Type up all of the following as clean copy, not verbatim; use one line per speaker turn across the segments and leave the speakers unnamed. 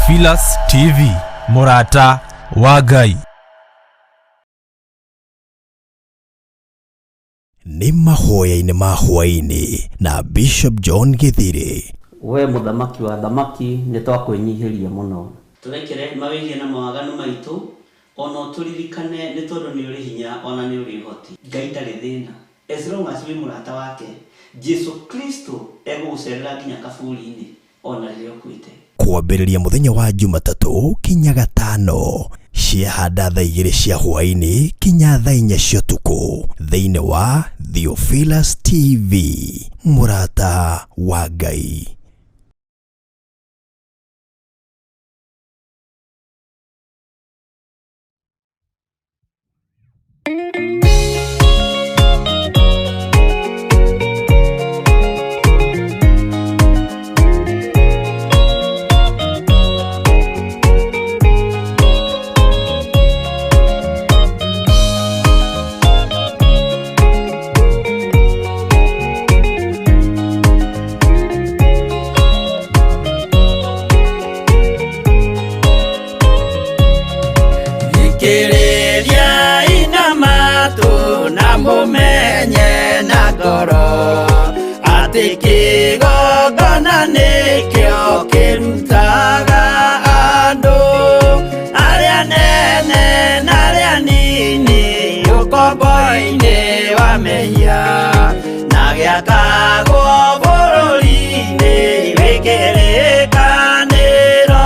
Theophilus TV, mũrata wa Ngai.
Nĩ mahoya-inĩ ma hwaĩ-inĩ na Bishop John Gĩthirĩ.
We mũthamaki wa athamaki, nĩ twakwĩnyihĩria mũno.
Tũrekere mawĩhia na mawaganu maitũ, ona ũtũririkane nĩ tondũ nĩ ũrĩ hinya ona nĩ ũrĩ ũhoti. Ngai ndarĩ thĩna as long as wĩ mũrata wake, Jesu Kristo egũgũcerera nginya kaburi-inĩ ona rĩrĩa ũkuĩte.
Kwambĩrĩria mũthenya wa Jumatatũ kinya Gatano ciahanda thaa igĩrĩ cia hwaĩ-inĩ kinya thaa inya cia ũtukũ thĩinĩ wa Theophilus TV, mũrata wa Ngai.
Thikĩrĩriai na matũ na mũmenye na ngoro atĩ kĩgongona nĩkĩo kĩrutaga andũ arĩa nene na arĩa nini ũkombo-inĩ wa mehia na gĩakagwo bũrũri-inĩ wĩ kĩrĩkanĩro.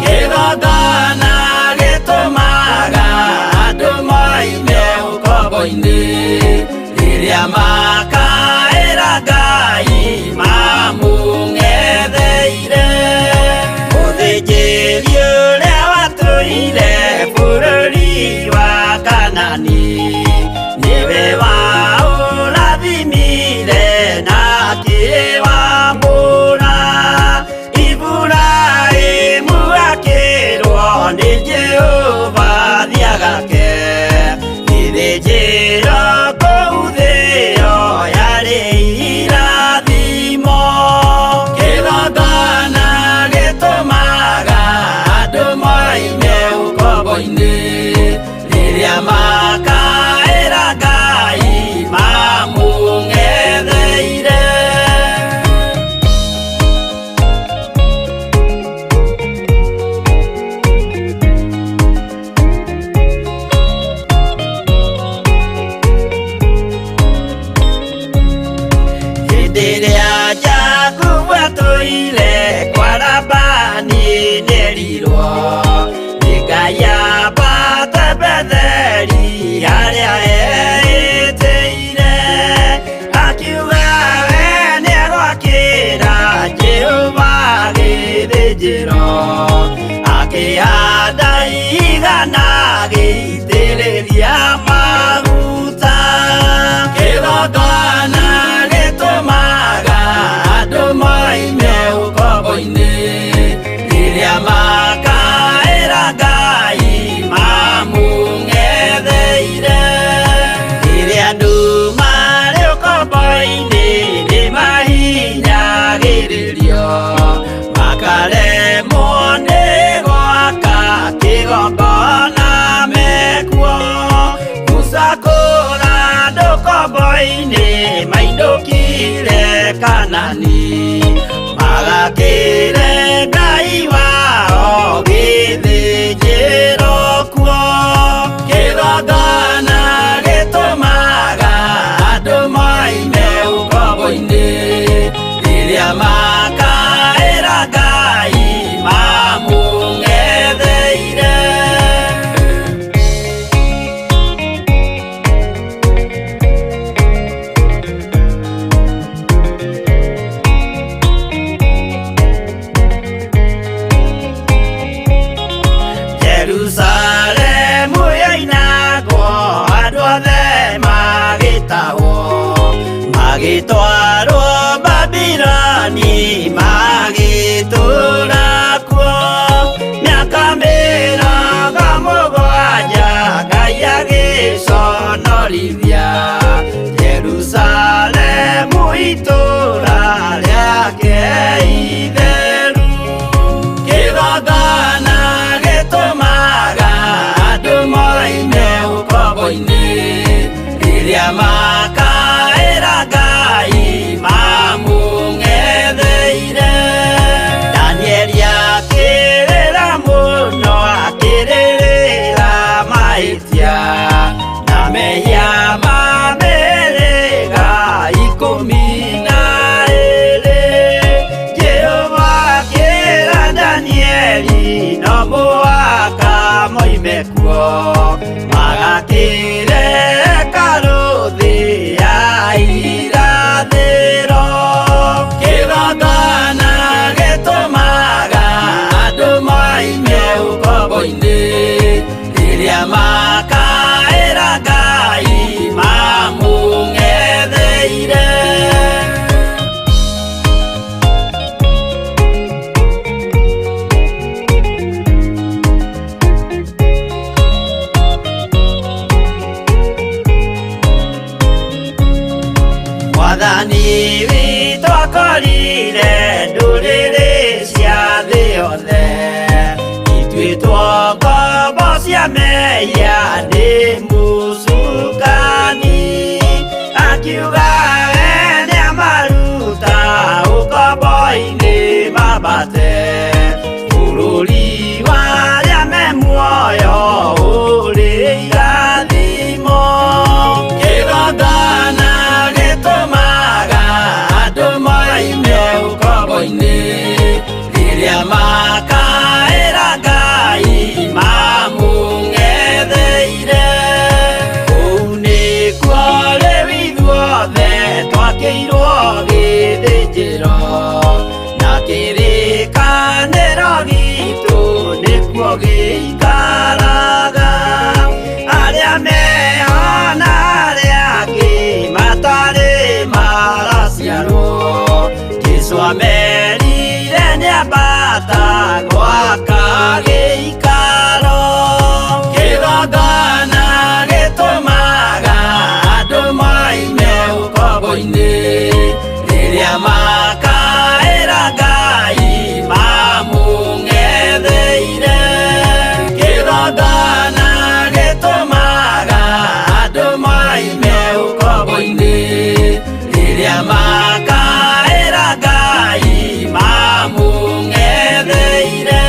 Kĩgongona gĩtũmaga andũ moime ũkombo-inĩ rĩrĩa makaĩra Ngai mamũng'etheire. Mũthĩnjĩri ũrĩa watũire bũrũri wa Kanani nĩwe waũrathimire na akĩwamũra. Iburahĩmu akĩrwo nĩ Jehova thiagake gĩthĩnjĩro kũu thĩo yarĩ irathimo. Kĩgongona gĩtũmaga andũ moime ũkombo-inĩ rĩrĩa makaĩra Ngai mamũng'etheire. Hĩndĩ ĩrĩa Jakubu atũire kwa Labani nĩerirwo nĩ Ngai ambate Betheli harĩa eĩtĩire, akiuga we nĩegwakĩra Jehova gĩthĩnjĩro, akĩhanda igana agĩitĩrĩria maguta. Kĩgongona gĩtũmaga andũ moime ũkombo-inĩ rĩrĩa makaĩra Ngai mamũng'etheire. Rĩrĩa andũ marĩ ũkombo-inĩ nĩmahinyagĩrĩrio makaremwo nĩ gwaka kĩgongona mekuo. Musa kũra andũ ũkombo-inĩ mainũkire Kanani magakĩre Ngai wao gĩthĩnjĩro kuo. Kĩgongona gĩtũmaga andũ moime ũkombo-inĩ rĩrĩa makaĩra Ngai mamũng'etheire. Jerusalemu yoinagwo andũ othe magĩtahwo magĩtwarwo Babiloni magĩtũũra kuo mĩaka mĩrongo mũgwanja Ngai agĩconorithia Jerusalemu itũũra rĩake itheru. Kĩgongona Rĩrĩa makaĩra Ngai mamũng'etheire. Danieli akĩrĩra mũno, akĩrĩrĩra mahĩtia na mehia ma mĩhĩrĩga 12. Jehova akĩra Danieli no mũhaka moime kuo, magakĩre hekarũ thĩ ya irathĩro. Kĩgongona gĩtũmaga andũ moime ũkombo-inĩ, rĩrĩa makaĩra Ngai mamũng'etheire. Mwathani witũ akorire ndũrĩrĩ cia thĩ yothe ituĩtwo ngombo cia mehia nĩ mũcukani, akiuga we nĩamaruta ũkombo-inĩ mambate bũrũri wa arĩa me muoyo ũrĩ irathimo. Kĩgongona gĩtũmaga andũ moime ũkombo-inĩ, rĩrĩa makaĩra Ngai mamũng'etheire. Kũu nĩkuo rĩu ithuothe twakĩirwo gĩthĩnjĩro, na kĩrĩkanĩro gitũ nĩkuo gĩikaraga. Arĩa meho na arĩa angĩ matarĩ maraciarwo, Jesũ amerire nĩambata gwaka gĩikaro. Kĩgongona gĩtũmaga andũ moime ũkombo-inĩ, rĩrĩa makaĩra Ngai mamũng'etheire. Kĩgongona gĩtũmaga andũ moime ũkombo-inĩ, rĩrĩa makaĩra Ngai mamũng'etheire.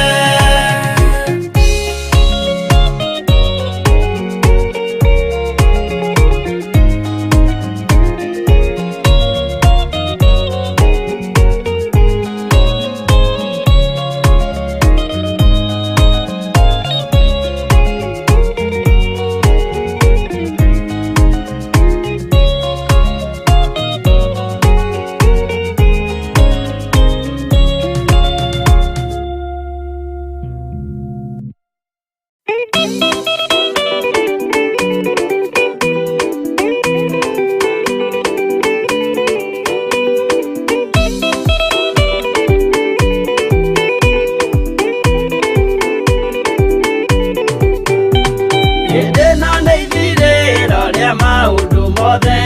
Hĩndĩ ĩno nĩ ithirĩro rĩa maũndũ mothe,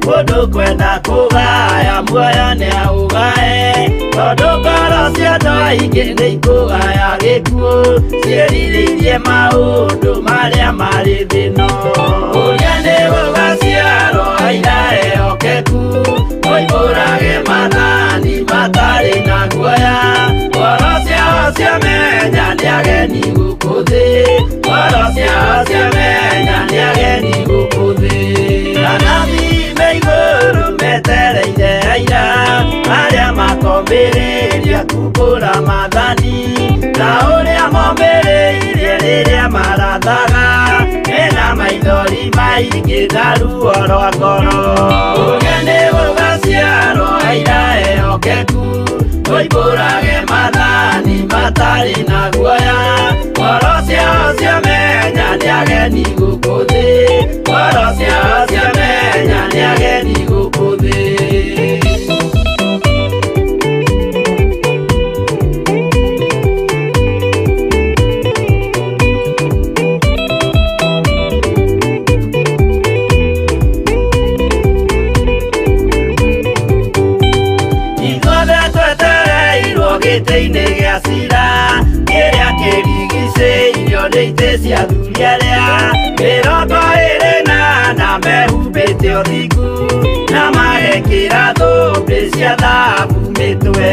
mũndũ kwenda kũgaya muoyo nĩaũgae, tondũ ngoro cia andũ aingĩ nĩ ikũgaya gĩkuũ, ciĩrirĩirie maũndũ marĩa marĩ thĩ ĩno. Ũrĩa nĩ gũgaciarwo aira ehokeku, moimbũrage maathani matarĩ na guoya, ngoro ciao ciamenya nĩ ageni gũkũ thĩ, ngoro ciao ciamenya nĩ ageni gũkũ thĩ. Anabii me igũrũ metereire aira arĩa makombĩrĩria kumbũra maathani, ta ũrĩa mombĩrĩirie rĩrĩa marathaga, mena maithori maingĩ na ruo rwa ngoro. Ũrĩa nĩ gũgaciarwo aira ehokeku, moimbũrage maathani matarĩ na guoya, ngoro ciao ciamenya nĩ ageni gũkũ thĩ, ngoro ciao ciamenya nĩ ageni gũkũ thĩ. Ithuothe twetereirwo gĩtĩ-inĩ gĩa cira, kĩrĩa kĩrigicĩirio nĩ itĩ cia athuri arĩa 24 mehumbĩte Mehumbĩte ũthingu na magekĩra thũmbĩ cia thahabu mĩtwe.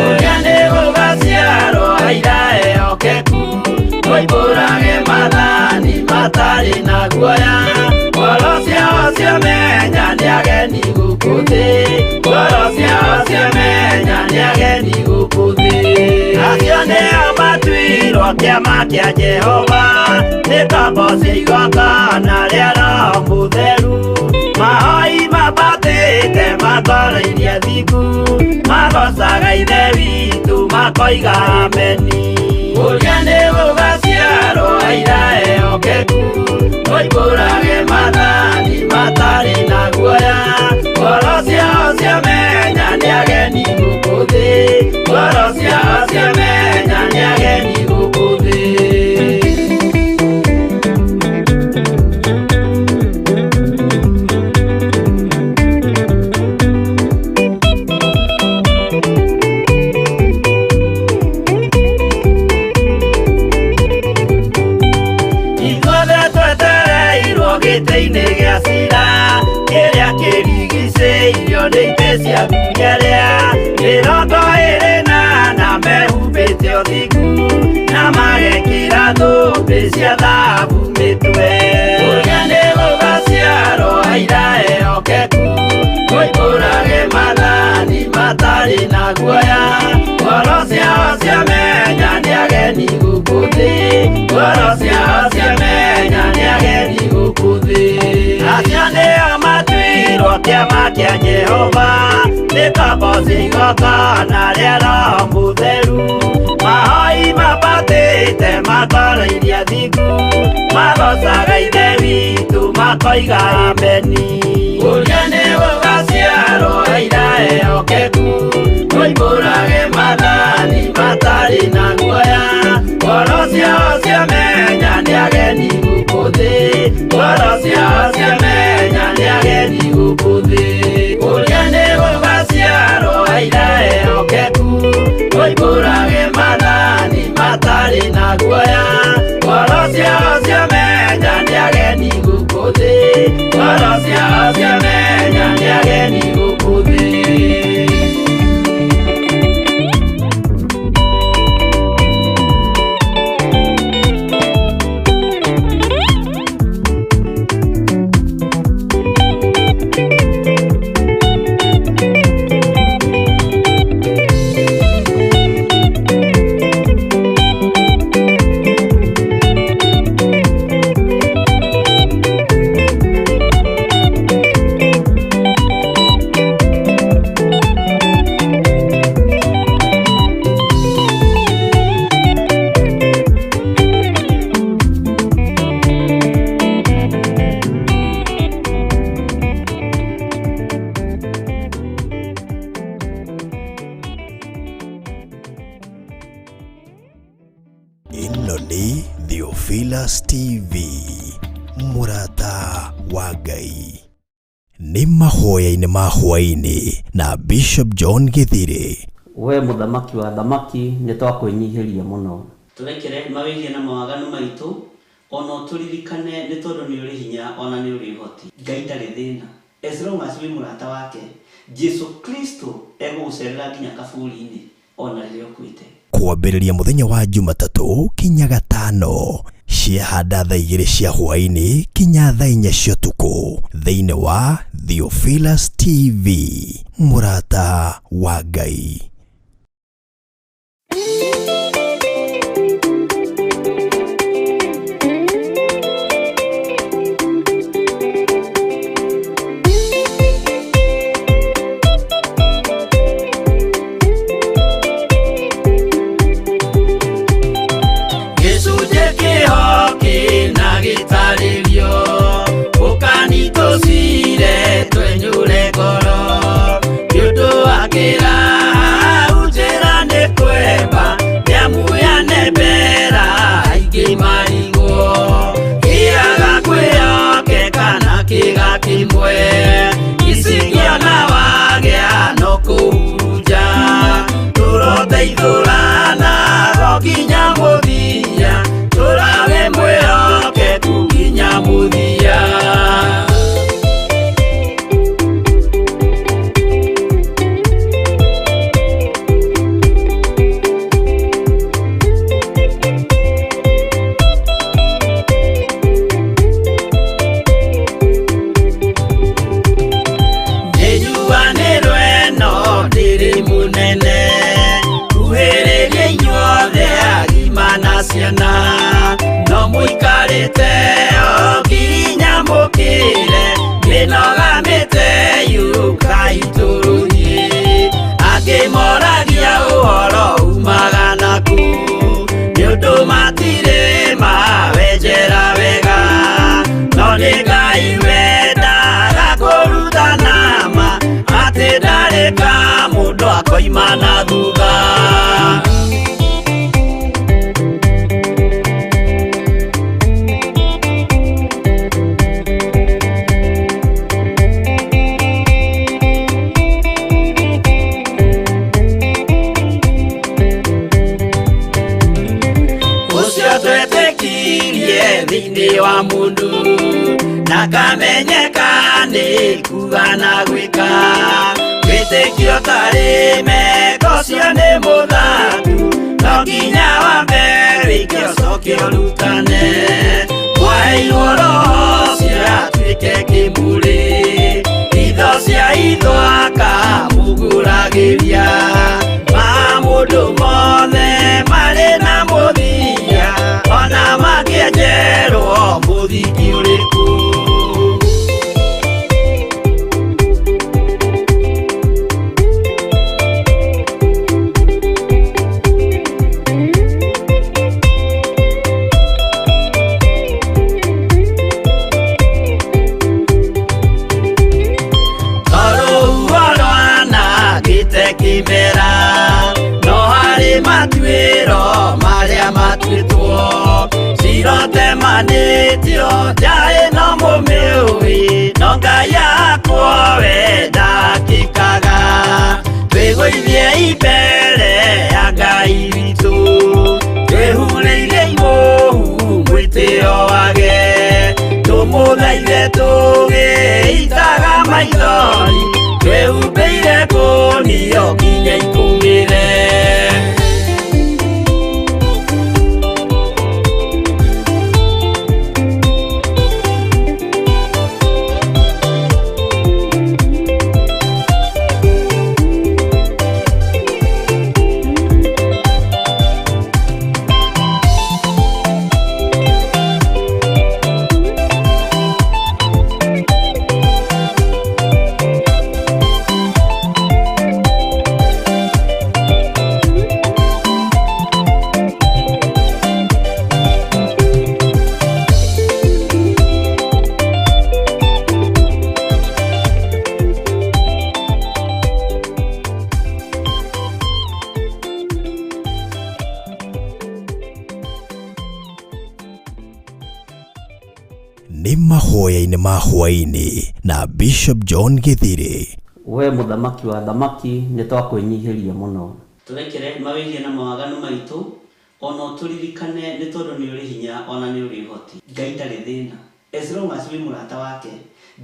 Ũrĩa nĩ gũgaciarwo aira ehokeku, moimbũrage maathani matarĩ na guoya. Ngoro ciao ciamenya nĩ ageni gũkũ thĩ, ngoro ciao ciamenya nĩ ageni gũkũ thĩ. Acio nĩo matuirwo kĩama kĩa Jehova, nĩ ngombo cia igongona rĩa Roho Mũtheru. Mahoi mambatĩte matwarairie thingu, magocaga Ithe witũ makoiga ameni. Ũrĩa nĩ gũgaciarwo aira ehokeku, moimbũrage maathani matarĩ na guoya. Ngoro ciao ciamenya nĩ ageni gũkũ thĩ, ngoro ciao ciamenya nĩ ageni gũkũ thĩ. Ithuothe twetereirwo gĩtĩ-inĩ gĩa cira, kĩrĩa kĩrigicĩirio nĩ itĩ cia athuri arĩa 24 mehumbĩte ũthingu na magekĩra thũmbĩ cia thahabu mĩtwe. Ũrĩa nĩ gũgaciarwo aira ehokeku, moimbũrage maathani matarĩ na guoya. Ngoro ciao ciamenya nĩ ageni gũkũ thĩ, ngoro ciao ciamenya nĩ ageni gũkũ thĩ. Acio nĩo matuirwo kĩama kĩa Jehova, nĩ ngombo cia igongona rĩa Roho Mũtheru. Mahoi mambatĩte matwarairie athingu, magocaga Ithe witũ makoiga ameni. Ũrĩa nĩ gũgaciarwo aira ehokeku, moimbũrage maathani matarĩ na guoya. Ngoro ciao ciamenya nĩ ageni gũkũ thĩ, ngoro ciao ciamenya nĩ ageni gũkũ thĩ. Ũrĩa nĩ gũgaciarwo aira ehokeku, moimbũrage maathani matarĩ na guoya. Ngoro ciao ciamenya nĩ ageni gũkũ thĩ, ngoro ciao ciamenya nĩ ageni gũkũ thĩ.
Ĩno nĩ Theophilus TV, mũrata wa Ngai. Nĩ mahoya-inĩ ma hwaĩ-inĩ na Bishop John Gĩthirĩ.
We mũthamaki wa thamaki, nĩ twakwĩnyihĩria mũno.
Tũrekere mawĩhia na mawaganu maitũ, ona ũtũririkane nĩ tondũ nĩ ũrĩ hinya ona nĩ ũrĩ ũhoti. Ngai ndarĩ thĩna, as long as wĩ mũrata wake, Jesu Kristo egũgũcerera nginya kaburi-inĩ ona rĩrĩa ũkuĩte.
Kwambĩrĩria mũthenya wa Jumatatũ kinya gatano ciahanda thaa 2 cia hwaĩ-inĩ kinya thaa 4 cia ũtukũ thĩinĩ wa Theophilus TV, mũrata wa Ngai.
Gĩcunjĩ kĩho kĩna gĩtarĩrio, ũkani tũcire twenyũre ngoro, nĩ ũndũ wa kĩraha Mũrwarĩte o nginya mũkĩre mĩnoga mĩte yũkai tũrũthiĩ angĩ moragia ũhoro umaga naku nĩ ũndũ matirĩ mawenjera wega no nĩ Ngai wendaga kũrutana ma atĩ ndarĩ ka mũndũ akoima na thutha. Ũcio twetĩkirie thĩinĩ wa mũndũ na kamenyeka nĩ kuga na gwĩka wĩtĩkio tarĩ meko ũcio nĩ mũthangu no nginya wambe wĩke ũcoke ũrutane mwaheirwo roho ũcio atuĩke kĩmũrĩ itho cia itho akamũgũragĩria ma mũndũ mothe marĩ na mũthia ona mangĩenjerwo mũthingi ũrĩkũ. Tondũ rwanangĩte kĩmera no harĩ matuĩro marĩa matuĩtwo cirotemanĩtio nja ĩno mũmĩũĩ no Ngai akwo we ndakĩkaga twĩgũithie mbere ya Ngai witũ twĩhurĩire mũhu mwĩtĩo wage tũmũthaithe tũgĩitaga maithori twĩhumbĩire kũnio nginya ikũmĩre.
Nĩ mahoya-inĩ ma hwaĩ-inĩ na Bishop John Gĩthirĩ.
We mũthamaki wa thamaki nĩ twakwĩnyihĩria mũno
Tũrekere mawĩhia na mawaganu maitũ ona ũtũririkane nĩ tondũ nĩ ũrĩ hinya ona nĩ ũrĩ ũhoti. Ngai ndarĩ thĩna as long as wĩ mũrata wake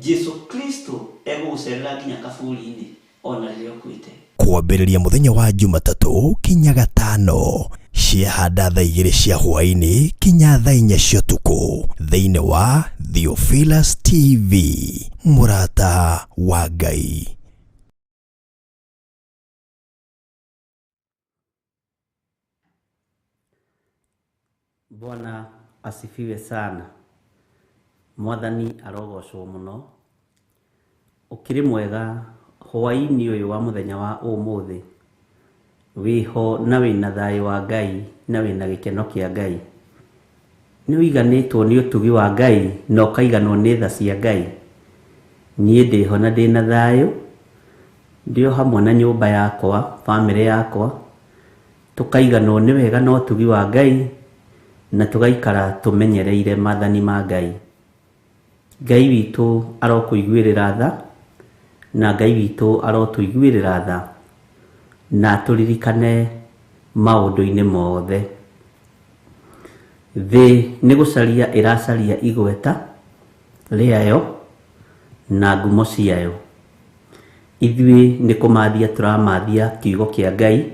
Jesu Kristo egũgũcerera nginya kaburi-inĩ ona rĩrĩa ũkuĩte.
Kwambĩrĩria mũthenya wa Jumatatũ kinya gatano ciahanda thaa 2 cia hwaĩ-inĩ kinya thaa 4 cia ũtukũ thĩinĩ wa Theophilus TV mũrata wa Ngai.
Bwana asifiwe sana. Mwathani arogocwo mũno. Ũkĩrĩ mwega hwaĩ-inĩ ũyũ wa mũthenya wa ũmũthĩ wĩho na wĩna thayũ wa Ngai na wĩna gĩkeno kĩa Ngai. Nĩ ũiganĩtwo nĩ ũtugi wa Ngai na ũkaiganwo nĩ tha cia Ngai. Niĩ ndĩho na ndĩna thayũ ndĩ o hamwe na nyũmba yakwa bamĩrĩ yakwa tũkaiganwo nĩ wega na ũtugi wa Ngai na tũgaikara tũmenyereire maathani ma Ngai. Ngai witũ arokũiguĩrĩra tha na Ngai witũ arotũiguĩrĩra tha na tũririkane maũndũ-inĩ mothe. Thĩ nĩ gũcaria ĩracaria igweta rĩayo na ngumo ciayo. Ithuĩ nĩ kũmathia tũramathia kiugo kĩa Ngai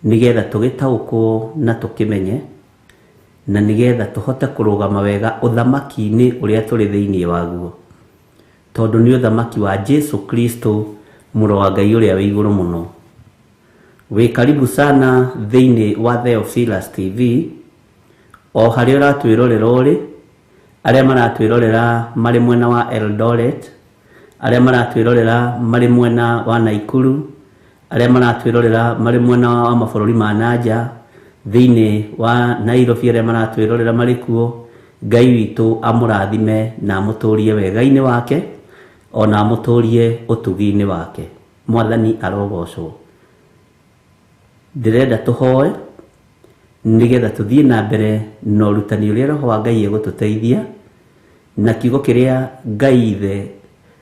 nĩgetha tũgĩtaũkwo na tũkĩmenye na nĩgetha tũhote kũrũgama wega ũthamaki-inĩ ũrĩa tũrĩ thĩinĩ waguo tondũ nĩ ũthamaki wa Jesu Kristo mũrũ wa Ngai ũrĩa wĩ igũrũ mũno. Wĩ karibu sana thĩinĩ wa Theophilus TV O harĩa ũratwĩrorera ũrĩ, arĩa maratwĩrorera marĩ mwena wa Eldoret, arĩa maratwĩrorera marĩ mwena wa Naikuru, arĩa maratwĩrorera marĩ mwena wa mabũrũri ma nanja, thĩinĩ wa Nairobi arĩa maratwĩrorera marĩ kuo, Ngai witũ amũrathime na amũtũrie wega-inĩ wake, ona amũtũrie ũtugi-inĩ wake. Mwathani arogocwo. Ndĩrenda tũhoe nĩgetha tũthiĩ na mbere na ũrutani ũrĩa Roho wa Ngai egũtũteithia, na kiugo kĩrĩa Ngai Ithe,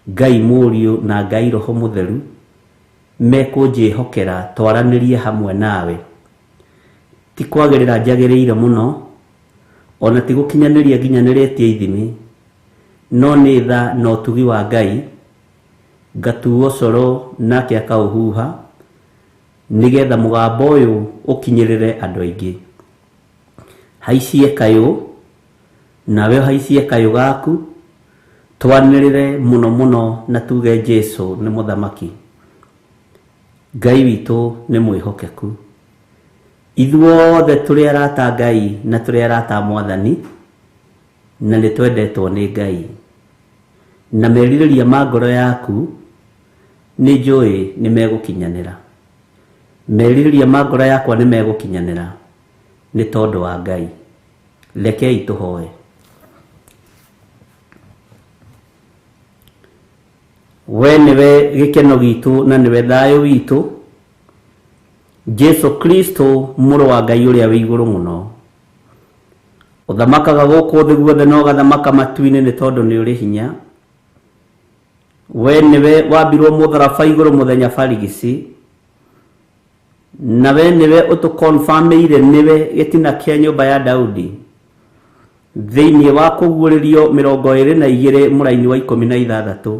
Ngai Mũriũ na Ngai Roho Mũtheru mekũnjĩhokera twaranĩrie hamwe nawe. Ti kwagĩrĩra njagĩrĩire mũno, ona ti gũkinyanĩria nginyanĩrĩtie ithimi, no nĩ tha na ũtugi wa Ngai, ngatuo coro nake akaũhuha, nĩgetha mũgambo ũyũ ũkinyĩrĩre andũ aingĩ. Haicie kayũ, nawe ũhaicie kayũ gaku, twanĩrĩre mũno mũno na tuge Jesu nĩ mũthamaki. Ngai witũ nĩ mwĩhokeku. Ithuothe tũrĩ arata a Ngai na tũrĩ arata a Mwathani, na nĩ twendetwo nĩ Ngai. Na merirĩria ma ngoro yaku nĩ njũĩ nĩ megũkinyanĩra. Merirĩria ma ngoro yakwa nĩ megũkinyanĩra nĩ tondũ wa Ngai. Rekei tũhoe. We nĩwe gĩkeno gitũ na nĩwe thayũ witũ, Jesu Kristo mũrũ wa Ngai ũrĩa wĩ igũrũ mũno. Ũthamakaga gũkũ thĩ guothe na ũgathamaka matu-inĩ nĩ tondũ nĩ ũrĩ hinya. We nĩwe wambirwo mũtharaba igũrũ mũthenya barigici, na we nĩwe ũtũkonfamĩire nĩwe gĩtina kĩa nyũmba ya Daudi. Thĩinĩ wa kũguũrĩrio 22 mũraini wa 16.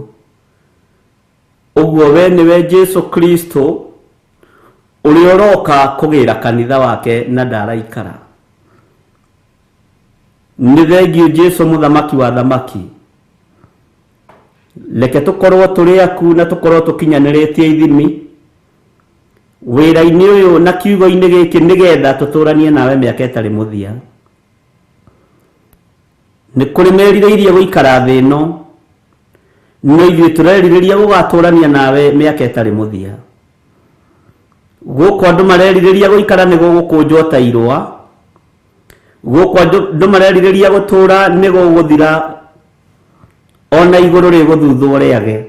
Ũguo we nĩwe Jesu Kristo ũrĩa ũroka kũgĩra kanitha wake na ndaraikara. Nĩ thengiũ Jesu mũthamaki wa thamaki. Reke tũkorwo tũrĩ aku na tũkorwo tũkinyanĩrĩtie ithimi wĩra-inĩ ũyũ na kiugo-inĩ gĩkĩ nĩgetha tũtũranie nawe mĩaka ĩtarĩ mũthia. Nĩ kũrĩ merirĩirie gũikara thĩ ĩno, no ithuĩ tũrerirĩria gũgatũrania nawe mĩaka ĩtarĩ mũthia. Gũkũ andũ marerirĩria gũikara nĩ gũgũkũnjwo ta irũa, gũkũ andũ marerirĩria gũtũra nĩ gũgũthira, ona igũrũ rĩgũthuthwo rĩage.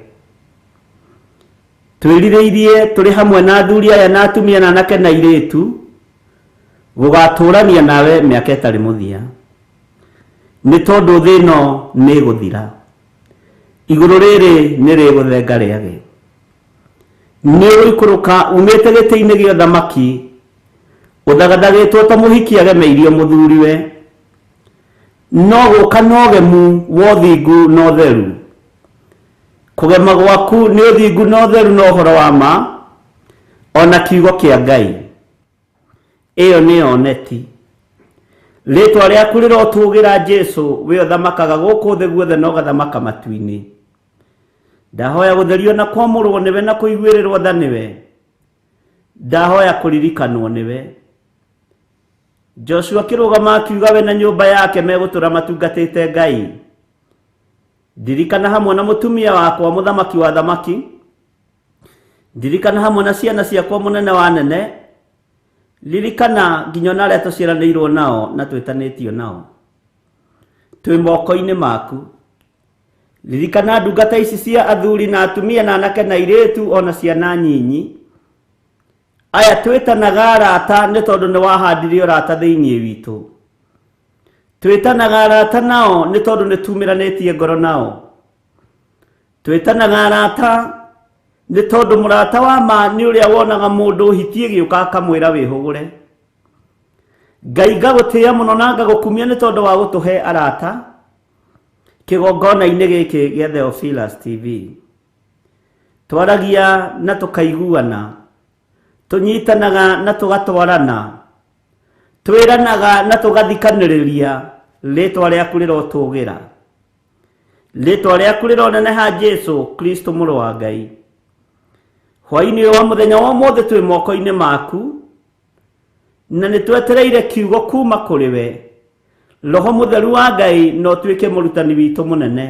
Twĩrirĩirie tũrĩ hamwe na athuri aya na atumia na anake na airĩtu gũgatũrania nawe mĩaka ĩtarĩ mũthia, nĩ tondũ thĩ ĩno nĩ ĩgũthira, igũrũ rĩrĩ nĩ rĩgũthenga rĩage. Nĩ ũgũikũrũka umĩte gĩtĩ-inĩ gĩa ũthamaki ũthagathagĩtwo ta mũhiki agemeirio mũthuriwe, no gũka na ũgemu wa ũthingu na ũtheru. Kũgema gwaku nĩ ũthingu na ũtheru na ũhoro wa ma, o na kiugo kĩa Ngai. Ĩyo nĩyo neti. Rĩtwa rĩaku rĩrotũgĩra Jesu, we ũthamakaga gũkũ thĩ guothe na ũgathamaka matu-inĩ. Ndahoya gũtherio na kwamũrwo nĩwe na kũiguĩrĩrwo tha nĩwe. Ndahoya kũririkanwo nĩwe. Joshua akĩrũgama akiuga we na nyũmba yake megũtũra matungatĩte Ngai. Ndirikana hamwe na mũtumia wakwa mũthamaki wa thamaki. Ndirikana hamwe na ciana ciakwa mũnene wa nene. Ririkana nginya ona arĩa tũciaranĩirwo nao na twĩtanĩtio nao. Twĩ moko-inĩ maku. Ririkana ndungata ici cia athuri na atumia na anake na airĩtu ona ciana nyinyi. Aya twĩtanaga arata nĩ tondũ nĩ wahandire ũrata thĩinĩ witũ. Twĩtanaga arata nao nĩ tondũ nĩ tumĩranĩtie ngoro nao. Twĩtanaga arata nĩ tondũ mũrata wa ma nĩ ũrĩa wonaga mũndũ hiti ĩgĩũka akamwĩra wĩhũgũre. Ngai ngagũtĩĩa mũno na ngagũkumia nĩ tondũ wa gũtũhe arata kĩgongona-inĩ gĩkĩ gĩa Theophilus TV. Twaragia na tũkaiguana, tũnyitanaga na tũgatwarana, twĩranaga na tũgathikanĩrĩria, rĩtwa rĩaku rĩrotũgĩra. Rĩtwa rĩaku rĩroneneha Jesu Kristo mũrũ wa Ngai. Hwaĩ-inĩ ũyũ wa mũthenya wa ũmũthĩ twĩ moko-inĩ maku, na nĩ twetereire kiugo kuma kũrĩ we. Roho Mũtheru wa Ngai no tuĩke mũrutani witũ mũnene.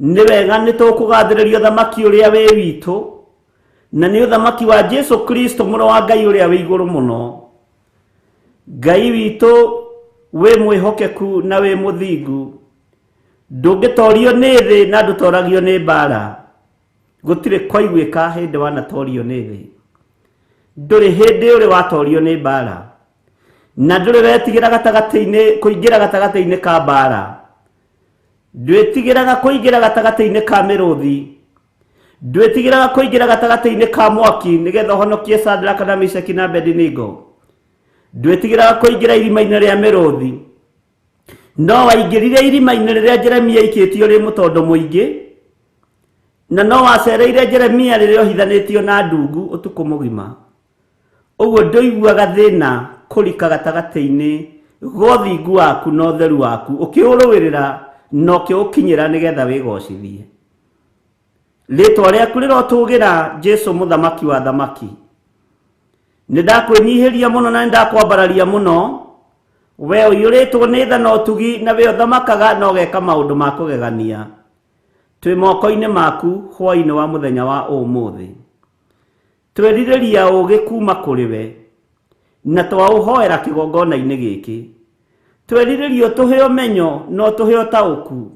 Nĩ wega nĩ tũkũgathĩrĩria ũthamaki ũrĩa wĩ witũ, na nĩ ũthamaki wa Jesu Kristo mũrũ wa Ngai ũrĩa wĩ igũrũ mũno. Ngai witũ wĩ mwĩhokeku na wĩ mũthingu, ndũngĩtorio nĩ thĩ na ndũtoragio nĩ mbara. Gũtirĩ kwaiguĩka hĩndĩ wanatorio nĩ thĩ, ndũrĩ hĩndĩ ũrĩ watorio nĩ mbara, na ndũrĩ wetigĩra gatagatĩ-inĩ kũingĩra gatagatĩ-inĩ ka mbara, ndwĩtigĩraga kũingĩra gatagatĩ-inĩ ka mĩrũthi, ndwĩtigĩraga kũingĩra gatagatĩ-inĩ ka mwaki nĩgetha ũhonokie Sadraka na Meshaki na Abednego, ndwĩtigĩraga kũingĩra irima-inĩ rĩa mĩrũthi, no waingĩrire irima-inĩ rĩrĩa Jeremia aikĩtio rĩ mũtondo mũingĩ, na no wacereire Jeremia rĩrĩa ohithanĩtio na ndungu ũtukũ mũgima. Ũguo ndũiguaga thĩna kũrika gatagatĩ-inĩ ga ũthingu waku na ũtheru waku, ũkĩũrũĩrĩra na ũkĩũkinyĩra nĩgetha wĩgocithie. Rĩtwa rĩaku rĩrotũgĩra Jesu mũthamaki wa thamaki. Nĩ ndakwĩnyihĩria mũno na nĩ ndakwambararia mũno, we ũiyũrĩtwo nĩ tha na ũtugi, na we ũthamakaga na ũgeka maũndũ ma kũgegania. Twĩ moko-inĩ maku hwaĩ-inĩ wa mũthenya wa ũmũthĩ. Twerirĩria ũũgĩ kuma kũrĩ we, na twaũhoera kĩgongona-inĩ gĩkĩ. Twerirĩria ũtũhe ũmenyo na ũtũhe ũtaũku,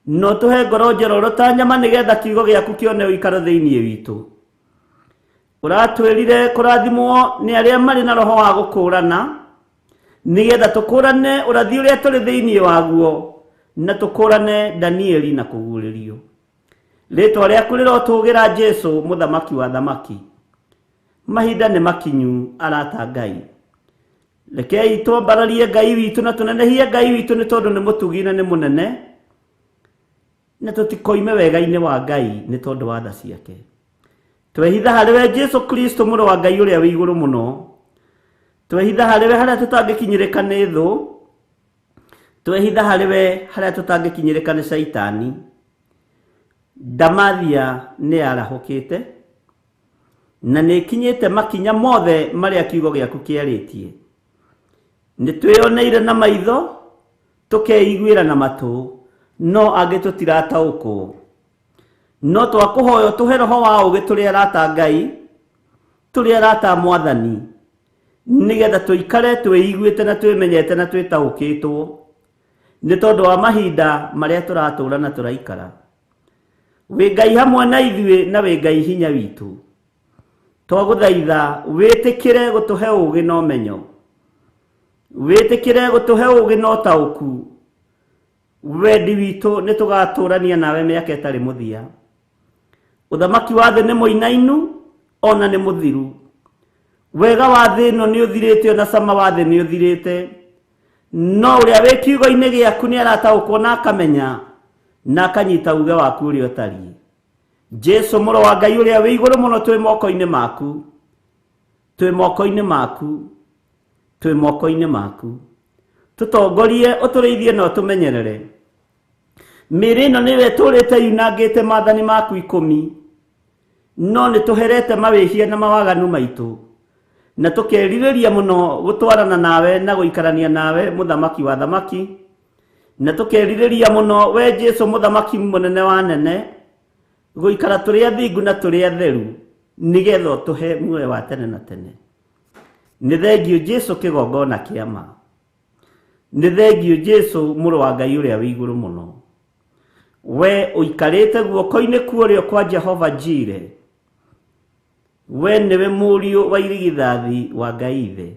na ũtũhe ngoro njororo ta nyama nĩgetha kiugo gĩaku kĩone ũikaro thĩinĩ witũ. Ũratwĩrire kũrathimwo nĩ arĩa marĩ na roho wa gũkũrana, nĩgetha tũkũrane ũrathi ũrĩa tũrĩ thĩinĩ waguo, na tũkũrane Danieli na kũguũrĩrio. Rĩtwa rĩaku rĩrotũgĩra Jesu mũthamaki wa thamaki. Mahinda nĩ makinyu arata Ngai. Rekei twambararie Ngai witũ na tũnenehie Ngai witũ nĩ tondũ nĩ mũtugi na nĩ mũnene, na tũtikoime wega-inĩ wa Ngai nĩ tondũ wa tha ciake. Twehitha harĩ we Jesu Kristo mũrũ wa Ngai ũrĩa wĩ igũrũ mũno. Twehitha harĩ we harĩa tũtangĩkinyĩrĩka nĩ thũ, twehitha harĩ we harĩa tũtangĩkinyĩrĩka nĩ Caitani. Ndamathia nĩ yarahũkĩte na nĩ ĩkinyĩte makinya mothe marĩa kiugo gĩaku kĩarĩtie. Nĩ twĩyoneire na maitho, tũkeiguĩra na matũ, no angĩ tũtirataũkwo. No twakũhoya ũtũhe roho wa ũũgĩ tũrĩ arata Ngai, tũrĩ arata Mwathani, nĩgetha tũikare twĩiguĩte na twĩmenyete na twĩtaũkĩtwo nĩ tondũ wa mahinda marĩa tũratũra na tũraikara. Wĩ Ngai hamwe na ithuĩ na wĩ Ngai hinya witũ. Twagũthaitha wĩtĩkĩre gũtũhe ũũgĩ na ũmenyo, wĩtĩkĩre gũtũhe ũũgĩ na ũtaũku. Wendi witũ nĩ tũgatũrania nawe mĩaka ĩtarĩ mũthia. Ũthamaki wa thĩ nĩ mũinainu ona nĩ mũthiru. Wega wa thĩ ĩno nĩ ũthirĩte ona cama wa thĩ nĩ ũthirĩte, no ũrĩa wĩ kiugo-inĩ gĩaku nĩ arataũkwo na akamenya na akanyita uge waku ũrĩa ũtariĩ. Jesu mũrũ wa Ngai ũrĩa wĩ igũrũ mũno, twĩ moko-inĩ maku, twĩ moko-inĩ maku, twĩ moko-inĩ maku. Tũtongorie, ũtũrĩithie na ũtũmenyerere. Mĩĩrĩ ĩno nĩyo ĩtũrĩte yunangĩte maathani maku 10, no nĩ tũherete mawĩhia na mawaganu maitũ, na tũkerirĩria mũno gũtwarana nawe na gũikarania nawe mũthamaki wa thamaki, na tũkerirĩria mũno we Jesu mũthamaki mũnene wa nene, gũikara tũrĩ athingu na tũrĩ atheru, nĩgetha ũtũhe muoyo wa tene na tene. Nĩ thengiũ Jesu kĩgongona kĩa ma. Nĩ thengiũ Jesu mũrũ wa Ngai ũrĩa wĩ igũrũ mũno. We ũikarĩte guoko-inĩ kwa ũrĩo kwa Jehova Jire, we nĩwe mũriũ wa irigithathi wa Ngai Ithe.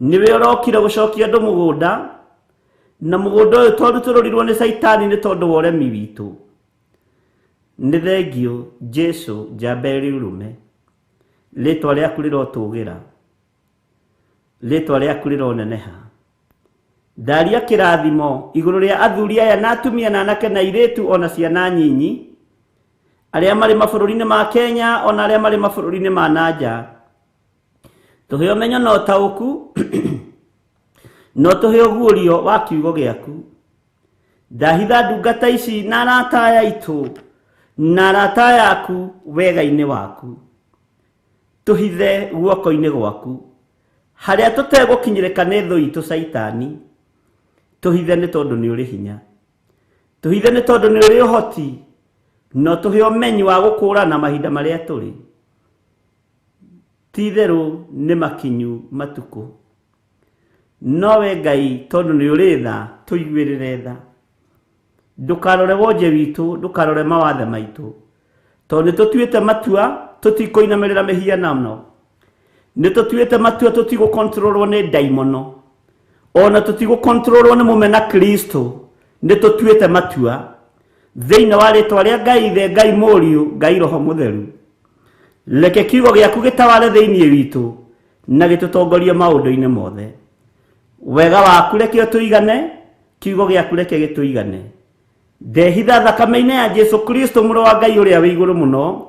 Nĩwe ũrokire gũcokia andũ mũgũnda, na mũgũnda ũyũ twarutũrũrirwo nĩ Caitani nĩ tondũ wa ũremi witũ. Nĩ thengiũ Jesu njamba ĩrĩ ũrũme. Rĩtwa rĩaku rĩrotũgĩra, rĩtwa rĩaku rĩroneneha. Ndaria kĩrathimo igũrũ rĩa athuri aya na atumia na anake na airĩtu ona ciana nyinyi, arĩa marĩ mabũrũri-inĩ ma Kenya ona arĩa marĩ mabũrũri-inĩ ma nanja. Tũhe ũmenyo na ũtaũku, na ũtũhe ũguũrio wa kiugo gĩaku. Ndahitha ndungata ici na arata aya aitũ na arata aya aku wega-inĩ waku. Tũhithe guoko-inĩ gwaku. Harĩa tũtegũkinyĩrĩka nĩ thũ itũ Caitani, tũhithe nĩ tondũ nĩ ũrĩ hinya. Tũhithe nĩ tondũ nĩ ũrĩ ũhoti, na ũtũhe ũmenyi wa gũkũũrana mahinda marĩa tũrĩ. Ti-itherũ nĩ makinyu matukũ. No we Ngai tondũ nĩ ũrĩ tha, tũiguĩrĩre tha. Ndũkarore wonje witũ, ndũkarore mawathe maitũ. Tondũ nĩ tũtuĩte matua tũtikũinamĩrĩra mĩhianano. Nĩ tũtuĩte matua tũtigũkontrolwo nĩ ndaimono. Ona tũtigũkontrolwo nĩ mũmena Kristo. Nĩ tũtuĩte matua thĩinĩ wa rĩtwa rĩa Ngai Ithe, Ngai Mũriũ, Ngai Roho Mũtheru. Reke kiugo gĩaku gĩtaware thĩinĩ witũ na gĩtũtongorie maũndũ-inĩ mothe. Wega waku reke ũtũigane, kiugo gĩaku reke gĩtũigane. Ndehitha thakame-inĩ ya Jesu Kristo mũrũ wa Ngai ũrĩa wĩ igũrũ mũno.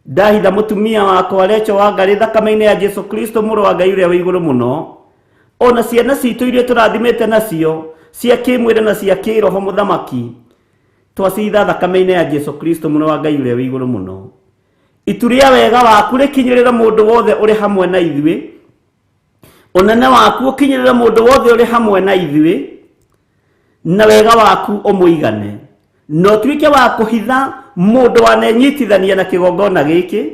Ndahitha mũtumia wakwa Recho wa Ngarĩ thakame-inĩ ya Jesu Kristo mũrũ wa Ngai ũrĩa wĩ igũrũ mũno. Ona ciana citũ iria tũrathimĩte nacio cia kĩmwĩrĩ na cia kĩroho mũthamaki, twacitha thakame-inĩ ya Jesu Kristo mũrũ wa Ngai ũrĩa wĩ igũrũ mũno. Itu rĩa wega waku rĩkinyĩrĩre mũndũ wothe ũrĩ hamwe na ithuĩ. Ũnene waku ũkinyĩrĩre mũndũ wothe ũrĩ hamwe na ithuĩ, na wega waku ũmũigane. Na ũtuĩke wa kũhitha mũndũ wanenyitithania na kĩgongona gĩkĩ,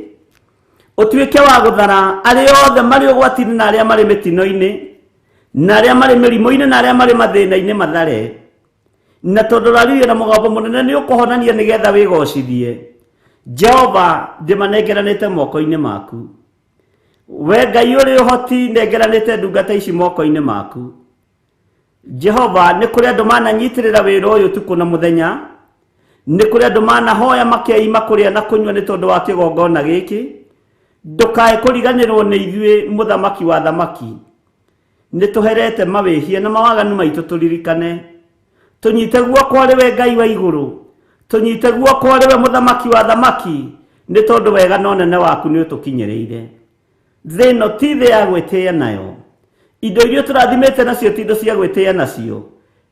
ũtuĩke wa gũthara arĩa othe marĩ ũgwati-inĩ na arĩa marĩ mĩtino-inĩ, na arĩa marĩ mĩrimũ-inĩ na arĩa marĩ mathĩna-inĩ mathare. Na tondũ ũraririe na mũgambo mũnene nĩ ũkũhonania nĩgetha wĩgocithie. Jehova, ndĩmanengeranĩte moko-inĩ maku. We Ngai ũrĩ ũhoti, nengeranĩte ndungata ici moko-inĩ maku. Jehova, nĩ kũrĩ andũ mananyitĩrĩra wĩra ũyũ ũtukũ na mũthenya. Nĩ kũrĩ andũ manahoya makeima kũrĩa na kũnyua nĩ tondũ wa kĩgongona gĩkĩ. Ndũkae kũriganĩrwo nĩ ithuĩ, mũthamaki wa thamaki. Nĩ tũherete mawĩhia na mawaganu maitũ tũririkane. Tũnyite guoko arĩ we Ngai wa igũrũ. Tũnyite guoko arĩ we mũthamaki wa thamaki, nĩ tondũ wega na ũnene waku nĩ ũtũkinyĩrĩire. Thĩ ĩno ti thĩ ya gwĩtĩĩa nayo. Indo iria tũrathimĩte nacio ti indo cia gwĩtĩĩa nacio,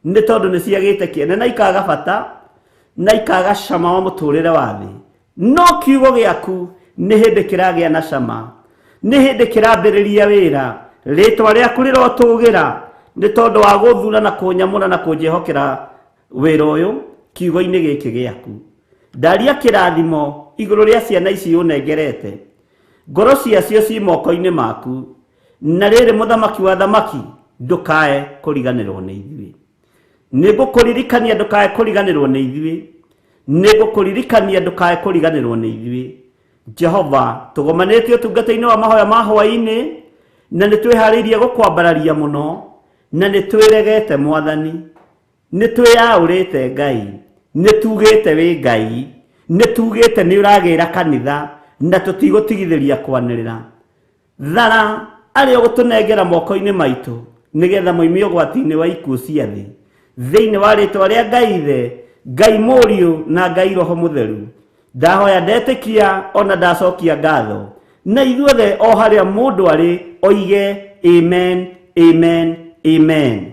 nĩ tondũ nĩ ciagĩte kĩene na ikaga bata na ikaga cama wa mũtũrĩre wa thĩ. No kiugo gĩaku nĩ hĩndĩ kĩragĩa na cama, nĩ hĩndĩ kĩrambĩrĩria wĩra. Rĩtwa rĩaku rĩrotũgĩra nĩ tondũ wa gũthura na kũnyamũra na kũnjĩhokera wĩra ũyũ kiugo-inĩ gĩkĩ gĩaku. Ndaria kĩrathimo igũrũ rĩa ciana ici ũnengerete. Ngoro ciacio ci moko-inĩ maku. Na rĩrĩ mũthamaki wa thamaki, ndũkae kũriganĩrwo nĩ ithuĩ. Nĩ ngũkũririkania ndũkae kũriganĩrwo nĩ ithuĩ. Nĩ ngũkũririkania ndũkae kũriganĩrwo nĩ ithuĩ. Jehova, tũgomanĩte ũtungata-inĩ wa mahoya ma hwaĩ-inĩ, na nĩ twĩharĩirie gũkwambararia mũno, na nĩ twĩregete Mwathani. Nĩ twĩyaũrĩte Ngai, nĩ tugĩte wĩ Ngai, nĩ tugĩte nĩ ũragĩra kanitha, na tũtigũtigithĩria kwanĩrĩra. Thara arĩa ũgũtũnengera moko-inĩ maitũ, nĩgetha moime ũgwati-inĩ wa ikuũ cia thĩ. Thĩinĩ wa rĩtwa rĩa Ngai Ithe, Ngai Mũriũ na Ngai Roho Mũtheru. Ndahoya ndetĩkia ona ndacokia ngatho. Na ithuothe o harĩa mũndũ arĩ oige amen, amen, amen.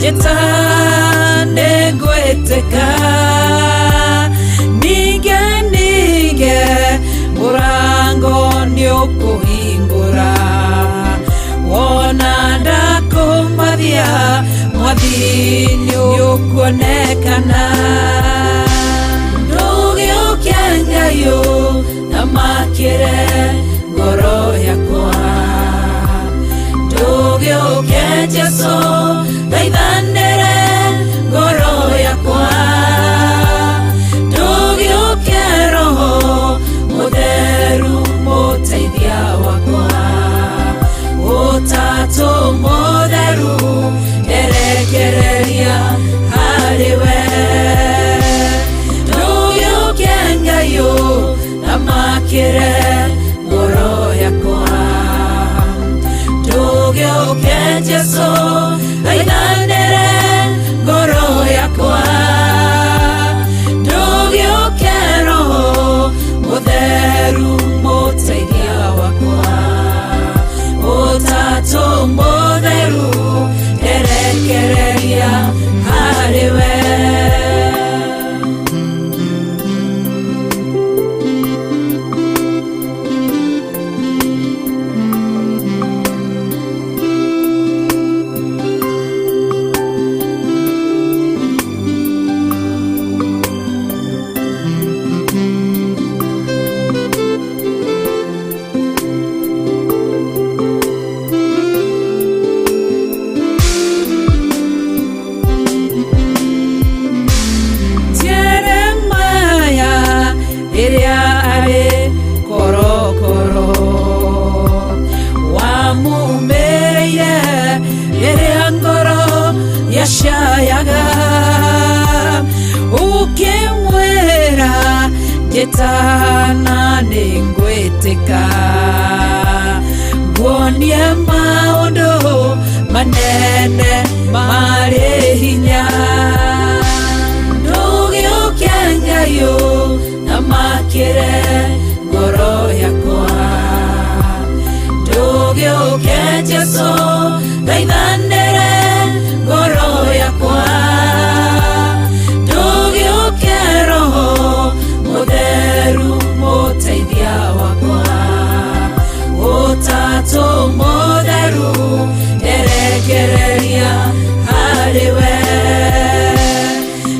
Njĩta nĩngwĩtĩka Ninge ninge Mũrango nĩũkũhingũra Wona ndakũmathia Mwathi nĩũkuonekana Ndũgĩũke Ngai ũthamakĩre ngoro yakwa Ndũgĩũke Jesũ thaithanĩre ngoro yakwa Ndũgĩũke Roho Mũtheru mũteithia wakwa Ũtatũ mũtheru erekereria harĩ we Ndũgĩũke Ngai ũthamakĩre ngoro yakwa Ndũgĩũke Jesũ thaithanĩre ngoro yakwa Ndũgĩũke Roho Mũtheru mũteithia wakwa Ũtatũ mũtheru erekereria harĩ we Jeremiah rĩrĩa arĩ korokoro wamumĩrĩire rĩrĩa ngoro yacayaga ũkĩmwĩra njĩtana nĩngwĩtĩka nguonie maũndũ manene marĩ hinya Ndũgĩũke Ngai ũthamakĩre ngoro yakwa Ndũgĩũke Jesũ thaithanĩre ngoro yakwa Ndũgĩũke Roho Mũtheru mũteithia wakwa Ũtatũ mũtheru erekereria harĩ we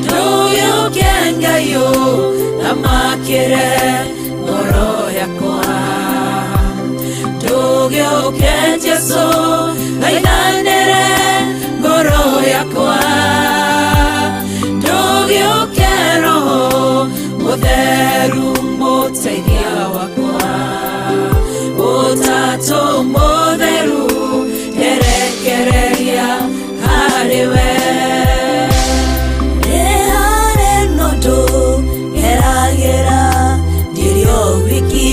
Ndũgĩũke Ngai ũthamakĩre ngoro yakwa Ndũgĩũke Jesũ thaithanĩre ngoro yakwa Ndũgĩũke Roho Mũtheru mũteithia wakwa Ũtatũ mũtheru erekereria harĩ we
Nĩharĩ na ũndũ ngeragĩra ndirĩ o wiki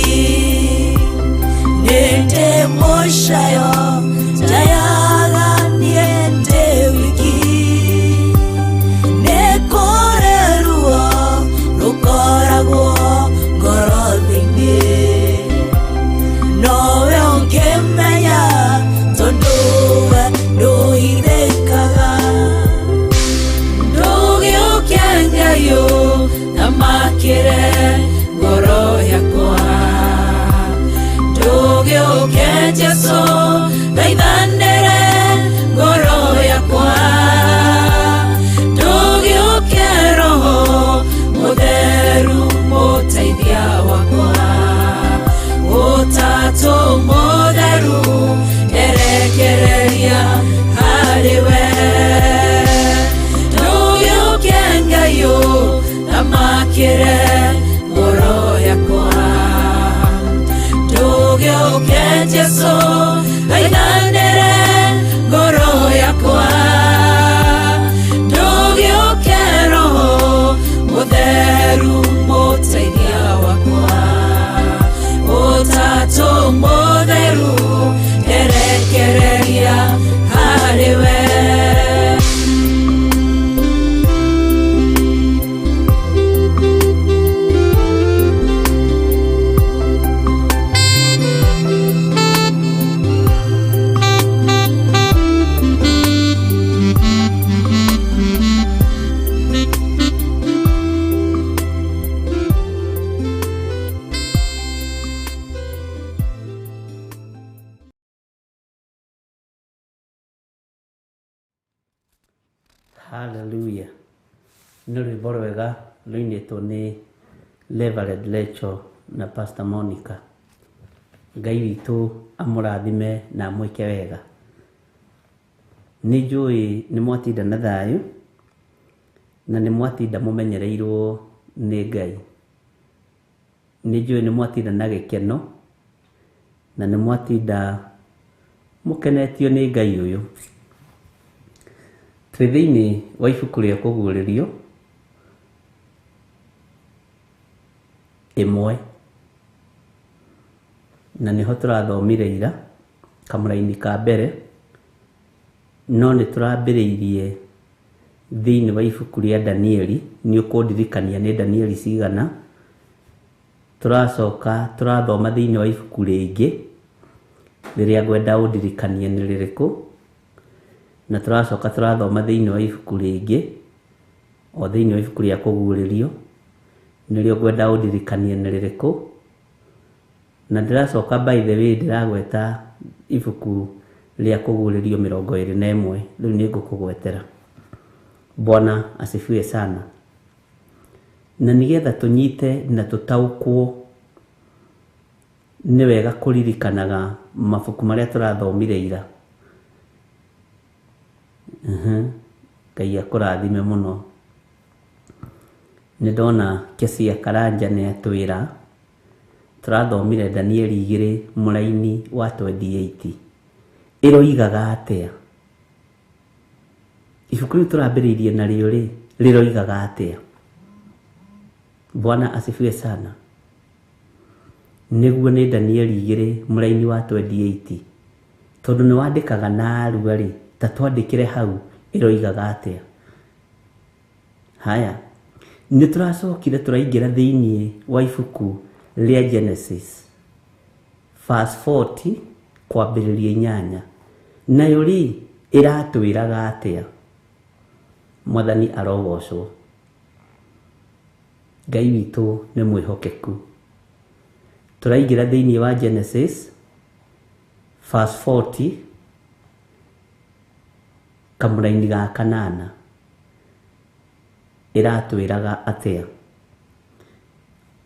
Nĩ ndĩ mũcayo njayaga niĩ ndĩ wiki Nĩ kũrĩ ruo rũkoragwo ngoro thĩinĩ Nowe ũngĩmenya tondũ we ndũhithĩkaga
Ndũgĩũke Ngai ũthamakĩre ngoro yakwa Ndũgĩũke Jesũ thaithanĩre ngoro yakwa Ndũgĩũke Roho Mũtheru mũteithia wakwa Ũtatũ mũtheru erekereria harĩ we Ndũgĩũke Ngai ũthamakĩre ngoro yakwa Ndũgĩũke Jesũ thaithanĩre ngoro yakwa Ndũgĩũke Roho Mũtheru mũteithia wakwa Ũtatũ mũtheru erekereria harĩ we
Hallelujah. Nĩ rwĩmbo rwega rũinĩtwo nĩ Reverend Rachel na Pastor Monica. Ngai witũ amũrathime na amwĩke wega. Nĩ njũĩ nĩ mwatinda na thayũ na nĩ mwatinda mũmenyereirwo nĩ Ngai. Nĩ njũĩ nĩ mwatinda na gĩkeno na nĩ mwatinda mũkenetio nĩ Ngai ũyũ. Twĩ thĩinĩ wa ibuku rĩa kũguũrĩrio 1 na nĩho tũrathomire ira kamũraini ka mbere, no nĩ tũrambĩrĩirie thĩinĩ wa ibuku rĩa Danieli. Nĩ ũkũndirikania nĩ Danieli cigana. Tũracoka tũrathoma thĩinĩ wa ibuku rĩngĩ rĩrĩa ngwenda ũndirikanie nĩ rĩrĩkũ, na tũracoka tũrathoma thĩinĩ wa ibuku rĩngĩ o thĩinĩ wa ibuku rĩa kũguũrĩrio nĩrĩo ngwenda ũndirikanie nĩ rĩrĩkũ. Na ndĩracoka by the way ndĩragweta ibuku rĩa kũguũrĩrio 21, rĩu nĩ ngũkũgwetera. Bwana asifiwe sana. Na nĩgetha tũnyite na tũtaũkwo nĩ wega kũririkanaga mabuku marĩa tũrathomire ira. Ngai akũrathime mũno. Nĩ ndona Kesia Karanja nĩ atwĩra tũrathomire Danieli 2 mũraini wa 28. Ĩroigaga atĩa? Ibuku rĩu tũrambĩrĩirie narĩo rĩ, rĩroigaga atĩa? Bwana asifiwe sana. Nĩguo nĩ Danieli 2 mũraini wa 28. Tondũ nĩ wandĩkaga narua rĩ, ta twandĩkĩre hau ĩroigaga atĩa. Haya, nĩ tũracokire tũraingĩra thĩinĩ wa ibuku rĩa Genesis verse 40 kwambĩrĩria 8. Nayo rĩ ĩratwĩraga atĩa? Mwathani arogocwo. Ngai witũ nĩ mwĩhokeku. Tũraingĩra thĩinĩ wa Genesis verse 40 kamũraini ga 8. Ĩratwĩraga atĩa?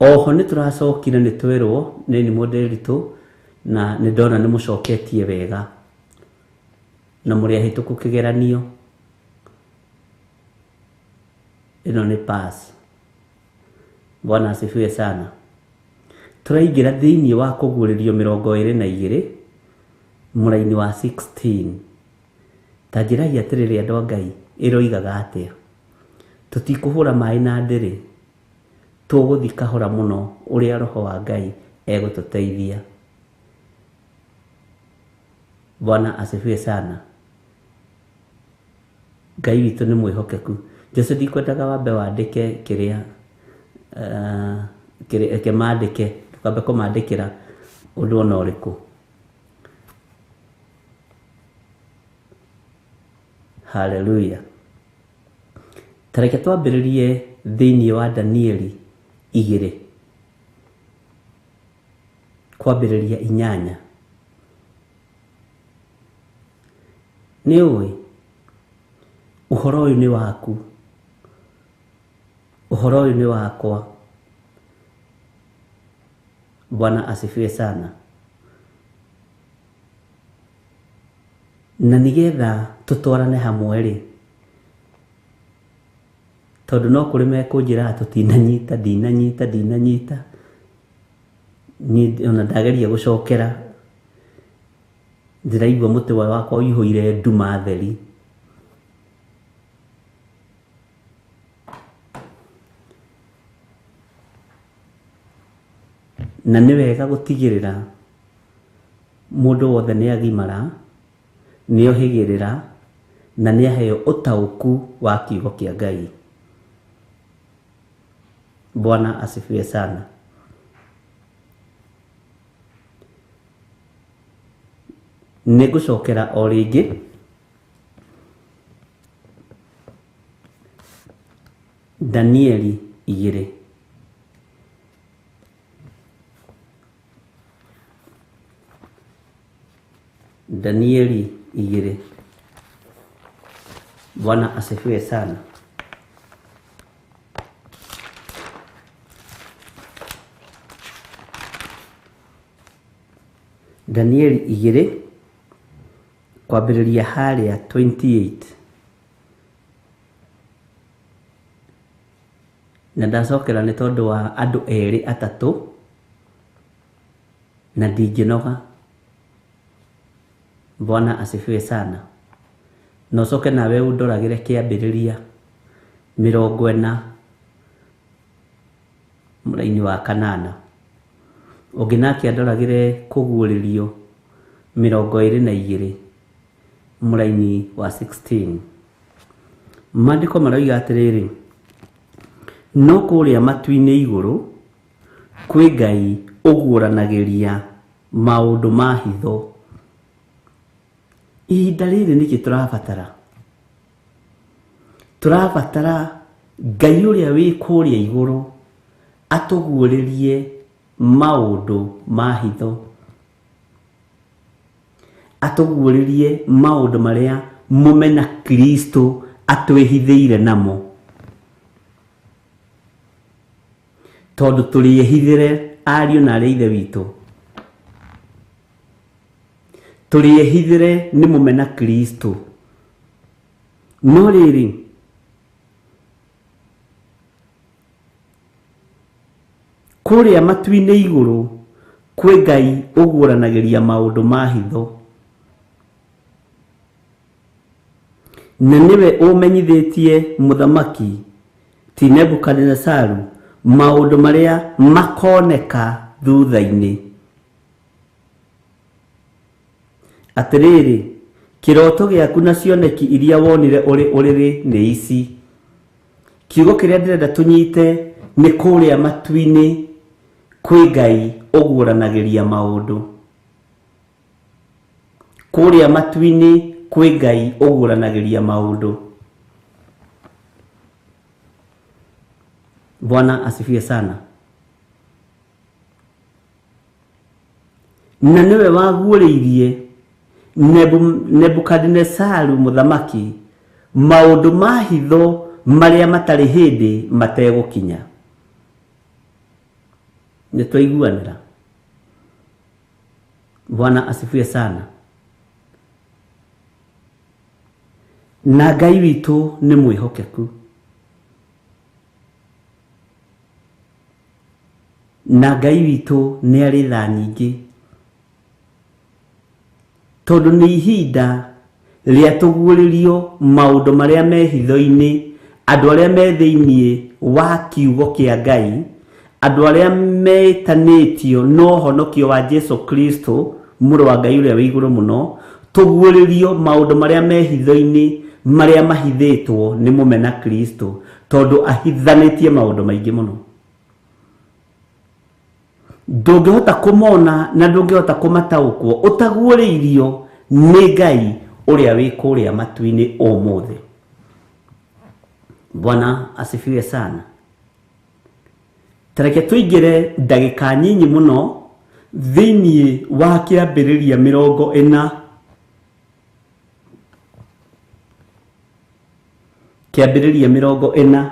Oho nĩ tũracokire nĩ twerwo nĩ nĩ mũndĩritũ na nĩ ndona nĩ mũcoketie wega na mũrĩ ahĩtũku kĩgeranio. Ĩno nĩ pass. Bwana asifiwe sana. Tũraingĩra thĩinĩ wa kũguũrĩrio 22 mũraini wa 16. Ta njĩrai atĩrĩrĩ andũ a Ngai, ĩroigaga atĩa? Tũtikũhũra maĩ na ndĩrĩ, tũgũthiĩ kahora mũno ũrĩa Roho wa Ngai egũtũteithia. Bwana asifiwe sana. Ngai witũ nĩ mwĩhokeku. Jesu ndikwendaga wambe wandĩke kĩrĩa kĩmandĩke, ndũkambe kũmandĩkĩra ũndũ ona ũrĩkũ. Hallelujah. Ta reke twambĩrĩrie thĩinĩ wa Danieli 2 kwambĩrĩria 8. Nĩ ũĩ ũhoro ũyũ nĩ waku, ũhoro ũyũ nĩ wakwa. Bwana asifiwe sana. Na nĩgetha tũtwarane hamwe rĩ, tondũ no kũrĩ mekũnjĩra tũtinanyita, ndinanyita, ndinanyita, niĩ ona ndageria gũcokera ndĩraigua mũtĩ wakwa ũihũire nduma theri. Na nĩ wega gũtigĩrĩra mũndũ wothe nĩ agimara, nĩ ohĩgĩrĩra na nĩ aheo ũtaũku wa kiugo kĩa Ngai. Bwana asifiwe sana. Nĩ ngũcokera o rĩngĩ Danieli 2. Danieli 2 Bwana asifiwe sana. Danieli igĩrĩ kwambĩrĩria harĩa 28 na ndacokera nĩ tondũ wa andũ erĩ atatũ na ndingĩnoga. Bwana asifiwe sana. Na ũcoke nawe ũndoragĩre kĩambĩrĩria 40 mũraini wa 8. Ũngĩ nake andoragĩre kũguũrĩrio 22 mũraini wa 16. Maandĩko maroiga atĩrĩrĩ, no kũrĩa matu-inĩ igũrũ kwĩ Ngai ũguũranagĩria maũndũ ma hitho. Ihinda rĩrĩ nĩkĩ tũrabatara? Tũrabatara Ngai ũrĩa wĩ kũrĩa igũrũ atũguũrĩrie maũndũ ma hitho, atũguũrĩrie maũndũ marĩa mũmena Kristo atwĩhithĩire namo, tondũ tũrĩehithĩre ariũ na arĩa ithe witũ, tũrĩehithĩre nĩ mũmena Kristo. No rĩrĩ, kũrĩa matu-inĩ igũrũ kwĩ Ngai ũguũranagĩria maũndũ ma hitho, na nĩwe ũmenyithĩtie mũthamaki ti Nebukadinesaru maũndũ marĩa makoneka thutha-inĩ. Atĩrĩrĩ, kĩroto gĩaku na cioneki iria wonire ũrĩ ũrĩrĩ nĩ ici. Kiugo kĩrĩa ndĩrenda tũnyite nĩ kũrĩa matu-inĩ kwĩ Ngai ũguũranagĩria maũndũ. Kũrĩa matu-inĩ kwĩ Ngai ũguũranagĩria maũndũ. Bwana asifiwe sana. Na nĩwe waguũrĩirie Nebukadinesaru mũthamaki maũndũ ma hitho marĩa matarĩ hĩndĩ mategũkinya. Nĩ twaiguanĩra? Bwana asifiwe sana. Na Ngai witũ nĩ mwĩhokeku, na Ngai witũ nĩ arĩ tha nyingĩ, tondũ nĩ ihinda rĩa tũguũrĩrio maũndũ marĩa me hitho-inĩ, andũ arĩa me thĩinĩ wa kiugo kĩa Ngai, andũ arĩa metanĩtio na ũhonokio wa Jesu Kristo mũrũ wa Ngai ũrĩa wĩ igũrũ mũno, tũguũrĩrio maũndũ marĩa me hitho-inĩ marĩa mahithĩtwo nĩ mũmena Kristo, tondũ ahithanĩtie maũndũ maingĩ mũno. Ndũngĩhota kũmona na ndũngĩhota kũmataũkwo ũtaguũrĩirio nĩ Ngai ũrĩa wĩ kũrĩa matu-inĩ ũmũthĩ. Bwana asifiwe sana. Tareke tũingĩre ndagĩka nyinyi mũno thĩinĩ wa kĩambĩrĩria 40. Kĩambĩrĩria 40.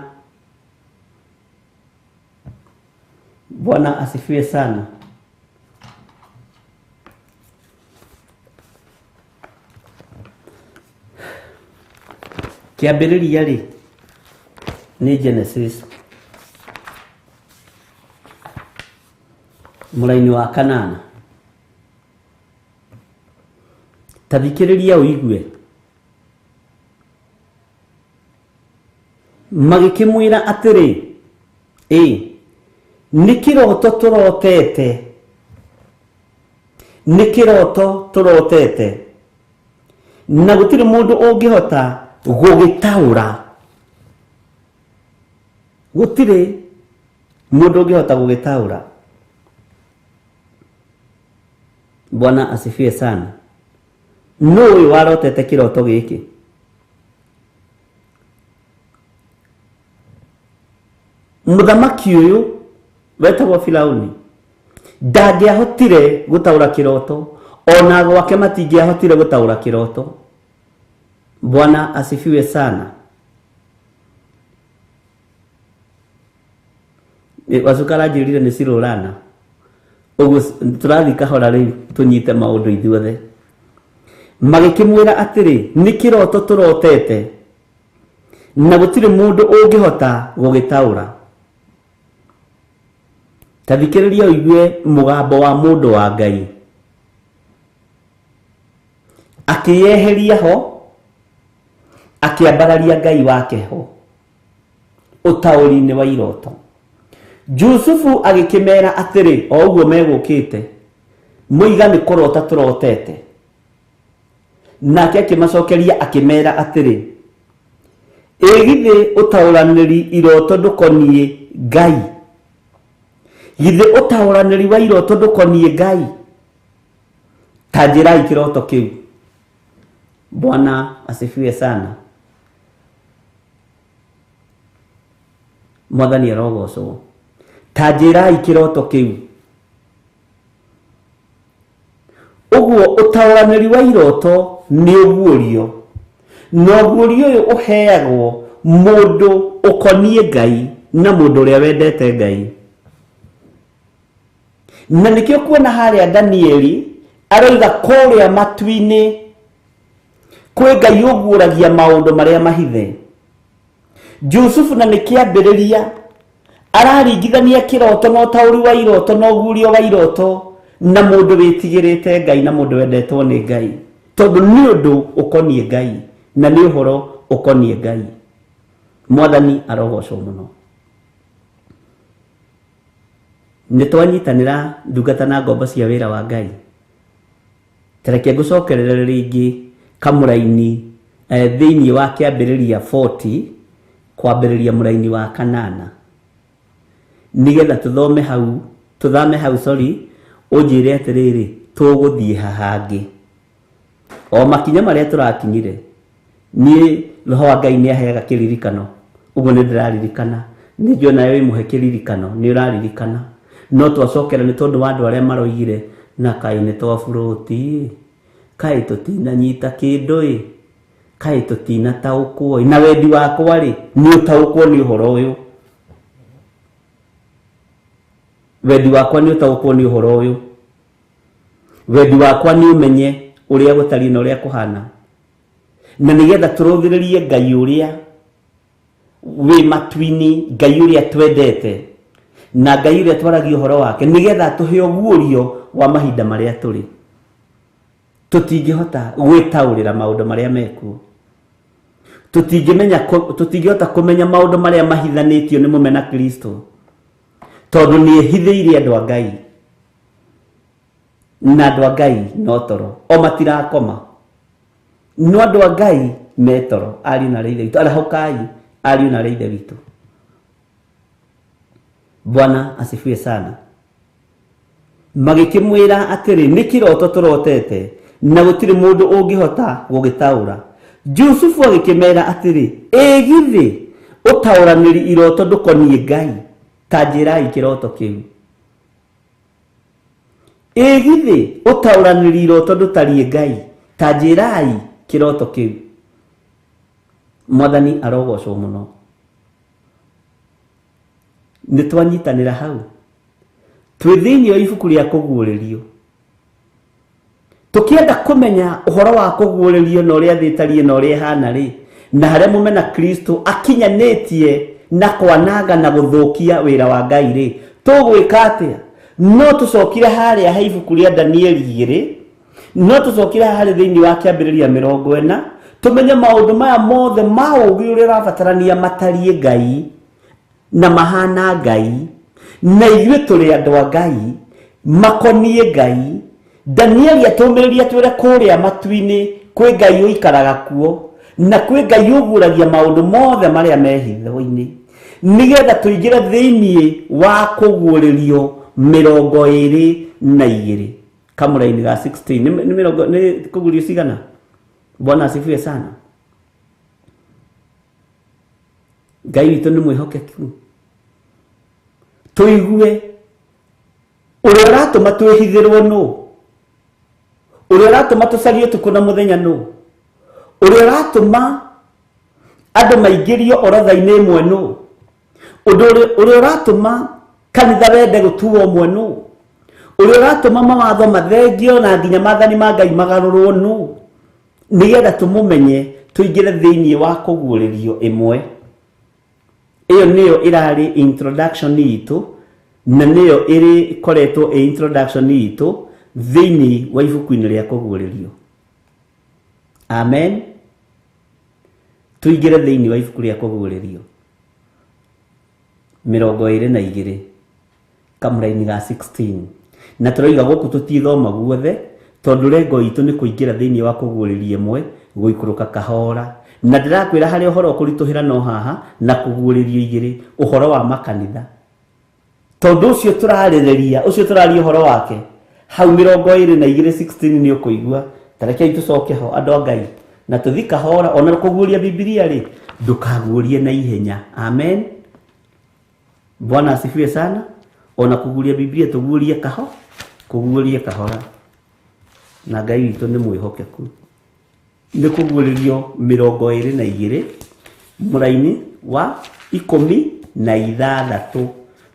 Bwana asifiwe sana. Kĩambĩrĩria rĩ nĩ Genesis mũraini wa 8. Ta thikĩrĩria ũigue. Magĩkĩmwĩra atĩrĩ, ĩ nĩ kĩroto tũrotete, nĩ kĩroto tũrotete, na gũtirĩ mũndũ ũngĩhota gũgĩtaũra. Gũtirĩ mũndũ ũngĩhota gũgĩtaũra. Bwana asifiwe sana. Nũ ũyũ warotete kĩroto gĩkĩ? Mũthamaki ũyũ wetagwo Firauni ndangĩahotire gũtaũra kĩroto, ona gwake matingĩahotire gũtaũra kĩroto. Bwana asifiwe sana. Wacuka aranjĩrire nĩ cirũrana ũguo tũrathiĩ kahora rĩu tũnyite maũndũ ithuothe. Magĩkĩmwĩra atĩrĩ, nĩ kĩroto tũrotete na gũtirĩ mũndũ ũngĩhota gũgĩtaũra. Ta thikĩrĩria ũigue mũgambo wa mũndũ wa Ngai akĩyeheria ho, akĩambararia Ngai wake ho ũtaũri-inĩ wa iroto. Jusufu agĩkĩmera atĩrĩ, o ũguo megũkĩte, mũiga nĩ kũrota tũrotete. Nake akĩmacokeria akĩmera atĩrĩ, ĩ githĩ ũtaũranĩri iroto ndũkoniĩ Ngai? Githĩ ũtaũranĩri wa iroto ndũkoniĩ Ngai? Ta njĩrai kĩroto kĩu. Bwana asifiwe sana. Mwathani arogocwo. Ta njĩrai kĩroto kĩu. Ũguo ũtaũranĩri wa iroto nĩ ũguũrio, na ũguũrio ũyũ ũheagwo mũndũ ũkoniĩ Ngai na mũndũ ũrĩa wendete Ngai. Na nĩkĩo kuona harĩa Danieli aroiga kũrĩa matu-inĩ kwĩ Ngai ũguũragia maũndũ marĩa mahithe. Jusufu na nĩ kĩambĩrĩria araringithania kĩroto na ũtaũri wa iroto na ũguũrio wa iroto na mũndũ wĩtigĩrĩte Ngai na mũndũ wendetwo nĩ Ngai, tondũ nĩ ũndũ ũkoniĩ Ngai na nĩ ũhoro ũkoniĩ Ngai. Mwathani arogocwo mũno. Nĩ twanyitanĩra ndungata na ngombo cia wĩra wa Ngai. Ta reke ngũcokerere rĩngĩ kamũraini thĩinĩ wa kĩambĩrĩria 40 kwambĩrĩria mũraini wa kanana, nĩgetha tũthome hau, tũthame hau, sorry, ũnjĩre atĩrĩrĩ, tũgũthiĩ haha hangĩ. O makinya marĩa tũrakinyire, niĩ roho wa Ngai nĩ aheaga kĩririkano, ũguo nĩ ndĩraririkana, nĩ njũĩ nawe wĩ mũhe kĩririkano, nĩ ũraririkana. No twacokera nĩ tondũ wa andũ arĩa maroigire, na kaĩ nĩ twaburũti, kaĩ tũtinanyita kĩndũ ĩ, kaĩ tũtinataũkwo ĩ, na wendi wakwa rĩ, nĩ ũtaũkwo nĩ ũhoro ũyũ. Wendi wakwa nĩ ũtaũkwo nĩ ũhoro ũyũ. Wendi wakwa nĩ ũmenye ũrĩa gũtariĩ na ũrĩa kũhana, na nĩgetha tũrũthĩrĩrie Ngai ũrĩa wĩ matu-inĩ, Ngai ũrĩa twendete na Ngai ũrĩa twaragia ũhoro wake, nĩgetha tũhe ũguũrio wa mahinda marĩa tũrĩ. Tũtingĩhota gwĩtaũrĩra maũndũ marĩa mekuo, tũtingĩmenya, tũtingĩhota kũmenya maũndũ marĩa mahithanĩtio nĩ mũmena Kristo, tondũ nĩ ehithĩire andũ a Ngai, na andũ a Ngai no toro, o matirakoma, no andũ a Ngai me toro. Ariũ na ithe witũ, arahũkai, ariũ na ithe witũ. Bwana asifiwe sana. Magĩkĩmwĩra atĩrĩ, nĩ kĩroto tũrotete na gũtirĩ mũndũ ũngĩhota gũgĩtaũra. Jusufu agĩkĩmera atĩrĩ, ĩ githĩ ũtaũranĩri iroto ndũkoniĩ Ngai? Ta njĩrai kĩroto kĩu. Ĩ githĩ ũtaũranĩri iroto ndũtariĩ Ngai? Ta njĩrai kĩroto kĩu. Mwathani arogocwo mũno. Nĩ twanyitanĩra hau, twĩ thĩinĩ wa ibuku rĩa kũguũrĩrio, tũkĩenda kũmenya ũhoro wa kũguũrĩrio na ũrĩa thĩ ĩtariĩ na ũrĩa ĩhana rĩ, na harĩa mũmena Kristo akinyanĩtie na kwananga na gũthũkia wĩra wa Ngai rĩ, tũgwĩka atĩa? No tũcokire harĩa he ibuku rĩa Danieli 2, no tũcokire harĩ thĩinĩ wa kĩambĩrĩria 40, tũmenye maũndũ maya mothe ma ũũgĩ ũrĩa ũrabatarania matariĩ Ngai na mahana Ngai, na ithuĩ tũrĩ andũ a Ngai makoniĩ Ngai. Danieli atũmĩrĩria twĩre kũrĩa matu-inĩ kwĩ Ngai ũikaraga kuo, na kwĩ Ngai ũguũragia maũndũ mothe marĩa me hitho-inĩ, nĩgetha tũingĩre thĩinĩ wa kũguũrĩrio 22 kamũraini ga 16. Nĩ mĩrongo nĩ kũguũrio cigana? Bwana asifiwe sana. Ngai witũ nĩ mwĩhokeku. Tũigue ũrĩa ũratũma twĩhithĩrwo nũ, ũrĩa ũratũma tũcarie ũtukũ na mũthenya nũ, Ũrĩa ũratũma andũ maingĩrio orodha-inĩ ĩmwe nũ? Ũndũ ũrĩa ũratũma kanitha wende gũtuo ũmwe nũ? Ũrĩa ũratũma mawatho mathengio na nginya maathani ma Ngai magarũrwo nũ? Nĩgetha tũmũmenye tũingĩre thĩinĩ wa kũguũrĩrio ĩmwe. Ĩyo nĩyo ĩrarĩ introduction itũ na nĩyo ĩrĩkoretwo ĩ introduction itũ thĩinĩ wa ibuku-inĩ rĩa kũguũrĩrio. Amen. Tũingĩre thĩinĩ wa ibuku rĩa kũguũrĩrio 22 kamũraini ga 16 na tũroiga gũkũ tũtithoma guothe tondũ rengo itũ nĩ kũingĩra thĩinĩ wa kũguũrĩria ĩmwe gũikũrũka kahora na ndĩrakwĩra harĩa ũhoro ũkũritũhĩra no haha na kũguũrĩrio igĩrĩ ũhoro wa makanitha tondũ ũcio tũrarĩrĩria ũcio tũraria ũhoro wake hau 22 16 nĩ ũkũigua. Ta rekei tũcoke ho andũ a Ngai na tũthi kahora ona kũguũria Bibilia rĩ ndũkaguũrie na ihenya. Amen. Bwana asifiwe sana. Ona kũguũria Bibilia tũguũrie kaho kũguũrie kahora na Ngai witũ nĩ mwĩhokeku. Nĩ kũguũrĩrio 22 mũraini wa 16.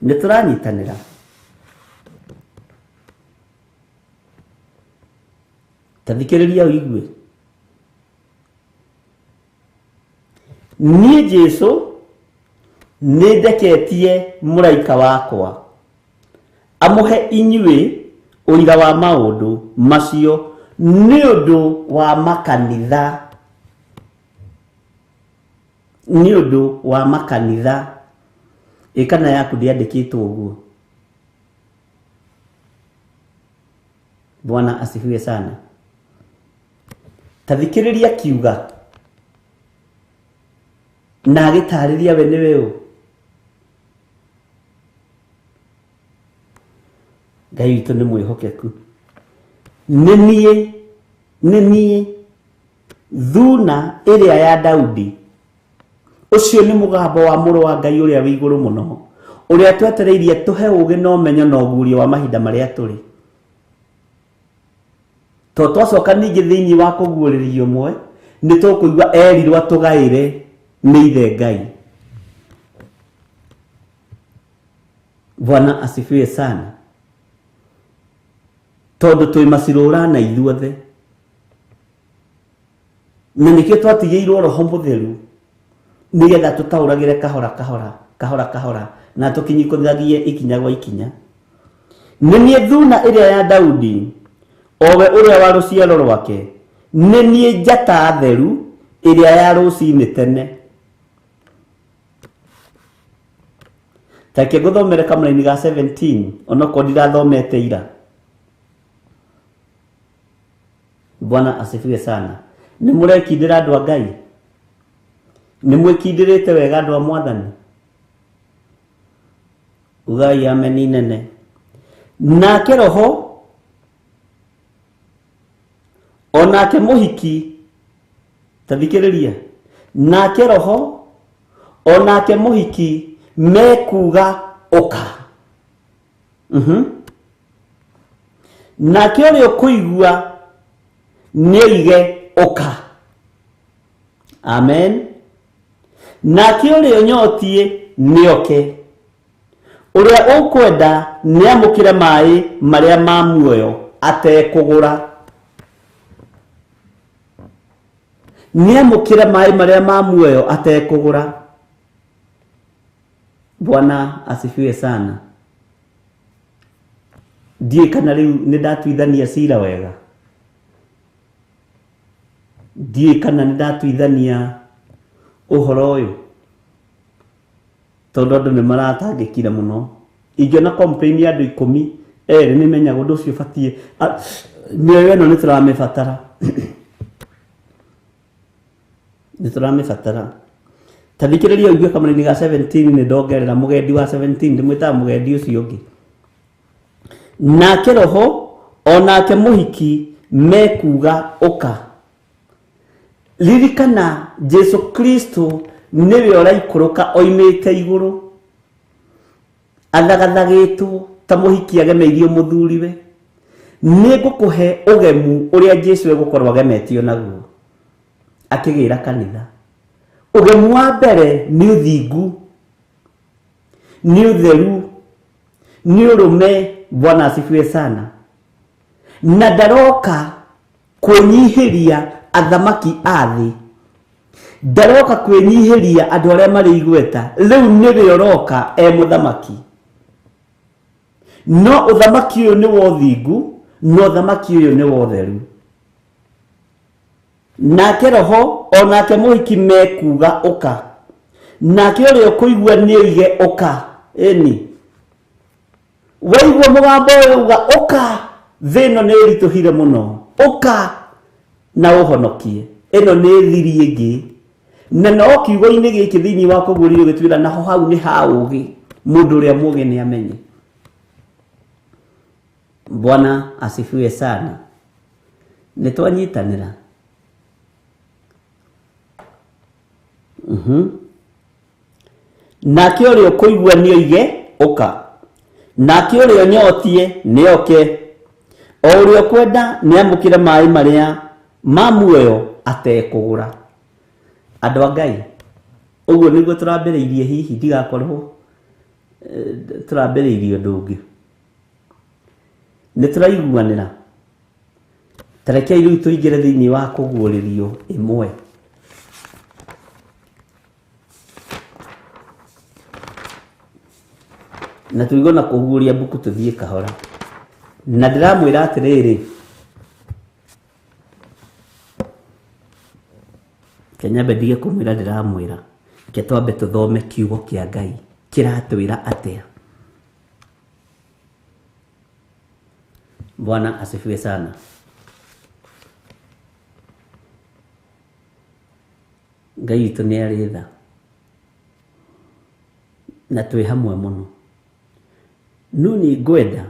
Nĩ tũranyitanĩra. Ta thikĩrĩria ũigue. Niĩ Jesũ nĩ ndeketie mũraika wakwa amũhe inyuĩ ũira wa maũndũ macio nĩ ũndũ wa makanitha. Nĩ ũndũ wa makanitha. Ĩ kana yaku ndĩandĩkĩtwo ũguo? Bwana asifiwe sana. Ta thikĩrĩria kiuga na agĩtarĩria we nĩwe ũ. Ngai witũ nĩ mwĩhokeku. Nĩ niĩ, nĩ niĩ thuna ĩrĩa ya Daudi. Ũcio nĩ mũgambo wa mũrũ wa Ngai ũrĩa wĩ igũrũ mũno, ũrĩa twetereirie tũhe ũũgĩ na ũmenyo na ũguũrio wa mahinda marĩa tũrĩ. To twacoka ningĩ thĩinĩ wa kũguũrĩrio ũmwe nĩ tũkũigua erirwo atũgaĩre nĩ ithe Ngai. Bwana asifiwe sana. Tondũ twĩ macirũra na ithuothe na nĩkĩo twatigĩirwo roho mũtheru nĩgetha tũtaũragĩre kahora kahora kahora kahora na tũkinyikũthagie ikinya gwa ikinya. Nĩ niĩ thuna ĩrĩa ya Daudi o we ũrĩa wa rũciaro rwake, nĩ niĩ njata theru ĩrĩa ya rũcinĩ tene. Ta reke ngũthomere kamũraini ga 17 onokorwo ndirathomete ira. Bwana asifiwe sana. Nĩ mũrekindĩra andũ a Ngai? Nĩ mwĩkindĩrĩte wega andũ a Mwathani? Ugai ameni nene. Nake roho onake mũhiki, ta thikĩrĩria, nake roho onake mũhiki mekuga ũka. Nake ũrĩa ũkũigua nĩoige ũka. Amen. Nake ũrĩa ũnyotiĩ nĩoke. Ũrĩa ũkwenda nĩamũkĩre maĩ marĩa ma muoyo atekũgũra. Nĩamũkĩre maĩ marĩa ma muoyo atekũgũra. Bwana asifiwe sana. Ndiũĩ kana rĩu nĩ ndatuithania cira wega. Ndiũĩ kana nĩ ndatuithania ũhoro ũyũ tondũ andũ nĩ maratangĩkire mũno. Ingĩona complain ya andũ 12 nĩ menyaga ũndũ ũcio ũbatiĩ. Mĩoyo ĩno nĩ tũramĩbatara. Nĩ tũramĩbatara. Ta thikĩrĩria ũigue kamũraini ga 17 nĩ ndongerera mũgendi wa 17 ndĩmwĩtaga mũgendi ũcio ũngĩ. Nake roho onake mũhiki mekuga ũka. Ririkana Jesu Kristo nĩwe ũraikũrũka oimĩte igũrũ athagathagĩtwo ta mũhiki agemeirio mũthuriwe. Nĩ ngũkũhe ũgemu ũrĩa Jesu egũkorwo agemetio naguo. Akĩgĩra kanitha. Ũgemu wa mbere nĩ ũthingu, nĩ ũtheru, nĩ ũrũme. Bwana asifiwe sana. Na ndaroka kwĩnyihĩria athamaki a thĩ, ndaroka kwĩnyihĩria andũ arĩa marĩ igweta. Rĩu nĩwe ũroka e mũthamaki. No ũthamaki ũyũ nĩ wa ũthingu, na ũthamaki ũyũ nĩ wa ũtheru. Nake roho onake mũhiki mekuga ũka, nake ũrĩa ũkũigua nĩ oige ũka. Ĩni waigua mũgambo ũyũ uga ũka, thĩ ĩno nĩ ĩritũhire mũno, ũka na ũhonokie. Ĩno nĩ thiri ĩngĩ. Na no kiugo-inĩ gĩkĩ thĩinĩ wa kũguũrĩrio gĩtwĩra naho hau nĩ ha ũgĩ, mũndũ ũrĩa mũgĩ nĩ amenye. Bwana asifiwe sana. Nĩ twanyitanĩra. Nake ũrĩa ũkũigua nĩ oige ũka, nake ũrĩa ũnyotie nĩ oke, o ũrĩa ũkwenda nĩ amũkĩre maĩ marĩa ma muoyo atekũgũra. Andũ a Ngai, ũguo nĩguo tũrambĩrĩirie. Hihi ndigakorwo tũrambĩrĩirie ũndũ ũngĩ. Nĩ tũraiguanĩra. Ta rekei rĩu tũingĩre thĩinĩ wa kũguũrĩrio ĩmwe. Na tũigwo na kũguũria mbuku tũthiĩ kahora. Na ndĩramwĩra atĩrĩrĩ, reke nyambe ndige kũmwĩra ndĩramwĩra, reke twambe tũthome kiugo kĩa Ngai kĩratwĩra atĩa. Bwana asifiwe sana. Ngai witũ nĩ arĩ tha na twĩ hamwe mũno. No nĩ ngwenda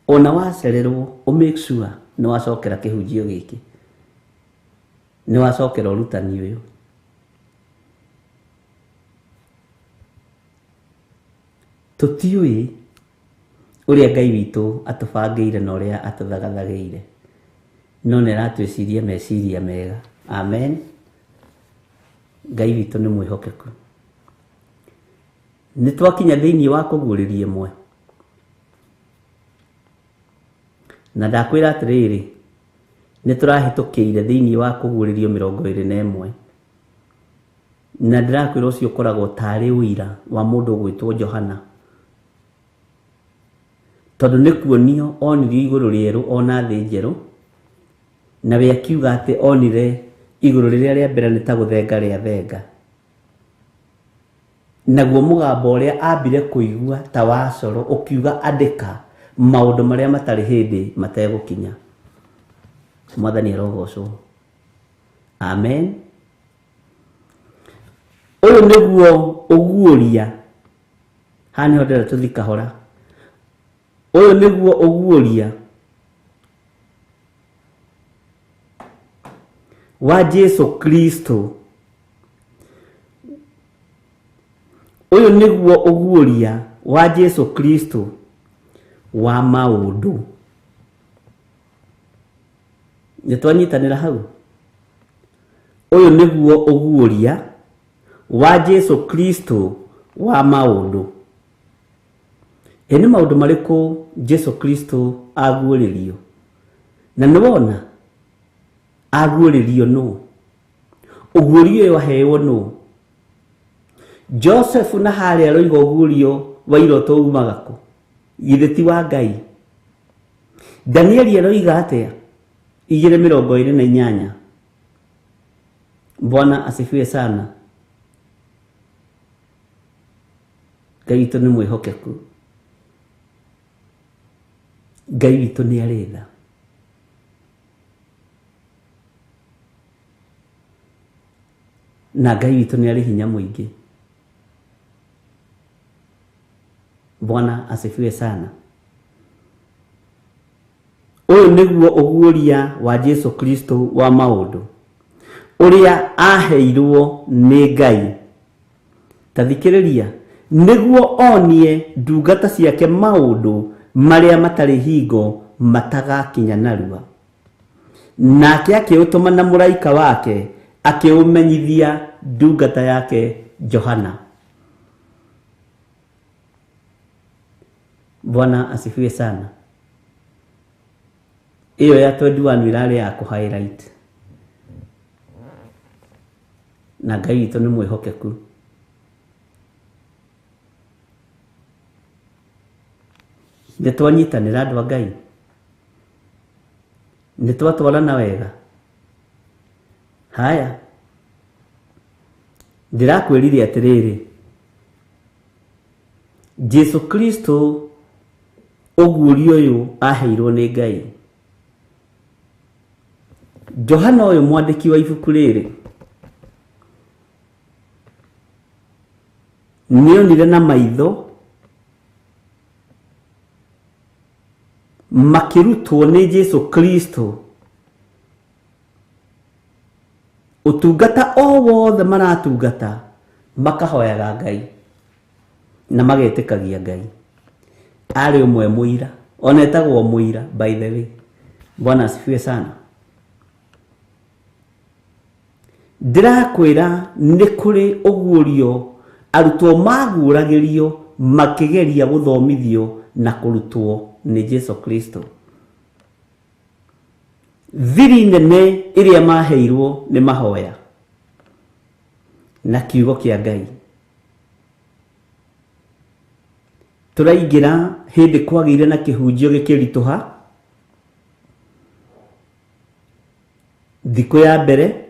ona wacererwo ũ make sure nĩ wacokera kĩhunjio gĩkĩ, nĩ wacokera ũrutani ũyũ. Tũtiũĩ ũrĩa Ngai witũ atũbangĩire na ũrĩa atũthagathagĩire, no nĩ aratwĩciria meciria mega. Amen. Ngai witũ nĩ mwĩhokeku. Nĩ twakinya thĩinĩ wa kũguũrĩria ĩmwe, na ndakwĩra atĩrĩrĩ, nĩ tũrahĩtũkĩire thĩinĩ wa kũguũrĩrio 21, na ndĩrakwĩra ũcio ũkoragwo tarĩ ũira wa mũndũ ũgwĩtwo Johana, tondũ nĩ kuonio onirio igũrũ rĩerũ ona thĩ njerũ, na we akiuga atĩ onire igũrũ rĩrĩa rĩa mbere nĩ ta gũthenga rĩa thenga, naguo mũgambo ũrĩa ambire kũigua ta wa coro ũkiuga andĩka maũndũ marĩa matarĩ hĩndĩ mategũkinya. Mwathani arogocwo. Amen. Ũyũ nĩguo ũguũria. Haha nĩho ndĩrenda tũthiĩ kahora. Ũyũ nĩguo ũguũria wa Jesu Kristo. Ũyũ nĩguo ũguũria wa Jesu Kristo wa maũndũ. Nĩ twanyitanĩra hau. Ũyũ nĩguo ũguũria wa Jesu Kristo wa maũndũ. Ĩ nĩ maũndũ marĩkũ Jesu Kristo aguũrĩrio? Na nĩ wona aguũrĩrio nũ? Ũguũrio ũyũ aheirwo nũ? Joseph na harĩa aroiga ũguũrio wa iroto umaga kũ? Githĩ ti wa Ngai? Danieli aroiga atĩa? 2:28. Bwana asifiwe sana. Ngai witũ nĩ mwĩhokeku. Ngai witũ nĩ arĩ tha. Na Ngai witũ nĩ arĩ hinya mũingĩ. Bwana asifiwe sana. Ũyũ nĩguo ũguũria wa Jesu Kristo wa maũndũ ũrĩa aheirwo nĩ Ngai. Ta thikĩrĩria, nĩguo onie ndungata ciake maũndũ marĩa matarĩ hingo matagakinya narua. Nake akĩũtũma na mũraika wake akĩũmenyithia ndungata yake Johana. Bwana asifiwe sana. Iyo ya 21 irarĩ ya kũ highlight. Na Ngai witũ nĩ mwĩhokeku. Nĩ twanyitanĩra andũ a Ngai, nĩ twatwarana wega. Haya, ndĩrakwĩrire atĩrĩrĩ, Jesu Kristo ũguũrio ũyũ aheirwo nĩ Ngai. Johana ũyũ mwandĩki wa ibuku rĩrĩ nĩonire na maitho makĩrutwo nĩ Jesu Kristo ũtungata o wothe maratungata makahoyaga Ngai na magetĩkagia Ngai. Arĩ ũmwe mũira, ona etagwo mũira by the way. Bwana asifiwe sana. Ndĩrakwĩra nĩ kũrĩ ũguũrio arutwo maguũragĩrio makĩgeria gũthomithio na kũrutwo nĩ Jesu Kristo. Thiri nene ĩrĩa maheirwo nĩ mahoya na kiugo kĩa Ngai. Tũraingĩra hĩndĩ kwagĩire na kĩhunjio gĩkĩritũha thikũ ya mbere,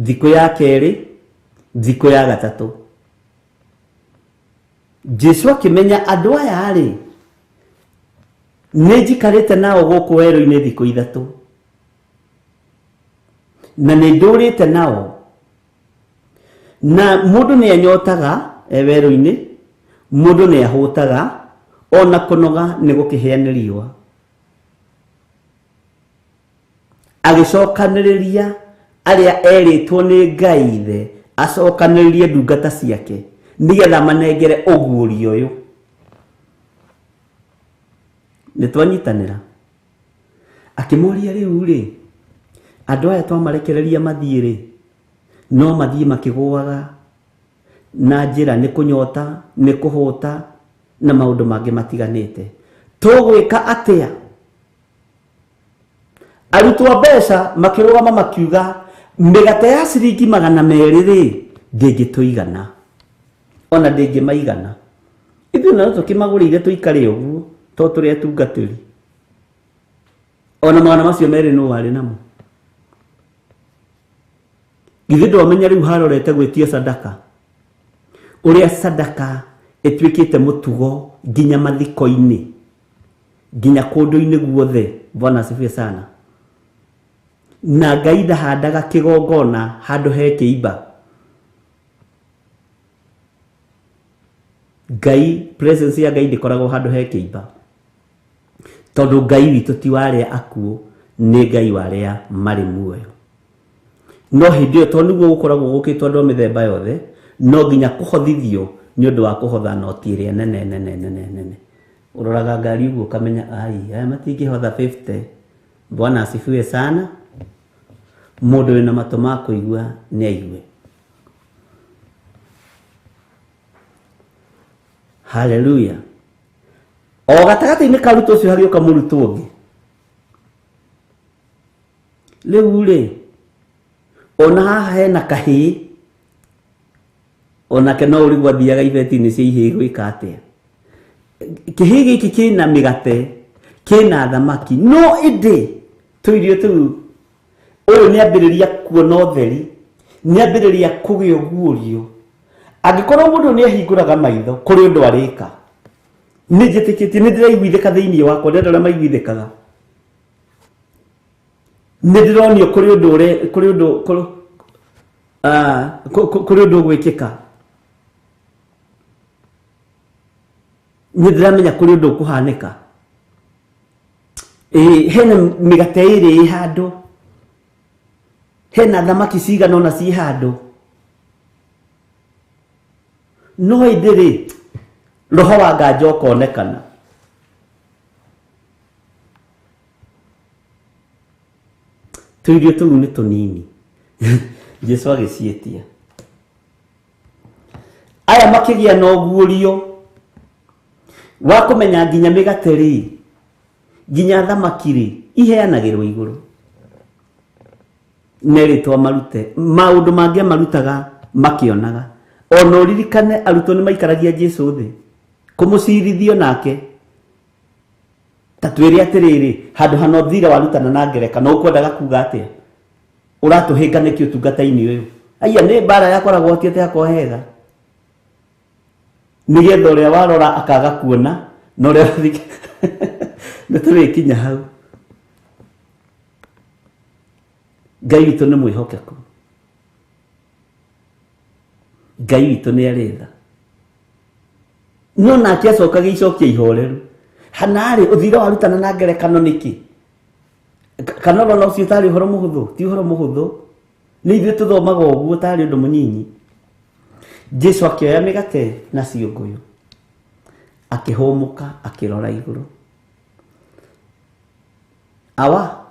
thikũ ya kerĩ, thikũ ya gatatũ. Jesu akĩmenya andũ aya rĩ, nĩ njikarĩte nao gũkũ werũ-inĩ thikũ ithatũ na nĩ ndũrĩte nao, na mũndũ nĩ anyotaga e werũ-inĩ, mũndũ nĩ ahũtaga, ona kũnoga nĩ gũkĩhĩa nĩ riũa. Agĩcokanĩrĩria arĩa erĩtwo nĩ Ngai ithe acokanĩrĩrie ndungata ciake nĩgetha manengere ũguũrio ũyũ. Nĩ twanyitanĩra. Akĩmoria rĩu rĩ, andũ aya twamarekereria mathiĩ rĩ, no mathiĩ makĩgũaga na njĩra nĩ kũnyota, nĩ kũhũta na maũndũ mangĩ matiganĩte. Tũgwĩka atĩa? Arutwo mbeca makĩrũgama makiuga mĩgate ya ciringi 200 rĩ ndĩngĩtũigana, ona ndĩngĩmaigana. Ithuĩ no tũkĩmagũrĩire tũikare ũguo to tũrĩ atungatĩri. Ona 200 nũ warĩ namo. Githĩ ndwamenya rĩu harorete gwĩtia sadaka, ũrĩa sadaka ĩtuĩkĩte mũtugo nginya mathiko-inĩ, nginya kũndũ-inĩ guothe. Bwana asifiwe sana. Na Ngai ndahandaga kĩgongona handũ he kĩimba. Ngai, presence ya Ngai ndĩkoragwo handũ he kĩimba, tondũ Ngai witũ ti wa arĩa akuũ, nĩ Ngai wa arĩa marĩ muoyo. No hĩndĩ ĩyo tondũ nĩguo gũkoragwo gũkĩtwo andũ a mĩthemba yothe, no nginya kũhothithio nĩ ũndũ wa kũhotha noti ĩrĩa nene nene nene nene. Ũroraga ngari ũguo ũkamenya ai, aya matingĩhotha 50. Bwana asifiwe sana. Mũndũ wĩna matũ ma kũigua nĩ aigue. Haleluya. O gatagatĩ-inĩ ka arutwo ũcio hagĩũka mũrutwo ũngĩ. Rĩu rĩ, ona haha hena kahĩĩ, onake no ũrigwo athiaga ibeti-inĩ cia ihĩĩ gwĩka atĩa. Kĩhĩĩ gĩkĩ kĩna mĩgate, kĩna thamaki, no ĩndĩ tũirio tũu, ũyũ nĩambĩrĩria kuona ũtheri, nĩambĩrĩria kũgĩa ũguũrio. Angĩkorwo mũndũ nĩahingũraga maitho kũrĩ ũndũ arĩka, nĩ njĩtĩkĩtie, nĩ ndĩraiguithĩka thĩinĩ wakwa, nĩ andũ arĩa maiguithĩkaga. Nĩ ndĩronio kũrĩ ũndũ ũrĩ, kũrĩ ũndũ, kũrĩ, kũrĩ ũndũ ũgwĩkĩka. Nĩ ndĩramenya kũrĩ ũndũ ũkũhanĩka. Hena mĩgate ĩrĩ ĩ handũ, hena thamaki cigana ũna ciĩ handũ, no ĩndĩ rĩ, roho wa nganja ũkonekana. Tũirio tũu nĩ tũnini. Jesu agĩciĩtia. Aya makĩgĩa na ũguũrio wa kũmenya nginya mĩgate rĩ, nginya thamaki rĩ, iheanagĩrwo igũrũ. Nerĩtwo marute maũndũ mangĩ marutaga makĩonaga. Ona ũririkane arutwo nĩ maikaragia Jesu thĩ kũmũcirithio nake. Ta twĩre atĩrĩrĩ, handũ hana ũthira warutana na ngerekano ũkwendaga kuga atĩa? Ũratũhĩnga nĩkĩ ũtungata-inĩ ũyũ? Aya nĩ mbara yakoragwo atĩ hakorwo hega. Nĩgetha ũrĩa warora akaga kuona na ũrĩa nĩ tũrĩkinya hau. Ngai witũ nĩ mwĩhokeku. Ngai witũ nĩ arĩ tha. No nake acoka gĩicokia ihoreru. Hanarĩ ũthira warutana na ngerekano nĩkĩ? Kana ũrona ũcio tarĩ ũhoro mũhũthũ? Ti ũhoro mũhũthũ. Nĩ ithuĩ tũthomaga ũguo tarĩ ũndũ mũnyinyi. Jesu akĩoya mĩgate na ciũngũyũ. Akĩhũmũka akĩrora igũrũ. Awa,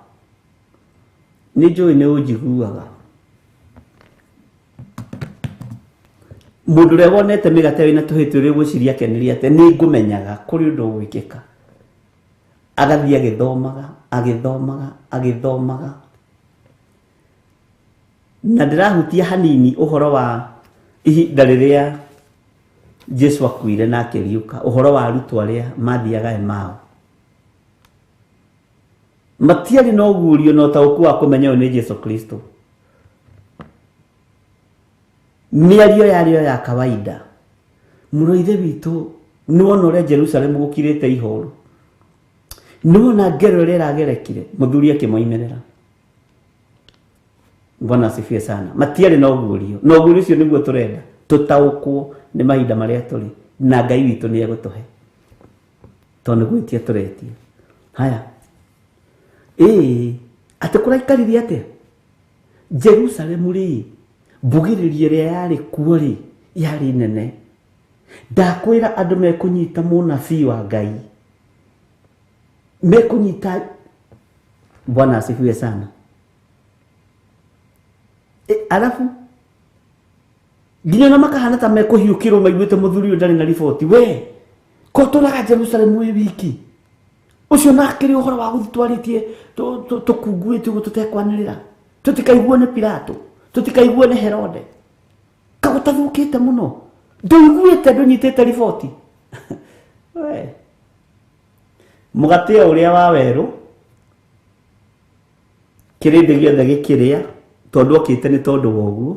nĩ njũĩ nĩ ũnjiguaga. Mũndũ ũrĩa wonete mĩgate ĩyo ĩna tũhĩ twĩrĩ ũgwĩciria akenire atĩa? Nĩ ngũmenyaga kũrĩ ũndũ ũgwĩkĩka. Agathiĩ agĩthomaga, agĩthomaga, agĩthomaga. Na ndĩrahutia hanini ũhoro wa ihinda rĩrĩa Jesu akuire na akĩriũka, ũhoro wa arutwo arĩa mathiaga Emau. Matiarĩ na ũguũrio na ũtaũku wa kũmenya ũyũ nĩ Jesu Kristo. Mĩario yarĩ o ya kawaida. Mũrũ wa ithe witũ, nĩ wona ũrĩa Jerusalemu gũkirĩte ihoru. Nĩ wona ngero ĩrĩa ĩragerekire, mũthuri akĩmoimĩrĩra. Bwana asifiwe sana. Matiarĩ na ũguũrio. Na ũguũrio ũcio nĩguo tũrenda. Tũtaũkwo nĩ mahinda marĩa tũrĩ. Na Ngai witũ nĩ egũtũhe. Tondũ nĩ gwĩtia tũretia. Haya. Ĩĩ, atĩ kũraikarire atĩa? Jerusalemu rĩ, mbugĩrĩrio ĩrĩa yarĩ kuo rĩ, yarĩ nene. Ndakwĩra andũ mekũnyita mũnabii wa Ngai. Mekũnyita. Bwana asifiwe sana. Alafu nginya na makahana ta mekũhiũkĩrwo maiguĩte mũthuri ũyũ ndarĩ na riboti. We, ko tũraga Jerusalemu wĩ wiki. Ũcio nakĩrĩ ũhoro wa gũthiĩ twarĩtie tũkunguĩte ũguo tũtekwanĩrĩra. Tũtikaiguo nĩ Pilato, tũtikaiguo nĩ Herode. Kagũtathũkĩte mũno. Ndũiguĩte ndũnyitĩte riboti. We. Mũgate o ũrĩa wa werũ, kĩrĩndĩ gĩothe gĩkĩrĩa, tondũ okĩte nĩ tondũ wa ũguo.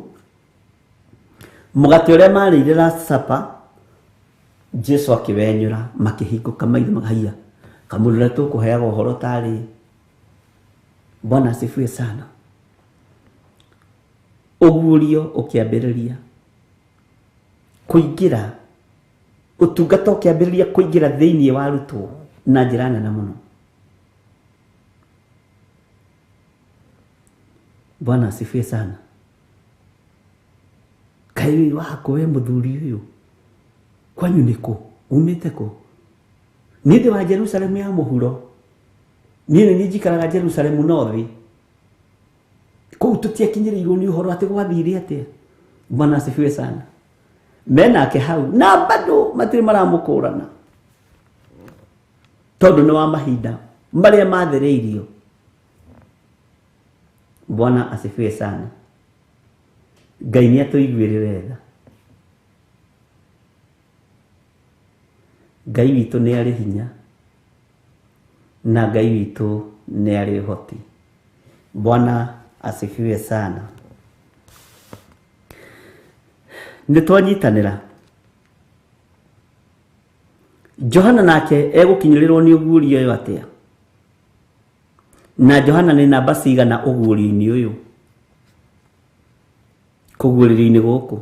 Mũgate ũrĩa marĩire last supper, Jesu akĩwenyũra, makĩhingũka maitho makahaiya. Kamũndũ ũrĩa tũkũheaga ũhoro tarĩ. Bwana asifiwe sana. Ũguũrio ũkĩambĩrĩria kũingĩra, ũtungata ũkĩambĩrĩria kũingĩra thĩinĩ wa arutwo na njĩra nene mũno. Bwana asifiwe sana. Kaĩ wako we mũthuri ũyũ, kwanyu nĩ kũ? Umĩte kũ? Niĩ ndĩ wa Jerusalemu ya mũhuro. Niĩ nĩ niĩ njikaraga Jerusalemu North. Kũu tũtiakinyĩrĩirwo nĩ ũhoro atĩ gwathire atĩa. Bwana asifiwe sana. Menake hau na bado matirĩ maramũkũrana. Tondũ nĩ wa mahinda marĩa mathereirio. Bwana asifiwe sana. Ngai nĩ atũiguĩrĩre tha. Ngai witũ nĩ arĩ hinya na Ngai witũ nĩ arĩ ũhoti. Bwana asifiwe sana. Nĩ twanyitanĩra. Johana nake egũkinyĩrĩrwo nĩ ũguũrio ũyũ atĩa? Na Johana nĩ namba cigana ũguũrio-inĩ ũyũ? Kũguũrĩrio-inĩ gũkũ.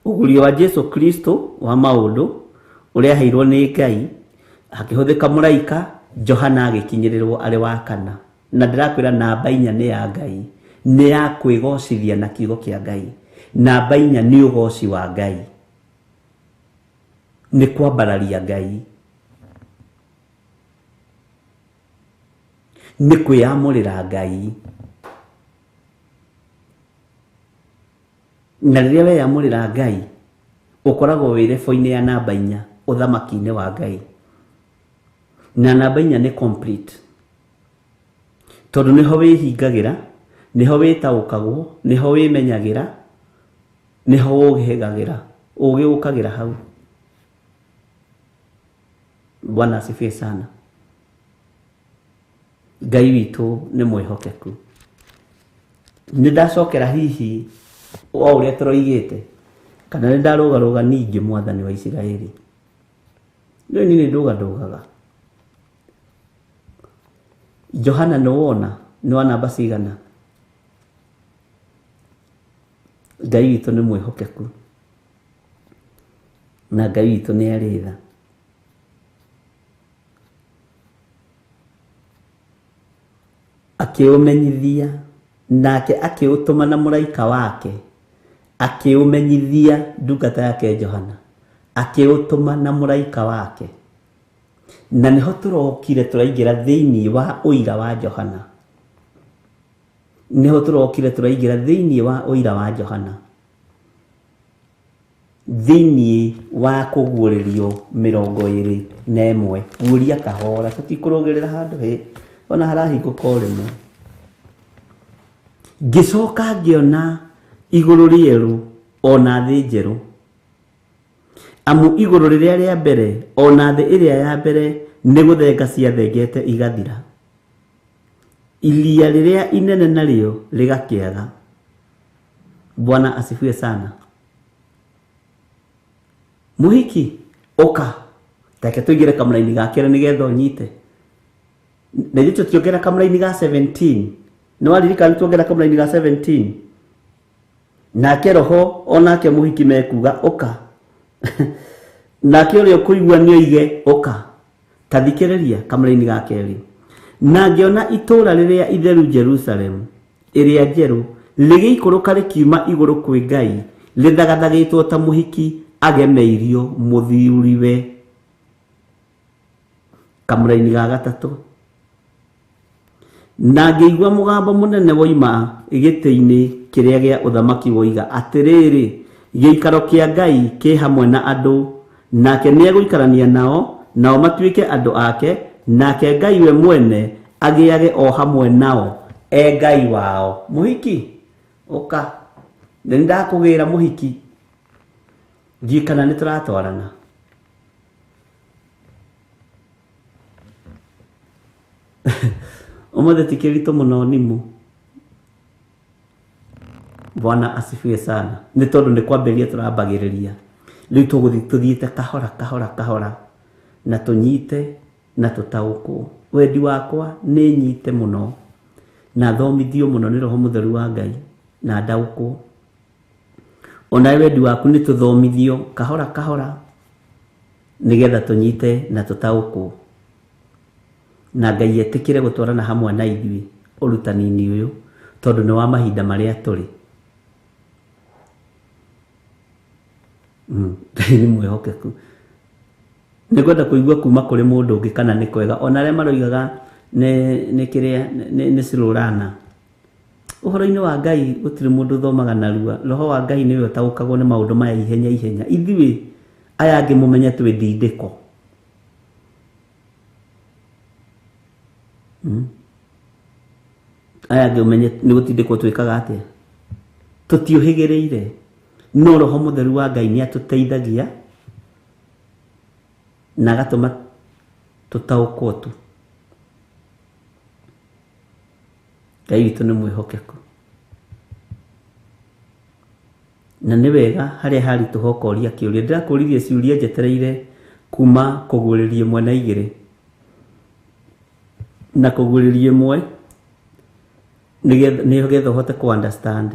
Ũguũrio wa Jesu Kristo wa maũndũ ũrĩa aheirwo nĩ Ngai akĩhũthĩka mũraika, Johana agĩkinyĩrĩrwo arĩ wa kana. Na ndĩrakwĩra namba inya nĩ ya Ngai, nĩ ya kwĩgocithia na kiugo kĩa Ngai. Namba inya nĩ ũgoci wa Ngai, nĩ kwambararia Ngai, nĩ kwĩyamũrĩra Ngai. Na rĩrĩa weyamũrĩra Ngai ũkoragwo wĩ level-inĩ ya namba 4 ũthamaki-inĩ wa Ngai. Na namba 4 nĩ complete, tondũ nĩho wĩhingagĩra, nĩho wĩtaũkagwo, nĩho wĩmenyagĩra, nĩho ũhĩgagĩra, ũgĩ ũkagĩra hau. Bwana asifiwe sana. Ngai witũ nĩ mwĩhokeku. Nĩ ndacokera hihi o ũrĩa tũroigĩte, kana nĩ ndarũgarũga ningĩ mwathani wa Isiraeli? Nĩ niĩ nĩ ndũgandũgaga. Johana nĩ wona nĩ wa namba cigana? Ngai witũ nĩ mwĩhokeku na Ngai witũ nĩ arĩ tha. Akĩũmenyithia, nake akĩũtũma na mũraika wake, akĩũmenyithia ndungata yake Johana, akĩũtũma na mũraika wake. Na nĩho tũrokire tũraingĩra thĩinĩ wa ũira wa Johana. Nĩho tũrokire tũraingĩra thĩinĩ wa ũira wa Johana, thĩinĩ wa kũguũrĩrio 21. Guũria kahora, tũtikũrũgĩrĩra handũ hĩ ona harahingũka o rĩmwe. Ngĩcoka ngĩona igũrũ rĩerũ ona thĩ njerũ, amu igũrũ rĩrĩa rĩa mbere ona thĩ ĩrĩa ya mbere nĩ gũthenga ciathengete igathira, iria rĩrĩa inene narĩo rĩgakĩaga. Bwana asifiwe sana. Mũhiki ũka, take tũingĩre kamũraini ga kerĩ nĩgetha ũnyite. Na ithuĩ tũtiongera kamũraini ga 17. Nĩ waririkana tuongera kamũraini ga 17? Nake roho onake mũhiki mekuga ũka. Nake ũrĩa ũkũigua nĩ oige ũka. Ta thikĩrĩria kamũraini ga kerĩ. Na ngĩona itũũra rĩrĩa itheru Jerusalemu ĩrĩa njerũ rĩgĩikũrũka rĩkiuma igũrũ kwĩ Ngai, rĩthagathagĩtwo ta mũhiki agemeirio mũthuriwe. Kamũraini ga gatatũ. Na ngĩigua mũgambo mũnene woima gĩtĩ-inĩ kĩrĩa gĩa ũthamaki woiga atĩrĩrĩ, gĩikaro kĩa Ngai kĩ hamwe na andũ, nake nĩegũikarania nao, nao matuĩke andũ ake, nake Ngai we mwene agĩage o hamwe nao, e Ngai wao. Mũhiki ũka, nĩ ndakũgĩra mũhiki, ndiũĩ kana nĩ tũratwarana. Ũmũthĩ ti kĩritũ mũno nimu. Bwana asifiwe sana. Nĩ tondũ nĩ kwambĩrĩria tũrambagĩrĩria. Rĩu tũgũthiĩ tũthiĩte kahora kahora kahora, na tũnyite na tũtaũkwo. Wendi wakwa nĩ nyite mũno na thomithio mũno nĩ Roho Mũtheru wa Ngai na ndaũkwo. Onawe wendi waku nĩ tũthomithio kahora kahora nĩgetha tũnyite na tũtaũkwo, na Ngai etĩkĩre gũtwarana hamwe na ithuĩ ũrutani-inĩ ũyũ, tondũ nĩ wa mahinda marĩa tũrĩ. Ngai nĩ mwĩhokeku. Nĩ ngwenda kũigua kuma kũrĩ mũndũ ũngĩ kana nĩ kwega. Ona arĩa maroigaga nĩ kĩrĩa nĩ cirũrana. Ũhoro-inĩ wa Ngai gũtirĩ mũndũ ũthomaga narua. Roho wa Ngai nĩwe ũtaũkagwo nĩ maũndũ maya ihenya ihenya. Ithuĩ aya angĩ mũmenye twĩ ndindĩko. Aya angĩ ũmenye nĩ gũtindĩkwo twĩkaga atĩa, tũtiũhĩgĩrĩire. No Roho Mũtheru wa Ngai nĩ atũteithagia na agatũma tũtaũkwo tu. Ngai witũ nĩ mwĩhokeku. Na nĩ wega harĩa haritũha ũkoria kĩũria. Ndĩrakũririe ciũria njetereire kuma kũguũrĩria 1 na 2. Na kũguũrĩria 1 nĩgetha ũhote kũ understand.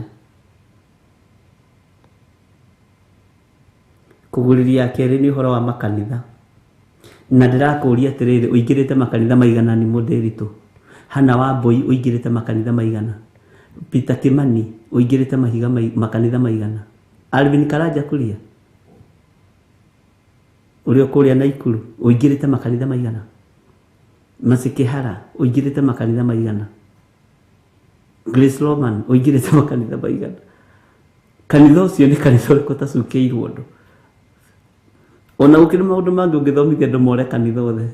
Kũguũrĩria ya kerĩ nĩ ũhoro wa makanitha. Na ndĩrakũria atĩrĩrĩ, ũingĩrĩte makanitha maigana nĩ mũndĩritũ? Hana Wambui ũingĩrĩte makanitha maigana? Peter Kimani ũingĩrĩte mahiga makanitha maigana? Alvin Karanja Kuria ũrĩa ũkũrĩa Naikuru ũingĩrĩte makanitha maigana? Masikihara ũingĩrĩte makanitha maigana? Grace Roman ũingĩrĩte makanitha maigana? Kanitha ũcio nĩ kanitha ũrĩkũ ũtacukĩirwo ũndũ? Ona gũkĩrĩ maũndũ mangĩ ũngĩthomithia andũ more kanitha othe.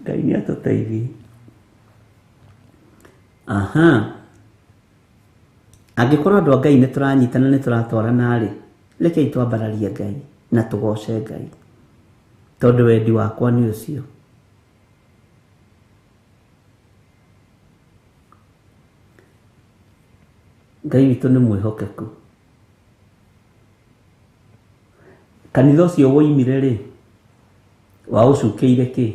Ngai nĩ atũteithie. Aha. Angĩkorwo andũ a Ngai nĩ tũranyitana nĩ tũratwarana rĩ, rekei twambararie Ngai na tũgoce Ngai, tondũ wendi wakwa nĩ ũcio. Ngai witũ nĩ mwĩhokeku. Kanitha ũcio woimire rĩ, waũcukĩire kĩ?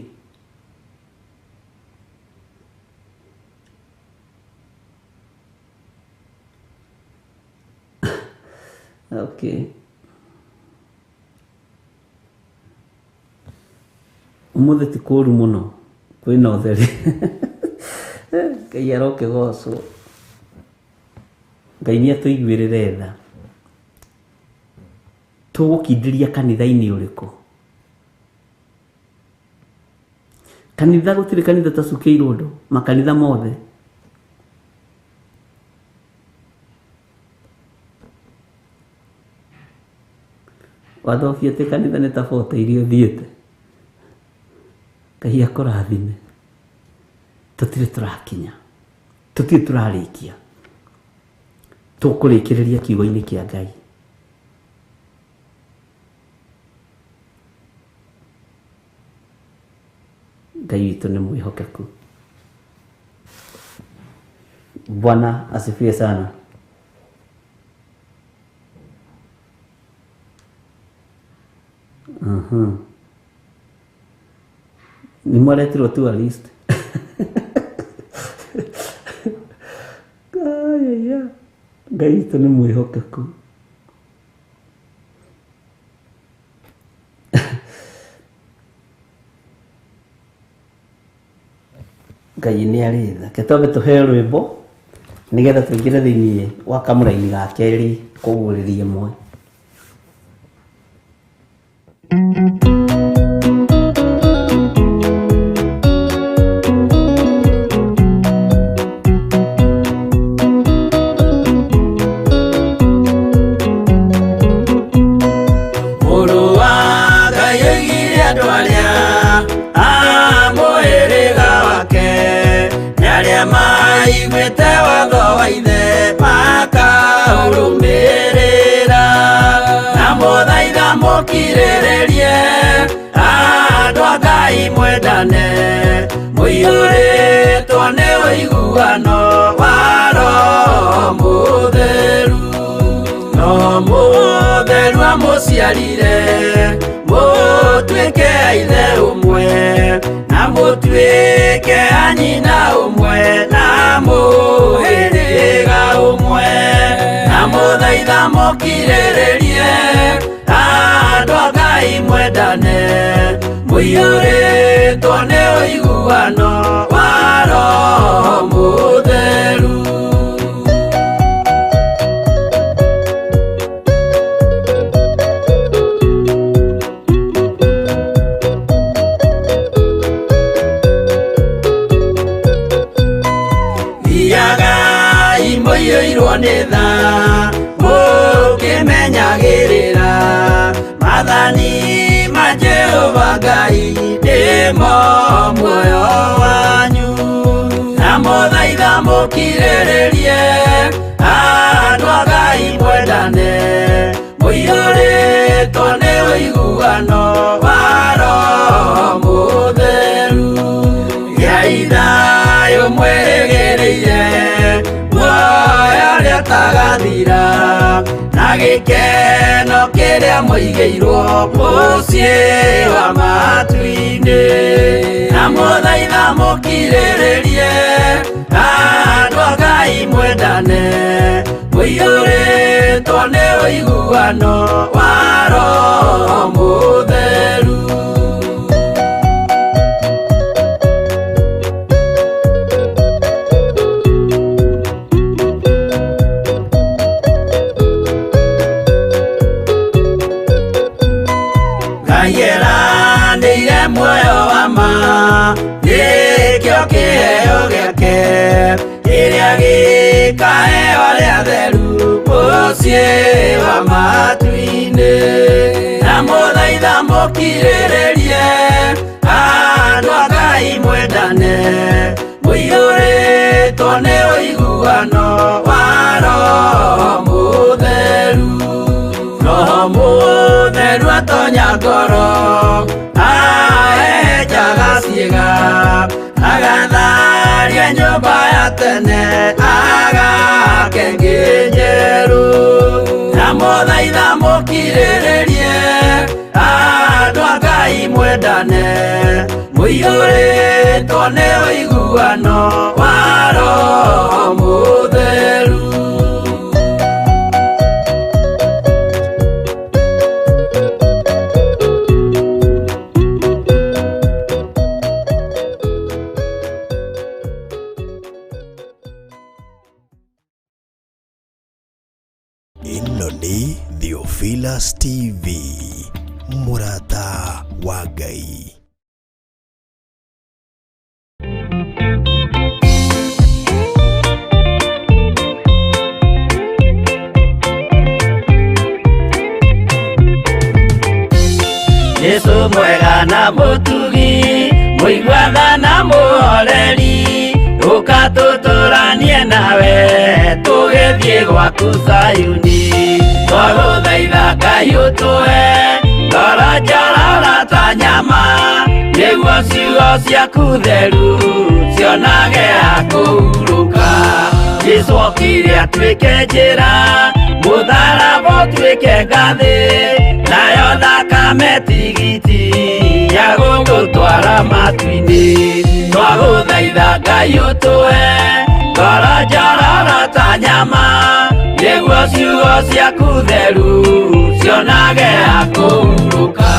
Okay. Ũmũthĩ ti kũũru mũno, kwĩna ũtheri. Ngai arokĩgocwo. Ngai nĩ atũiguĩrĩre tha. Tũgũkindĩria kanitha-inĩ ũrĩkũ? Kanitha gũtirĩ kanitha ũtacukĩirwo ũndũ, makanitha mothe. Wathobia atĩ kanitha nĩ ta bote iria ũthiĩte. Ngai akũrathime. Tũtirĩ tũrakinya, tũtirĩ tũrarĩkia. Tũkũrĩkĩrĩria kiugo-inĩ kĩa Ngai. Ngai witũ nĩ mwĩhokeku. Bwana asifiwe sana. Nĩ mwaretirwo tourist. Ayaya. Ngai witũ nĩ mwĩhokeku. Ngai nĩ arĩ tha. Reke twambe tũheo rwĩmbo nĩgetha tũingĩre thĩinĩ wa kamũraini ga kerĩ kũguũrĩria ĩmwe.
Mũrũ wa Ngai oigire andũ arĩa a mũhĩrĩga wake nĩ arĩa maiguĩte watho wa ithe makaũrũmĩrĩra na mũthaitha mũkirĩrĩrie andũ a Ngai mwendane mũiyũrĩtwo nĩ ũiguano wa Roho Mũtheru. No mũtheru amũciarire mũtuĩke a ithe ũmwe na mũtuĩke a nyina ũmwe na mũhĩrĩga ũmwe na mũthaitha mũkirĩrĩrie andũ a Ngai mwendane mũiyũrĩtwo nĩ ũiguano wa Roho Mũtheru. Thiagai mũiyũirwo nĩ tha mũkĩmenyagĩrĩra maathani ma Jehova Ngai nĩmo muoyo wanyu na mũthaitha mũkirĩrĩrie andũ a Ngai mwendane mũiyũrĩtwo nĩ ũiguano wa Roho Mũtheru. Gĩai thayũ mwĩrĩgĩrĩire muoyo ũrĩa ũtagathira na gĩkeno kĩrĩa mũigĩirwo mũciĩ wa matu-inĩ na mũthaitha mũkirĩrĩrie andũ a Ngai mwendane mũiyũrĩtwo nĩ ũiguano wa Roho Mũtheru. Ngai eranĩire muoyo wa ma nĩkĩo kĩheo gĩake kĩrĩa gĩkaheo arĩa atheru mũciĩ wa matu-inĩ. Ndamũthaitha mũkirĩrĩrie andũ a Ngai mwendane, mũiyũrĩtwo nĩ ũiguano wa Roho Mũtheru. Roho Mũtheru atonya ngoro, ahehenjaga ciĩga, agatharia nyũmba ya tene, agake ĩngĩ njerũ. Ndamũthaitha mũkirĩrĩrie andũ a Ngai mwendane, mũiyũrĩtwo nĩ ũiguano wa Roho Mũtheru.
Ĩno nĩ Theophilus TV, mũrata wa Ngai.
Jesu mwega na mũtugi, mũiguatha na mũhoreri, ũka tũtũranie nawe tũgĩthiĩ gwaku Zayuni. Twagũthaitha Ngai ũtũhe ngoro njororo ta nyama, nĩguo ciugo ciaku theru cionage ha kũhurũka. Jesu okire atuĩke njĩra, mũtharaba ũtuĩke ngathĩ, nayo thakame tigiti ya gũgũtwara matu-inĩ. Twagũthaitha Ngai ũtũhe ngoro njororo ta nyama, nĩguo ciugo ciaku theru cionage ha kũhurũka.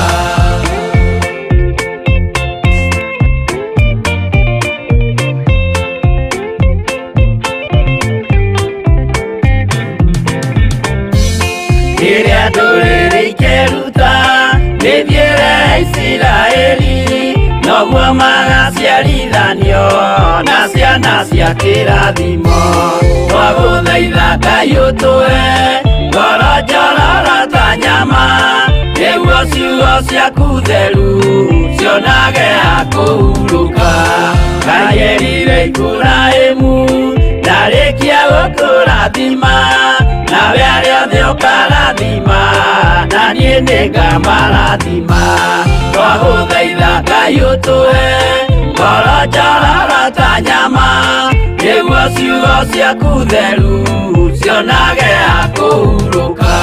Rĩrĩa ndũrĩrĩ ikeruta mĩthiĩre ya Isiraeli, noguo magaciarithanio na ciana cia kĩrathimo. Twagũthaitha Ngai ũtũhe ngoro njororo ta nyama, nĩguo ciugo ciaku theru cionage ha kũhurũka. Ngai erire Iburahĩmu ndarĩkia gũkũrathima, nawe arĩa othe ũkarathima, na niĩ nĩngamarathima. Twagũthaitha Ngai ũtũhe ngoro njororo ta nyama, nĩguo ciugo ciaku theru cionage ha kũhurũka.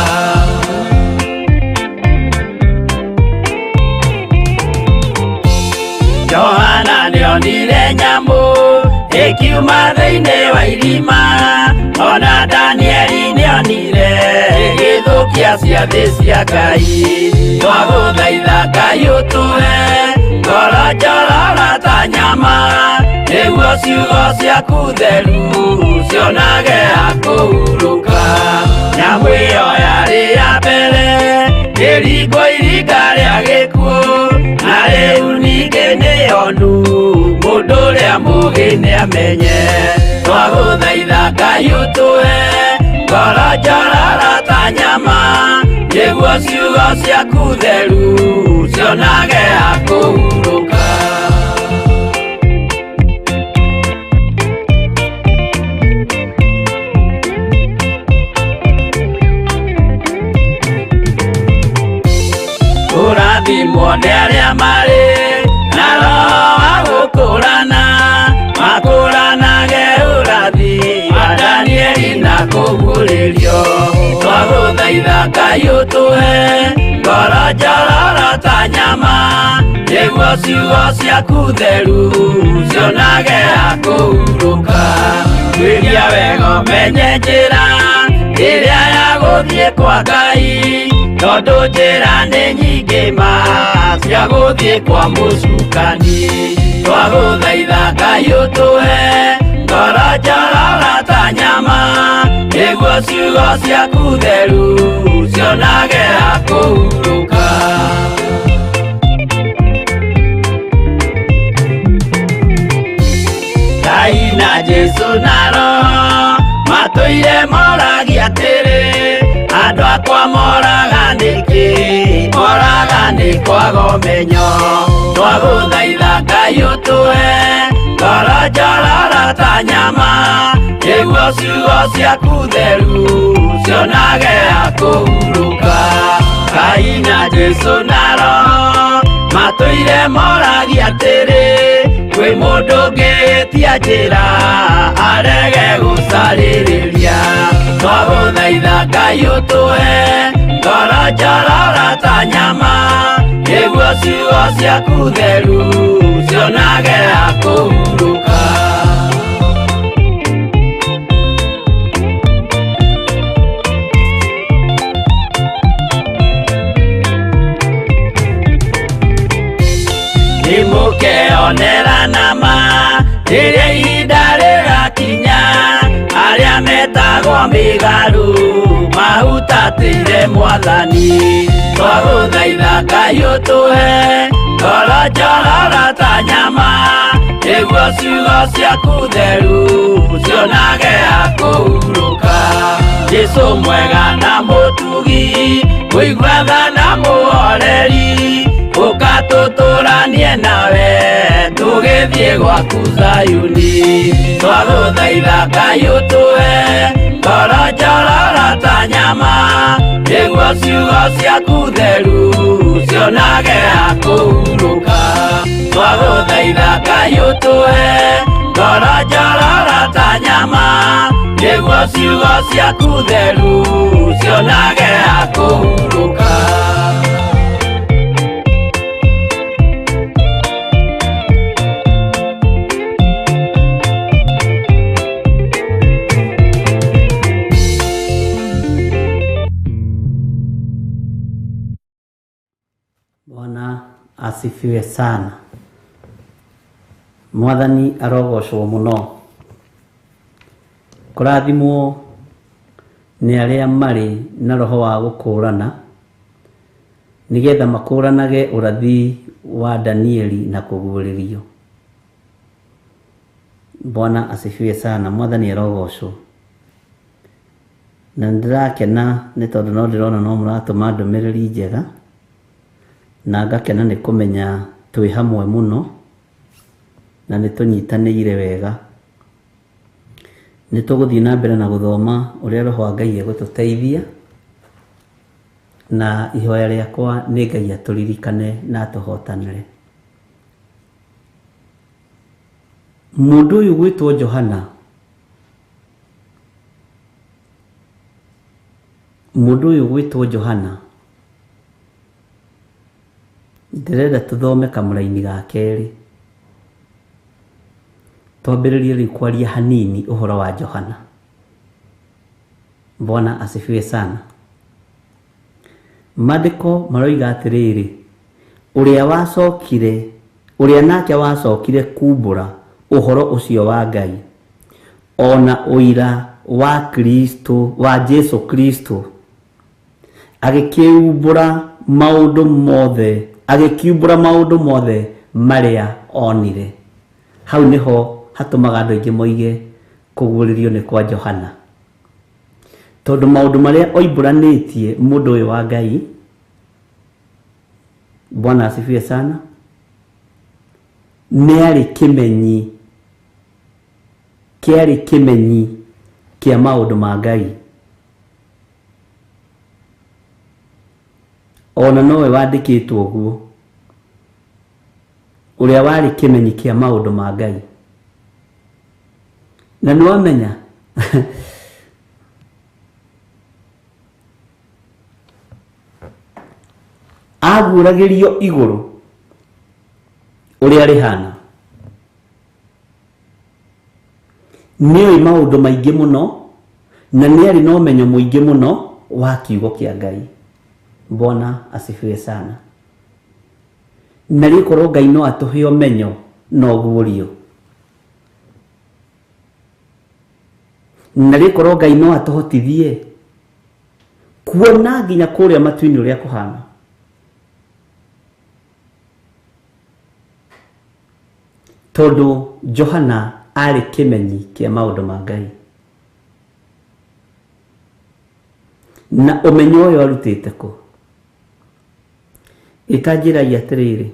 Johana nĩonire nyamũ ĩkiuma thĩinĩ wa irima, ona Danieli nĩonire ĩgĩthũkia ciathĩ cia Ngai. Twagũthaitha Ngai ũtũhe ngoro njororo ta nyama, nĩguo ciugo ciaku theru cionage ha kũhurũka. Nyamũ ĩyo yarĩ ya mbere ĩringwo iringa rĩa gĩkuũ, na rĩu ningĩ nĩyonu mũndũ ũrĩa mũũgĩ nĩamenye. Twagũthaitha Ngai ũtũhe ngoro njororo ta nyama, nĩguo ciugo ciaku theru cionage ha kũhurũka. Kũrathimwo nĩ arĩa marĩ na roho wa gũkũrana, makũranage ũrathi wa Danieli na kũguũrĩrio. Twagũthaitha Ngai ũtũhe ngoro njororo ta nyama, nĩguo ciugo ciaku theru cionage ha kũhurũka. Tuĩria wega ũmenye njĩra ĩrĩa ya gũthiĩ kwa Ngai, tondũ njĩra nĩ nyingĩ ma cia gũthiĩ kwa mũcukani. Twagũthaitha Ngai ũtũhe ngoro njororo ta nyama, nĩguo ciugo ciaku theru cionage ha kũhurũka. Ngai na Jesu na Roho Matũire moragia atĩrĩ, andũ akwa moraga nĩkĩ, moraga nĩ kwaga ũmenyo. Twagũthaitha Ngai ũtũhe ngoro njororo ta nyama, nĩguo ciugo ciaku theru cionage ha kũhurũka. Ngai na Jesũ na Roho matũire moragia atĩrĩ, kwĩ mũndũ ũngĩtia njĩra arege gũcarĩrĩria. Twagũthaitha Ngai ũtũhe ngoro njororo ta nyama, nĩguo ciugo ciaku theru cionage ha kũhurũka. Nĩmũkeonera nama rĩrĩa ihinda rĩgakinya, arĩa metagwo mĩgarũ mahutatĩire Mwathani. Twagũthaitha Ngai ũtũhe ngoro njororo ta nyama, nĩguo ciugo ciaku theru cionage ha kũhurũka. Jesũ mwega na mũtugi, mũigua tha na mũhoreri, ũka tũtũranie nawe tũgĩthiĩ gwaku Zayuni. Twagũthaitha Ngai ũtũhe ngoro njororo ta nyama, nĩguo ciugo ciaku theru cionage ha kũhurũka. Twagũthaitha Ngai ũtũhe ngoro njororo ta nyama, nĩguo ciugo ciaku theru cionage ha kũhurũka.
Bwana asifiwe sana. Mwathani arogocwo muno. Kũrathimwo nĩ arĩa marĩ na roho wa gũkũũrana, nĩgetha makũũranage ũrathi wa Danieli na kũguũrĩrio. Bwana asifiwe sana. Mwathani arogocwo. Na nĩndĩrakena nĩ tondũ no ndĩrona no mũratũma ndũmĩrĩri njega, na ngakena nĩ kũmenya twĩ hamwe mũno na nĩ tũnyitanĩire wega. Nĩ tũgũthiĩ na mbere na gũthoma ũrĩa Roho wa Ngai egũtũteithia, na ihoya rĩakwa nĩ Ngai atũririkane na atũhotanĩre. Mũndũ ũyũ gwĩtwo Johana, mũndũ ũyũ gwĩtwo Johana, ndĩrenda tũthome kamũraini ga kerĩ, twambĩrĩrie rĩu kwaria hanini ũhoro wa Johana. Bwana asifiwe sana. Maandĩko maroiga atĩrĩrĩ, ũrĩa wacokire, ũrĩa nake wacokire kumbũra ũhoro ũcio wa Ngai, ona ũira wa Kristo, wa Jesu Kristo, agĩkĩumbũra maũndũ mothe, agĩkiumbũra maũndũ mothe marĩa onire. Hau nĩho hatũmaga andũ aingĩ moige kũguũrĩrio nĩ kwa Johana, tondũ maũndũ marĩa oimbũranĩtie mũndũ ũyũ wa Ngai. Bwana asifiwe sana. Nĩ arĩ kĩmenyi, kĩarĩ kĩmenyi kĩa maũndũ ma Ngai. Ona nowe wandĩkĩtwo ũguo, ũrĩa warĩ kĩmenyi kĩa maũndũ ma Ngai. Na nĩ wamenya aguũragĩrio igũrũ ũrĩa rĩhana, nĩoĩ maũndũ maingĩ mũno, na nĩarĩ na ũmenyo mũingĩ mũno wa kiugo kĩa Ngai. Bwana asifiwe sana. Na rĩkorwo Ngai no atũhe ũmenyo na ũguũrio, na rĩkorwo Ngai no atũhotithie kuona nginya kũrĩa matu-inĩ ũrĩa kũhana. Tondũ Johana arĩ kĩmenyi kĩa maũndũ ma Ngai. Na ũmenyo ũyũ arutĩte kũ? Ĩtanjĩrai atĩrĩrĩ,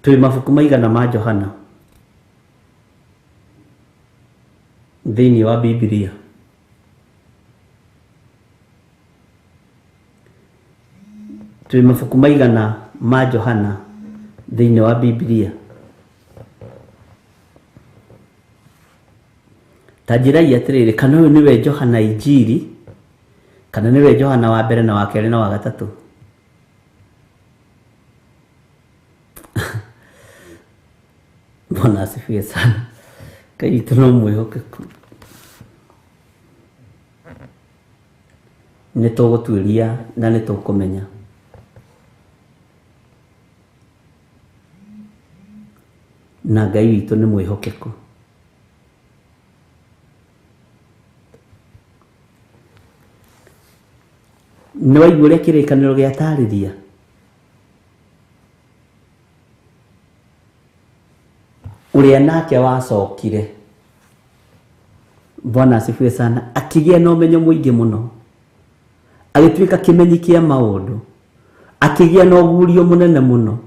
twĩ mabuku maigana ma Johana thĩinĩ wa Bibilia? Twĩ mabuku maigana ma Johana thĩinĩ wa Bibilia? Ta njĩrai atĩrĩrĩ, kana ũyũ nĩwe Johana Injiri, kana nĩwe Johana wa mbere na wa kerĩ na wa gatatũ? Bwana asifiwe sana. Ngai witũ no mwĩhokeku. Nĩ tũgũtuĩria na nĩ tũkũmenya. Na Ngai witũ nĩ mwĩhokeku. Nĩ waigua ũrĩa kĩrĩkanĩro gĩatarĩria? Ũrĩa nake wacokire, Bwana asifiwe sana, akĩgĩa na ũmenyo mũingĩ mũno, agĩtuĩka kĩmenyi kĩa maũndũ, akĩgĩa na ũguũrio mũnene mũno,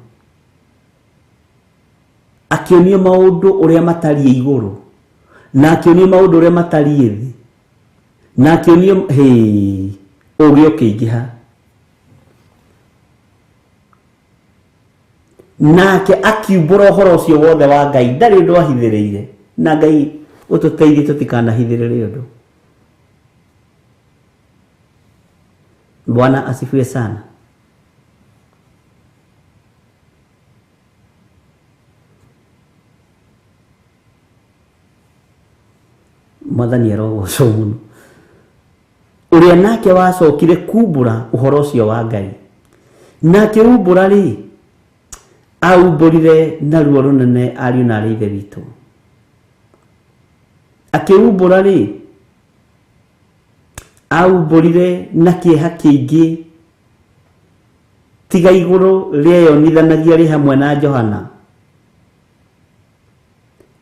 akĩonio maũndũ ũrĩa matariĩ igũrũ, na akĩonio maũndũ ũrĩa matariĩ thĩ, na akĩonio hĩ ũgĩ ũkĩingĩha. Nake akiumbũra ũhoro ũcio wothe wa Ngai, ndarĩ ũndũ ahithĩrĩire. Na Ngai ũtũteithie tũtikanahithĩrĩre ũndũ. Bwana asifiwe sana. Mwathani arogocwo mũno. Ũrĩa nake wacokire kumbũra ũhoro ũcio wa Ngai, na akĩumbũra rĩ, aumbũrire na ruo rũnene ariũ na arĩ ithe witũ. Akĩumbũra rĩ, aumbũrire na kĩeha kĩingĩ, tiga igũrũ rĩeyonithanagia rĩ hamwe na Johana,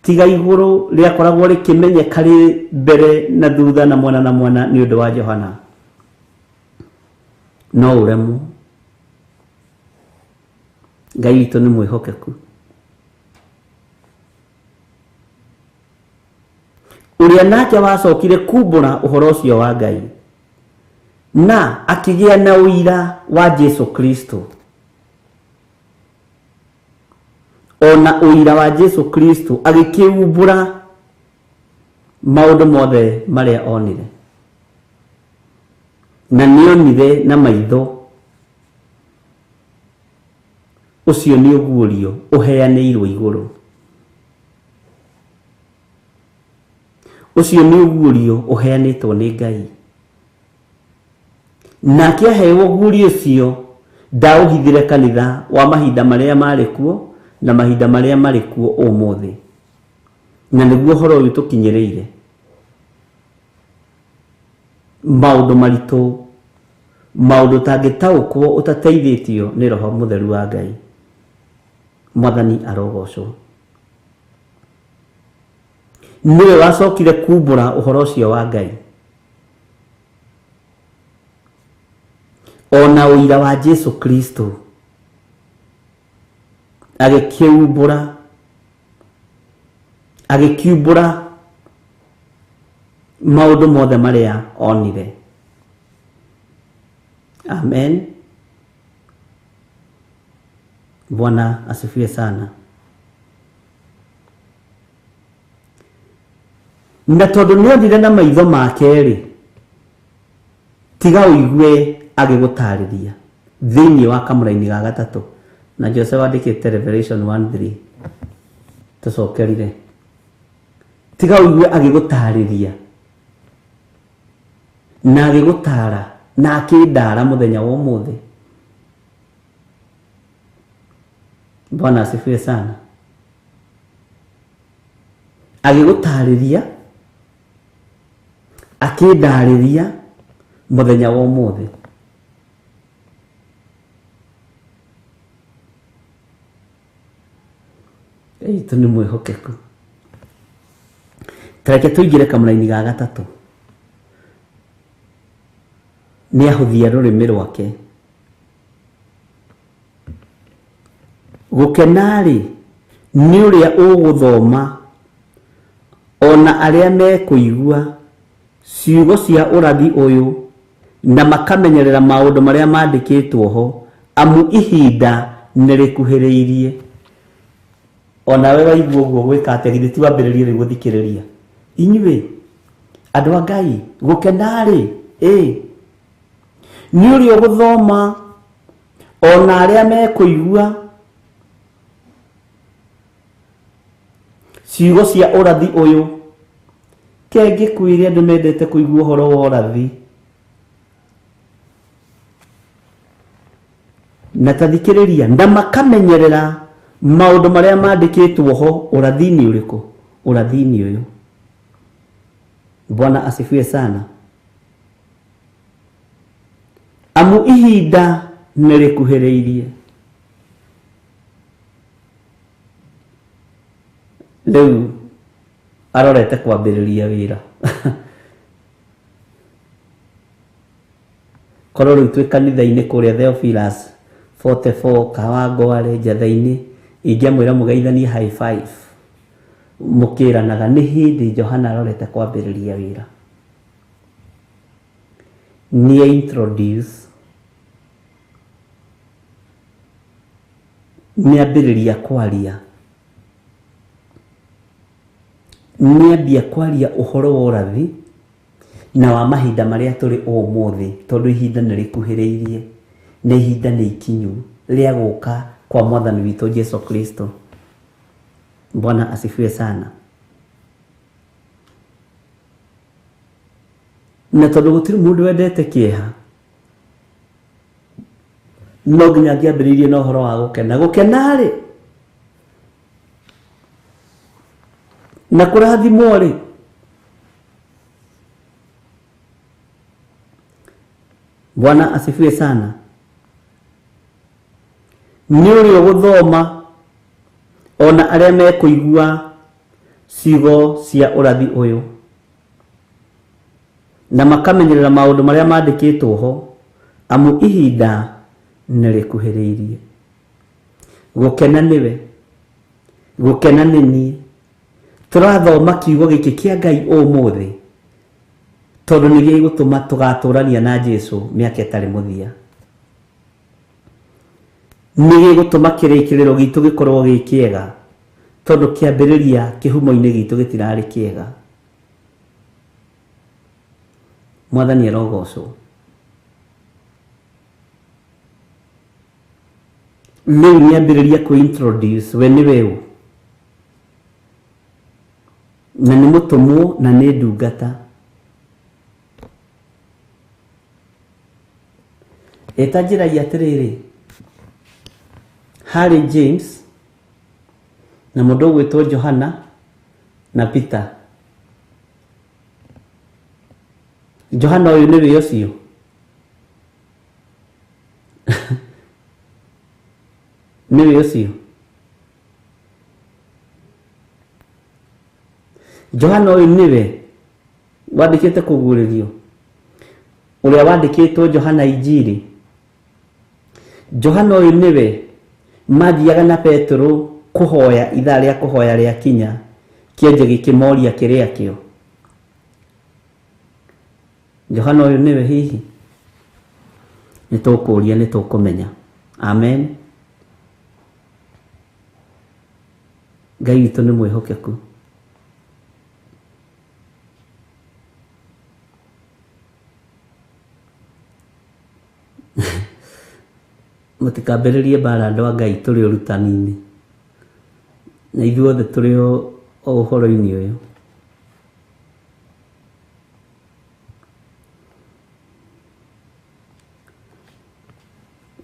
tiga igũrũ rĩakoragwo rĩkĩmenyeka rĩ mbere na thutha na mwena na mwena nĩ ũndũ wa Johana. No ũremwo. Ngai witũ nĩ mwĩhokeku. Ũrĩa nake wacokire kumbũra ũhoro ũcio wa Ngai, na akĩgĩa na ũira wa Jesu Kristo, ona ũira wa Jesu Kristo, agĩkĩumbũra maũndũ mothe marĩa onire, na nĩonire na maitho. Ũcio nĩ ũguũrio ũheanĩirwo igũrũ. Ũcio nĩ ũguũrio ũheanĩtwo nĩ Ngai. Nake aheo ũguũrio ũcio, ndaũhithire kanitha wa mahinda marĩa marĩ kuo na mahinda marĩa marĩ kuo ũmũthĩ. Na nĩguo ũhoro ũyũ tũkinyĩrĩire. Maũndũ maritũ, maũndũ ũtangĩtaũkwo ũtateithĩtio nĩ Roho Mũtheru wa Ngai. Mwathani arogocwo. Nĩwe wacokire kumbũra ũhoro ũcio wa Ngai, ona ũira wa Jesu Kristo, agĩkĩumbũra, agĩkiumbũra maũndũ mothe marĩa onire. Amen. Bwana asifiwe sana. Na tondũ nĩonire na maitho make rĩ, tiga ũigue agĩgũtarĩria thĩinĩ wa kamũraini ga gatatũ. Na Jose wandĩkĩte Revelation 1:3, tũcokerire. Tiga ũigue agĩgũtarĩria na agĩgũtara na akĩndara mũthenya wa ũmũthĩ. Bwana asifiwe sana. Agĩgũtarĩria, akĩndarĩria mũthenya wa ũmũthĩ. Ngai witũ nĩ mwĩhokeku. Ta reke tũingĩre kamũraini ga gatatũ. Nĩ ahũthia rũrĩmĩ rwake. Gũkena-rĩ, nĩ ũrĩa ũgũthoma ona arĩa mekũigua ciugo cia ũrathi ũyũ na makamenyerera maũndũ marĩa mandĩkĩtwo ho, amu ihinda nĩ rĩkuhĩrĩirie. Onawe waigua ũguo gwĩka atĩa, githĩ ti wambĩrĩrie rĩu gũthikĩrĩria? Inyuĩ andũ a Ngai, gũkena-rĩ, nĩ ũrĩa ũgũthoma ona arĩa mekũigua ciugo cia ũrathi ũyũ. Kengĩkwĩre andũ mendete kũigua ũhoro wa ũrathi. Na tathikĩrĩria, na makamenyerera maũndũ marĩa mandĩkĩtwo ho ũrathi-inĩ ũrĩkũ? Ũrathi-inĩ ũyũ. Bwana asifiwe sana. Amu ihinda nĩ rĩkuhĩrĩirie. Rĩu arorete kwambĩrĩria wĩra. Korwo rĩu twĩ kanitha-inĩ kũrĩa Theophilus 44 Kawangware Njatha-inĩ, ingĩamwĩra mũgeithanie high five, mũkĩranaga nĩ hĩndĩ Johana arorete kwambĩrĩria wĩra. Nĩ introduce, nĩ ambĩrĩria kwaria, nĩ ambia kwaria ũhoro wa ũrathi na wa mahinda marĩa tũrĩ ũmũthĩ, tondũ ihinda nĩ rĩkuhĩrĩirie na ihinda nĩ ikinyu rĩa gũka kwa Mwathani witũ Jesu Kristo. Bwana asifiwe sana. Na tondũ gũtirĩ mũndũ wendete kĩeha, no nginya angĩambĩrĩirie na ũhoro wa gũkena. Gũkena-rĩ, na kũrathimwo-rĩ, Bwana asifiwe sana. Nĩ ũrĩa ũgũthoma ona arĩa mekũigua ciugo cia ũrathi ũyũ na makamenyerera maũndũ marĩa mandĩkĩtwo ho, amu ihinda nĩ rĩkuhĩrĩirie. Gũkena nĩwe, gũkena nĩ niĩ. Tũrathoma kiugo gĩkĩ kĩa Ngai ũmũthĩ tondũ nĩ gĩgũtũma tũgatũrania na Jesu mĩaka ĩtarĩ mũthia. Nĩ gĩgũtũma kĩrĩkĩrĩro gitũ gĩkorwo gĩ kĩega, tondũ kĩambĩrĩria kĩhumo-inĩ gitũ gĩtirarĩ kĩega. Mwathani arogocwo. Rĩu nĩambĩrĩria kwĩ introduce, we nĩwe ũ, na nĩ mũtũmwo na nĩ ndungata. Eta njĩrai atĩrĩrĩ, harĩ James na mũndũ ũgwĩtwo Johana na Peter. Johana ũyũ nĩwe ũcio? Nĩwe ũcio? Johana ũyũ nĩwe wandĩkĩte kũguũrĩrio, ũrĩa wandĩkĩtwo Johana Injiri. Johana ũyũ nĩwe mathiaga na Petero kũhoya ithaa rĩa kũhoya rĩa kinya, kĩonje gĩkĩmoria kĩrĩa kĩo. Johana ũyũ nĩwe hihi? Nĩ tũkũria, nĩ tũkũmenya. Amen. Ngai witũ nĩ mwĩhokeku. Mũtikambĩrĩrie mbara andũ a Ngai, tũrĩ ũrutani-inĩ na ithuothe tũrĩ o ũhoro-inĩ ũyũ.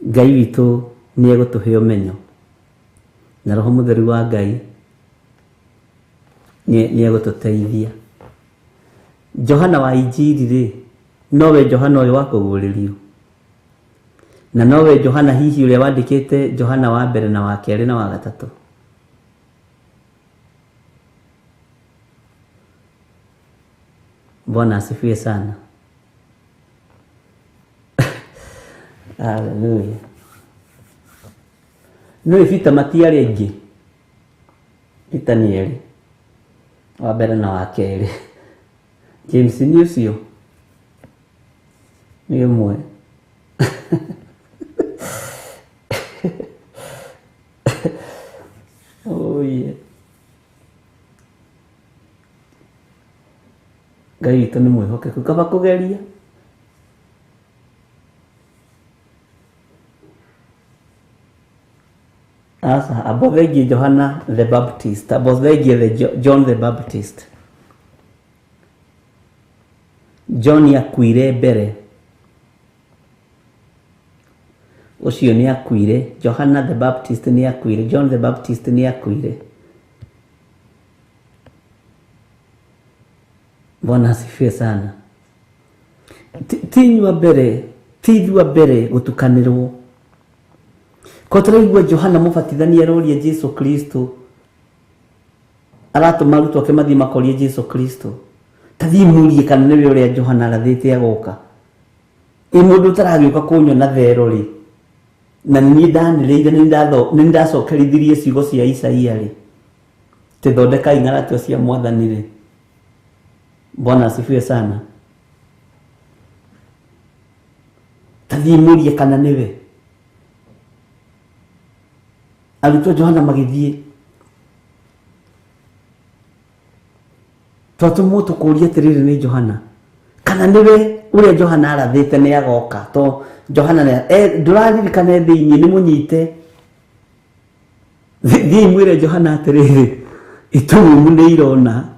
Ngai witũ nĩ egũtũhe ũmenyo na Roho Mũtheru wa Ngai nĩ egũtũteithia. Johana wa Injiri rĩ, nowe Johana ũyũ wa kũguũrĩrio, na nowe Johana hihi ũrĩa wandĩkĩte Johana wa mbere na wa kerĩ na wa gatatũ. Bwana asifiwe sana. Hallelujah. Nĩ Peter matiarĩ aingĩ. Peter nĩ erĩ. Wa mbere na wa kerĩ. James nĩ ũcio. Nĩ ũmwe. Oh yeah. Ngai witũ nĩ mwĩhokeku kaba kũgeria. Asa abothengie Johana the Baptist, abothengie the John the Baptist. John akuire mbere. Ũcio nĩ akuire, Johana the Baptist nĩ akuire, John the Baptist nĩ akuire. Bwana asifiwe sana. Ti inyuĩ a mbere, ti ithuĩ a mbere gũtukanĩrwo. Ko tũraigua Johana Mũbatithania aroria Jesu Kristo, aratũma arutwo ake mathiĩ makorie Jesu Kristo, ta thiĩ mũrie kana nĩwe ũrĩa Johana arathĩte agoka. Ĩ mũndũ ũtaragĩũka kũnyona thero rĩ, na niĩ ndanĩrĩire, nĩ ndacokerithirie ciugo cia Isaia rĩ, tĩthondekai ng'aratua cia mwathani rĩ. Bwana asifiwe sana. Ta thiĩ mũrie kana nĩwe. Arutwo Johana magĩthiĩ. Twatũmwo tũkũrie atĩrĩrĩ nĩ Johana kana nĩwe ũrĩa Johana arathĩte nĩ agoka. To Johana ndũraririkana thĩinĩ nĩ mũnyite. Thiĩ mwĩre Johana atĩrĩrĩ, itumumu nĩ irona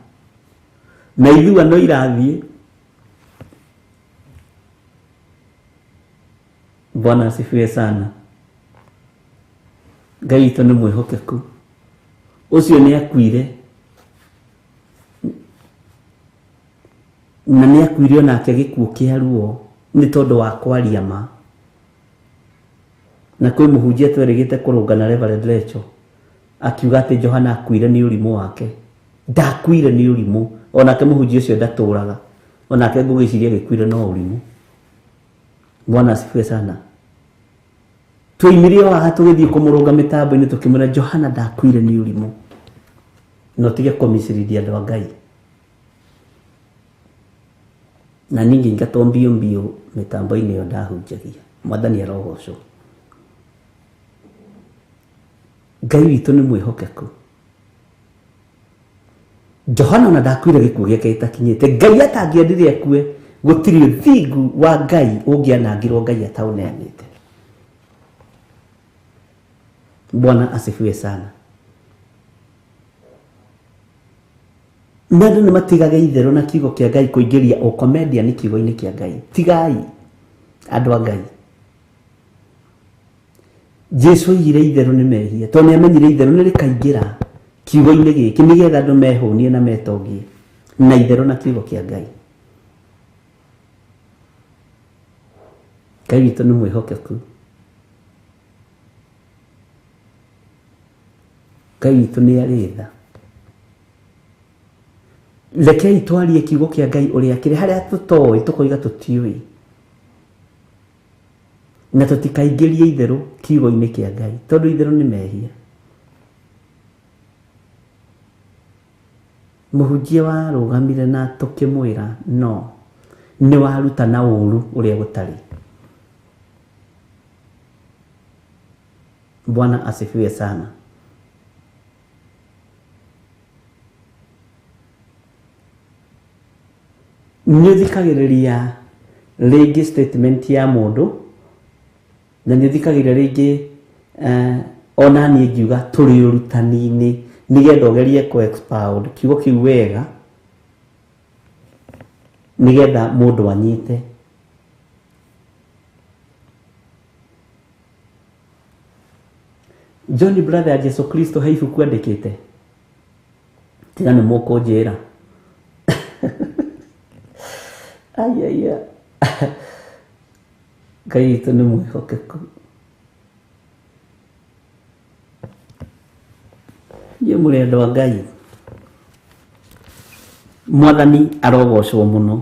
na ithua no irathiĩ. Bwana asifiwe sana. Ngai witũ nĩ mwĩhokeku. Ũcio nĩ akuire. Na nĩ akuire onake gĩkuũ kĩa ruo nĩ tondũ wa kwaria ma. Na kwĩ mũhunjia twerĩgĩte kũrũngana Reverend Lecho akiuga atĩ Johana akuire nĩ ũrimũ wake. Ndakuire nĩ ũrimũ. Onake mũhunjia ũcio ndatũraga. Onake ngũgĩciria gĩkuire no ũrimũ. Bwana asifiwe sana. Twoimire o haha tũgĩthiĩ kũmũrũnga mĩtambo-inĩ tũkĩmwĩra Johana ndakuire nĩ ũrimũ. Na ũtige kũmicirithia andũ a Ngai. Na niĩ ngĩingatwo mbio mbio mĩtambo-inĩ ĩyo ndahunjagia. Mwathani arogocwo. Ngai witũ nĩ mwĩhokeku. Johana ona ndakuire gĩkuũ gĩake gĩtakinyĩte. Ngai atangĩendire akue, gũtirĩ ũthingu wa Ngai ũngĩanangirwo Ngai ataũneanĩte. Bwana asifiwe sana. Na andũ nĩ matigage itherũ na kiugo kĩa Ngai kũingĩria ũkomedia nĩ kiugo-inĩ kĩa Ngai. Tigai andũ a Ngai. Jesu oigire itherũ nĩ mehia, tondũ nĩ amenyire itherũ nĩ rĩkaingĩra kiugo-inĩ gĩkĩ nĩgetha andũ mehũnie na metongie na itherũ na kiugo kĩa Ngai. Ngai witũ nĩ mwĩhokeku. Ngai witũ nĩ arĩ tha. Rekei twarie kiugo kĩa Ngai ũrĩa kĩrĩ, harĩa tũtoĩ tũkoiga tũtiũĩ, na tũtikaingĩrie itherũ kiugo-inĩ kĩa Ngai tondũ itherũ nĩ mehia. Mũhunjia warũgamire na tũkĩmwĩra no nĩ warutana ũru ũrĩa gũtarĩ. Bwana asifiwe sana. Nĩ ũthikagĩrĩria rĩngĩ statement ya mũndũ, na nĩ ũthikagĩrĩria rĩngĩ ona niĩ ngiuga tũrĩ ũrutani-inĩ nĩgetha ũgerie kũ expound kiugo kĩu wega nĩgetha mũndũ anyite. John brother ya Jesu Kristo he ibuku andĩkĩte, tiga nĩ mũkũnjĩra. Ai. Ngai witũ nĩ mwĩhokeku. Inyuĩ mũrĩ andũ a Ngai. Mwathani arogocwo mũno.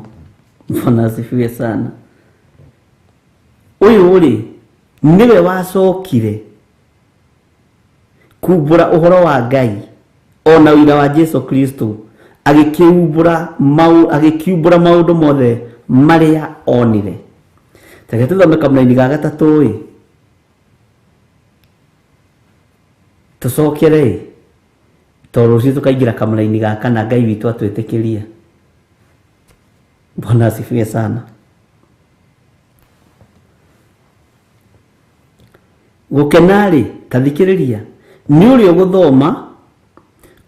Bwana asifiwe sana. Ũyũ rĩ Nĩwe wacokire kumbũra ũhoro wa Ngai ona ũira wa Jesu Kristo, agĩkiumbũra agĩkiumbũra maũndũ mothe marĩa onire. Reke tũthome kamũraini ga gatatũ ĩ, tũcokere ĩ, tondũ rũciũ tũkaingĩra kamũraini ga kana, Ngai witũ atwĩtĩkĩria. Bwana asifiwe sana. Gũkena-rĩ, ta thikĩrĩria, nĩ ũrĩa ũgũthoma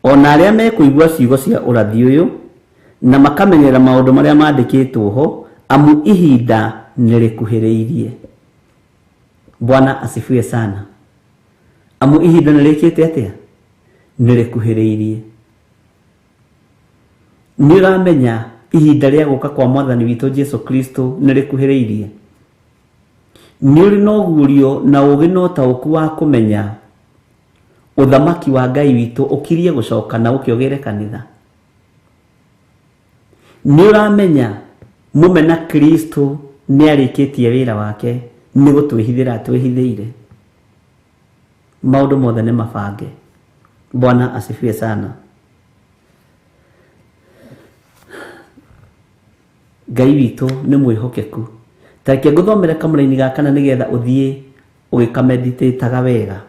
ona arĩa mekũigua ciugo cia ũrathi ũyũ na makamenyerera maũndũ marĩa mandĩkĩtwo ho, amu ihinda nĩ rĩkuhĩrĩirie. Bwana asifiwe sana. Amu ihinda nĩ rĩkĩte atĩa? Nĩ rĩkuhĩrĩirie. Nĩ ũramenya ihinda rĩa gũka kwa Mwathani witũ Jesu Kristo nĩ rĩkuhĩrĩirie? Nĩ ũrĩ na ũguũrio na ũũgĩ na ũtaũku wa kũmenya ũthamaki wa Ngai witũ ũkirie gũcoka na ũke ũgĩre kanitha? Nĩ ũramenya mũmena Kristo nĩ arĩkĩtie wĩra wake, nĩ gũtwĩhithĩra atwĩhithĩire? Maũndũ mothe nĩ mabange. Bwana asifiwe sana. Ngai witũ nĩ mwĩhokeku. Ta reke ngũthomere kamũraini ga kana nĩgetha ũthiĩ ũgĩkameditĩtaga wega,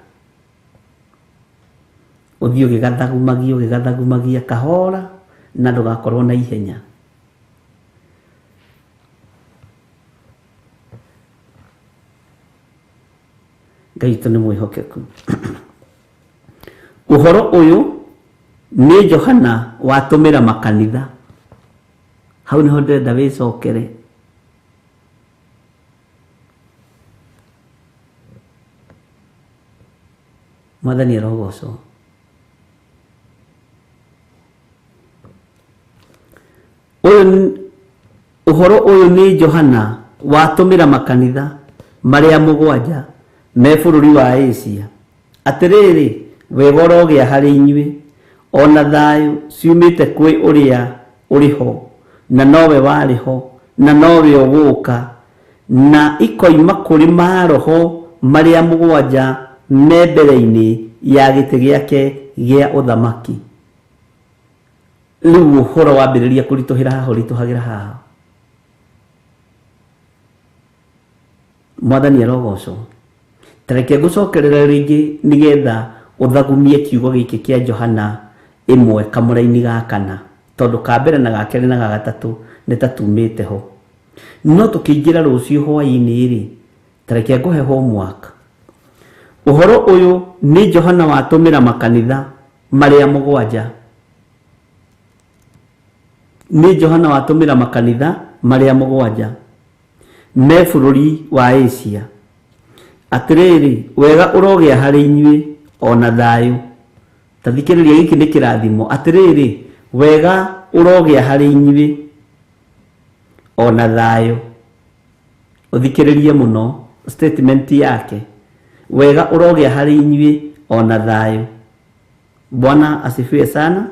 ũthiĩ ũgĩgathagumagia ũgĩgathagumagia kahora na ndũgakorwo na ihenya. Ngai witũ nĩ mwĩhokeku. Ũhoro ũyũ nĩ Johana watũmĩra makanitha. Hau nĩho ndĩrenda wĩcokere. Mwathani arogocwo. Ũyũ ũhoro ũyũ nĩ Johana watũmĩra makanitha marĩa mũgwanja me bũrũri wa Asia. Atĩrĩrĩ, wega ũrogĩa harĩ inyuĩ, ona thayũ ciumĩte kwĩ ũrĩa ũrĩ ho, na nowe warĩ ho, na nowe ũgũũka, na ikoima kũrĩ maroho marĩa mũgwanja me mbere-inĩ ya gĩtĩ gĩake gĩa ũthamaki. Rĩu ũhoro wambĩrĩria kũritũhĩra haha, ũritũhagĩra haha. Mwathani arogocwo. Ta reke ngũcokerere rĩngĩ nĩgetha ũthagumie kiugo gĩkĩ kĩa Johana ĩmwe kamũraini ga kana, tondũ ka mbere na ga kerĩ na ga gatatũ nĩ ta tumĩte ho. No tũkĩingĩra rũciũ hwaĩ-inĩ rĩ, ta reke ngũhe homework. Ũhoro ũyũ nĩ Johana watũmĩra makanitha marĩa mũgwanja. Nĩ Johana watũmĩra makanitha marĩa mũgwanja me bũrũri wa Asia. Atĩrĩrĩ, wega ũrogĩa harĩ inyuĩ ona thayũ. Ta thikĩrĩria, gĩkĩ nĩ kĩrathimo. Atĩrĩrĩ, wega ũrogĩa harĩ inyuĩ ona thayũ. Ũthikĩrĩrie mũno statement yake. Wega ũrogĩa harĩ inyuĩ ona thayũ. Bwana asifiwe sana.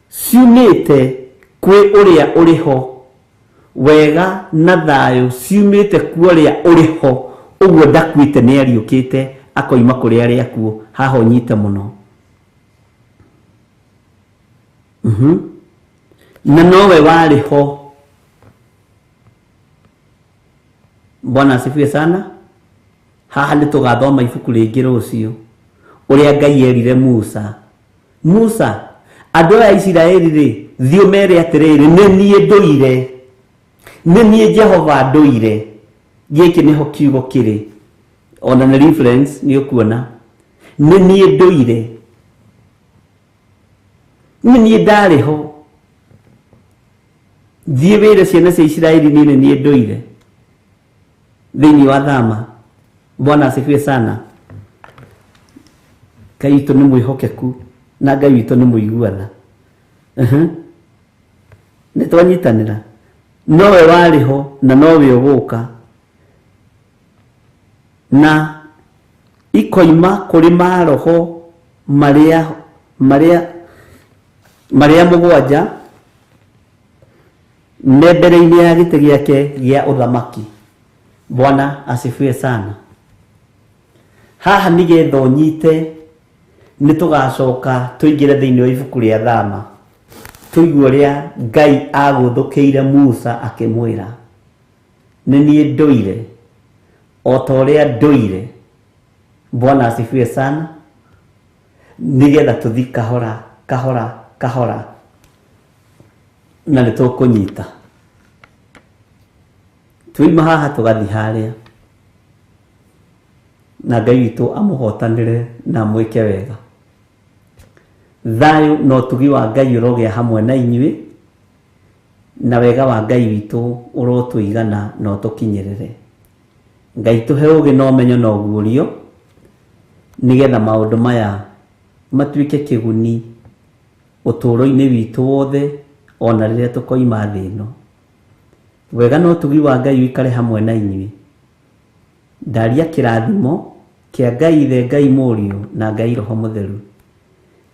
Ciumĩte kwĩ ũrĩa ũrĩ ho. Wega na thayũ ciumĩte ku ũrĩa ũrĩ ho. Ũguo ndakuĩte nĩ ariũkĩte akoima kũrĩ arĩa akuũ. Haha ũnyite mũno. Na nowe warĩ ho. Bwana asifiwe sana. Haha nĩ tũgathoma ibuku rĩngĩ rũciũ ũrĩa Ngai erire Musa. Musa, andũ aya a Isiraeli rĩ, thiĩ ũmere atĩrĩrĩ, nĩ niĩ ndũire, nĩ niĩ Jehova ndũire. Gĩkĩ nĩho kiugo kĩrĩ, ona nĩ reference nĩ ũkuona. Nĩ niĩ ndũire, nĩ niĩ ndarĩ ho. Thiĩ wĩre ciana cia Isiraeli niĩ nĩ niĩ ndũire thĩinĩ wa thama. Bwana asifiwe sana. Ngai witũ nĩ mwĩhokeku na Ngai witũ nĩ mũigua tha. Nĩ twanyitanĩra. Nowe warĩ ho na nowe ũgũka, na ikoima kũrĩ maroho marĩa marĩa marĩa mũgwanja Me mbere-inĩ ya gĩtĩ gĩake gĩa ũthamaki. Bwana asifiwe sana. Haha nĩgetha ũnyite nĩ tũgacoka tũingĩre thĩinĩ wa ibuku rĩa Thama tũigue ũrĩa Ngai agũthũkĩire Musa akĩmwĩra nĩ niĩ ndũire o ta ũrĩa ndũire. Bwana asifiwe sana. Nĩgetha tũthi kahora kahora kahora na nĩ tũkũnyita. Tuima haha tũgathi harĩa na Ngai witũ amũhotanĩre na amwĩke wega. Thayũ na ũtugi wa Ngai ũrogĩa hamwe na inyuĩ, na wega wa Ngai witũ ũrotũigana na ũtũkinyĩrĩre. Ngai tũhe ũgĩ na ũmenyo na ũguũrio, nĩgetha maũndũ maya matuĩke kĩguni ũtũũro-inĩ witũ wothe ona rĩrĩa tũkoima thĩ ĩno. Wega na ũtugi wa Ngai ũikare hamwe na inyuĩ. Ndaria kĩrathimo kĩa Ngai Ithe, Ngai Mũriũ na Ngai Roho Mũtheru.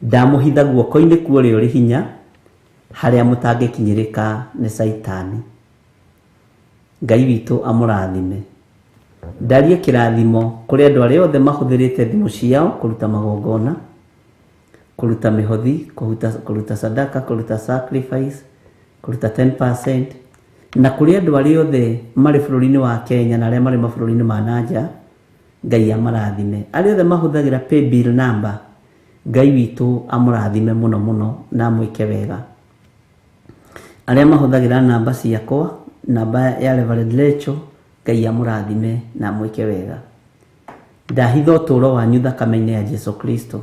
Ndamũhitha guoko-inĩ kwa ũrĩa ũrĩ hinya, harĩa mũtangĩkinyĩrĩka nĩ Caitani. Ngai witũ amũrathime. Ndaria kĩrathimo kũrĩ andũ arĩa othe mahũthĩrĩte thimũ ciao kũruta magongona, kũruta mĩhothi, kũruta sadaka, kũruta sacrifice, kũruta 10%, na kũrĩ andũ arĩa othe marĩ bũrũri-inĩ wa Kenya na arĩa marĩ mabũrũri-inĩ ma na nja, Ngai amarathime. Arĩa othe mahũthagĩra paybill number, Ngai witũ amũrathime mũno mũno na amwĩke wega. Arĩa mahũthagĩra namba ciakwa, namba ya Reverend Lecho, Ngai amũrathime na amwĩke wega. Ndahitha ũtũũro wanyu thakame-inĩ ya Jesu Kristo,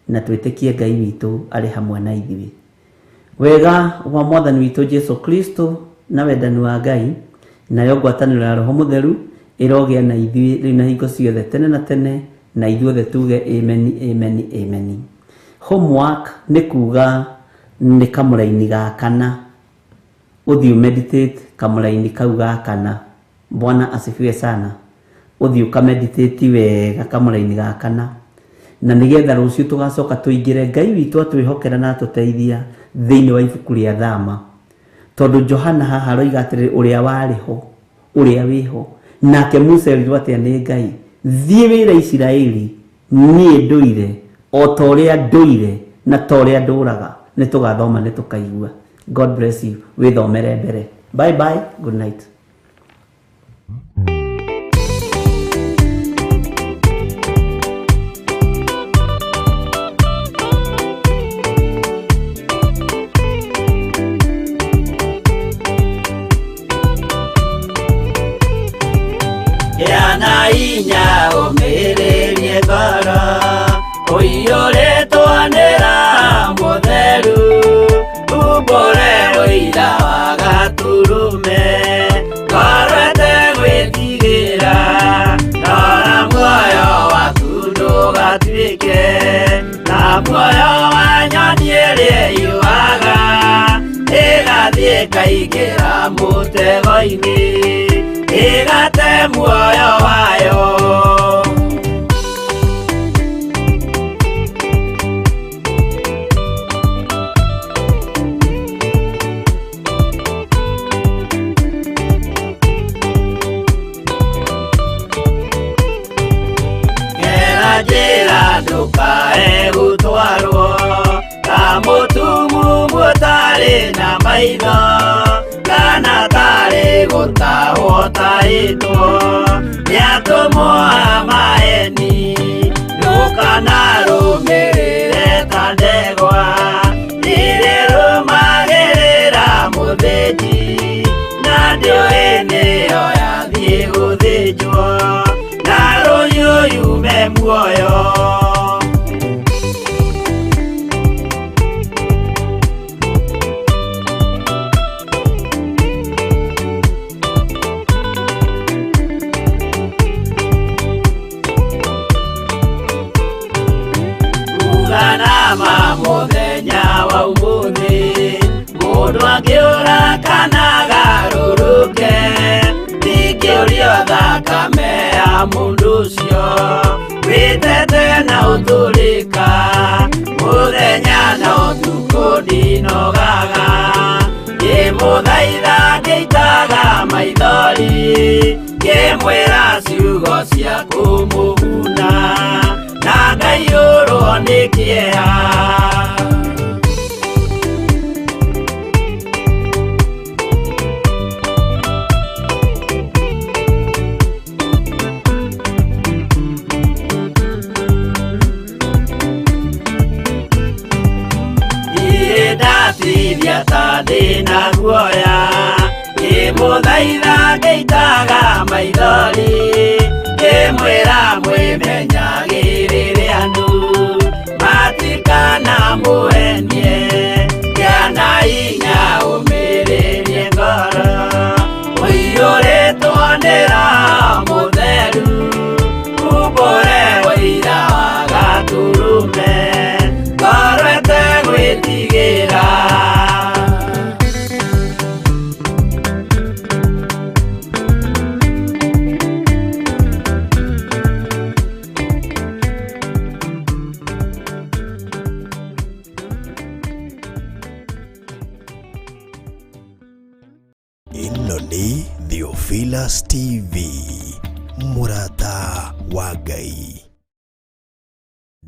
na twĩtĩkie Ngai witũ arĩ hamwe na ithuĩ. Wega wa Mwathani witũ Jesu Kristo na wendani wa Ngai nayo ngwatanĩro ya Roho Mũtheru ĩrogĩa na ithuĩ rĩu na hingo ciothe tene na tene, na ithuothe tuge amen, amen, amen. Homework nĩ kuga nĩ kamũraini ga kana, ũthiĩ meditate kamũraini kau ga kana. Bwana asifiwe sana. Ũthiĩ ũkameditate wega kamũraini ga kana, na nĩgetha rũciũ tũgacoka tũingĩre Ngai witũ atwĩhokera na atũteithia thĩinĩ wa ibuku rĩa Thama. Tondũ Johana haha aroiga atĩrĩrĩ, ũrĩa warĩ ho, ũrĩa wĩho, nake Musa erirwo atĩa nĩ Ngai, thiĩ wĩre Isiraeli niĩ ndũire o ta ũrĩa ndũire na ta ũrĩa ndũraga. Nĩ tũgathoma nĩ tũkaigua. God bless you. Wĩthomere mbere. Bye bye. Good night.
Gĩa inya ũmĩrĩrie ngoro ũiyũrĩtwo nĩ Roho Mũtheru, umbũre ũira wa Gatũrũme, ngoro ĩtegwĩtigĩra, rora muoyo waku ndũgatuĩke ta muoyo wa nyoni ĩrĩa ĩyũaga, ĩgathiĩ ĩkaingĩra mũtego-inĩ, ĩgate muoyo wayo. Gera njĩra ndũkae gũtwarwo ta mũtumumu ũtarĩ na maitho, kana tarĩ gũtahwo tahĩtwo nĩ atũmwo a maeni, ndũkanarũmĩrĩre ta ndegwa irĩrũmagĩrĩra mũthĩnji, na ndĩũĩ nĩyo yathiĩ gũthĩnjwo, na rũhiũ yume muoyo. Uganama mũthenya wa ũmũthĩ, mũndũ angĩũra kana agarũrũke, ndingĩũrio thakame ya mũndũ ũcio wĩtete na ũtũrĩka, mũthenya na ũtukũ ndinogaga, ngĩmũthaitha Ndũkaiyũrwo nĩ kĩeha. Niĩ ndatithia ta ndĩna guoya, ngĩmũthaitha ngĩitaga maithori, ngĩmwĩra mwĩmenyagĩrĩre andũ matikanamũhenie, gĩa na hinya ũmĩrĩrie ngoro, ũiyũrĩtwo nĩ Roho Mũtheru, umbũre ũira wa Gatũrũme, ngoro ĩtegwĩtigĩra.
Ĩno nĩ Theophilus TV, mũrata wa Ngai.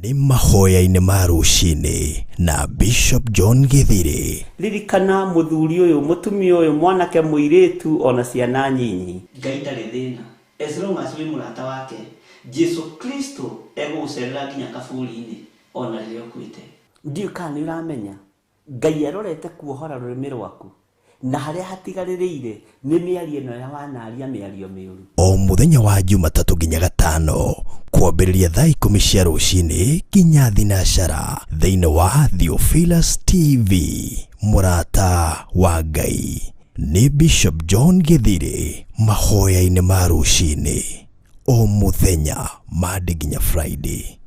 Nĩ mahoya-inĩ ma rũcinĩ na Bishop John Gĩthirĩ.
Ririkana mũthuri ũyũ, mũtumia ũyũ, mwanake, mũirĩtu ona ciana nyinyi.
Ngai ndarĩ thĩna as long as wĩ mũrata wake. Jesu Kristo egũgũcerera nginya kaburi-inĩ ona rĩrĩa ũkuĩte. Ndiũĩ kana nĩ ũramenya Ngai arorete kuohora rũrĩmĩ rwaku na harĩa hatigarĩrĩire nĩ mĩario ĩno ya wanaria mĩario mĩũru.
O mũthenya wa Jumatatũ nginya Gatano kwambĩrĩria thaa 10 cia rũcinĩ nginya thinacara thĩinĩ wa Theophilus TV, mũrata wa Ngai. Nĩ Bishop John Gĩthirĩ mahoya-inĩ ma rũcinĩ o mũthenya Monday nginya Friday.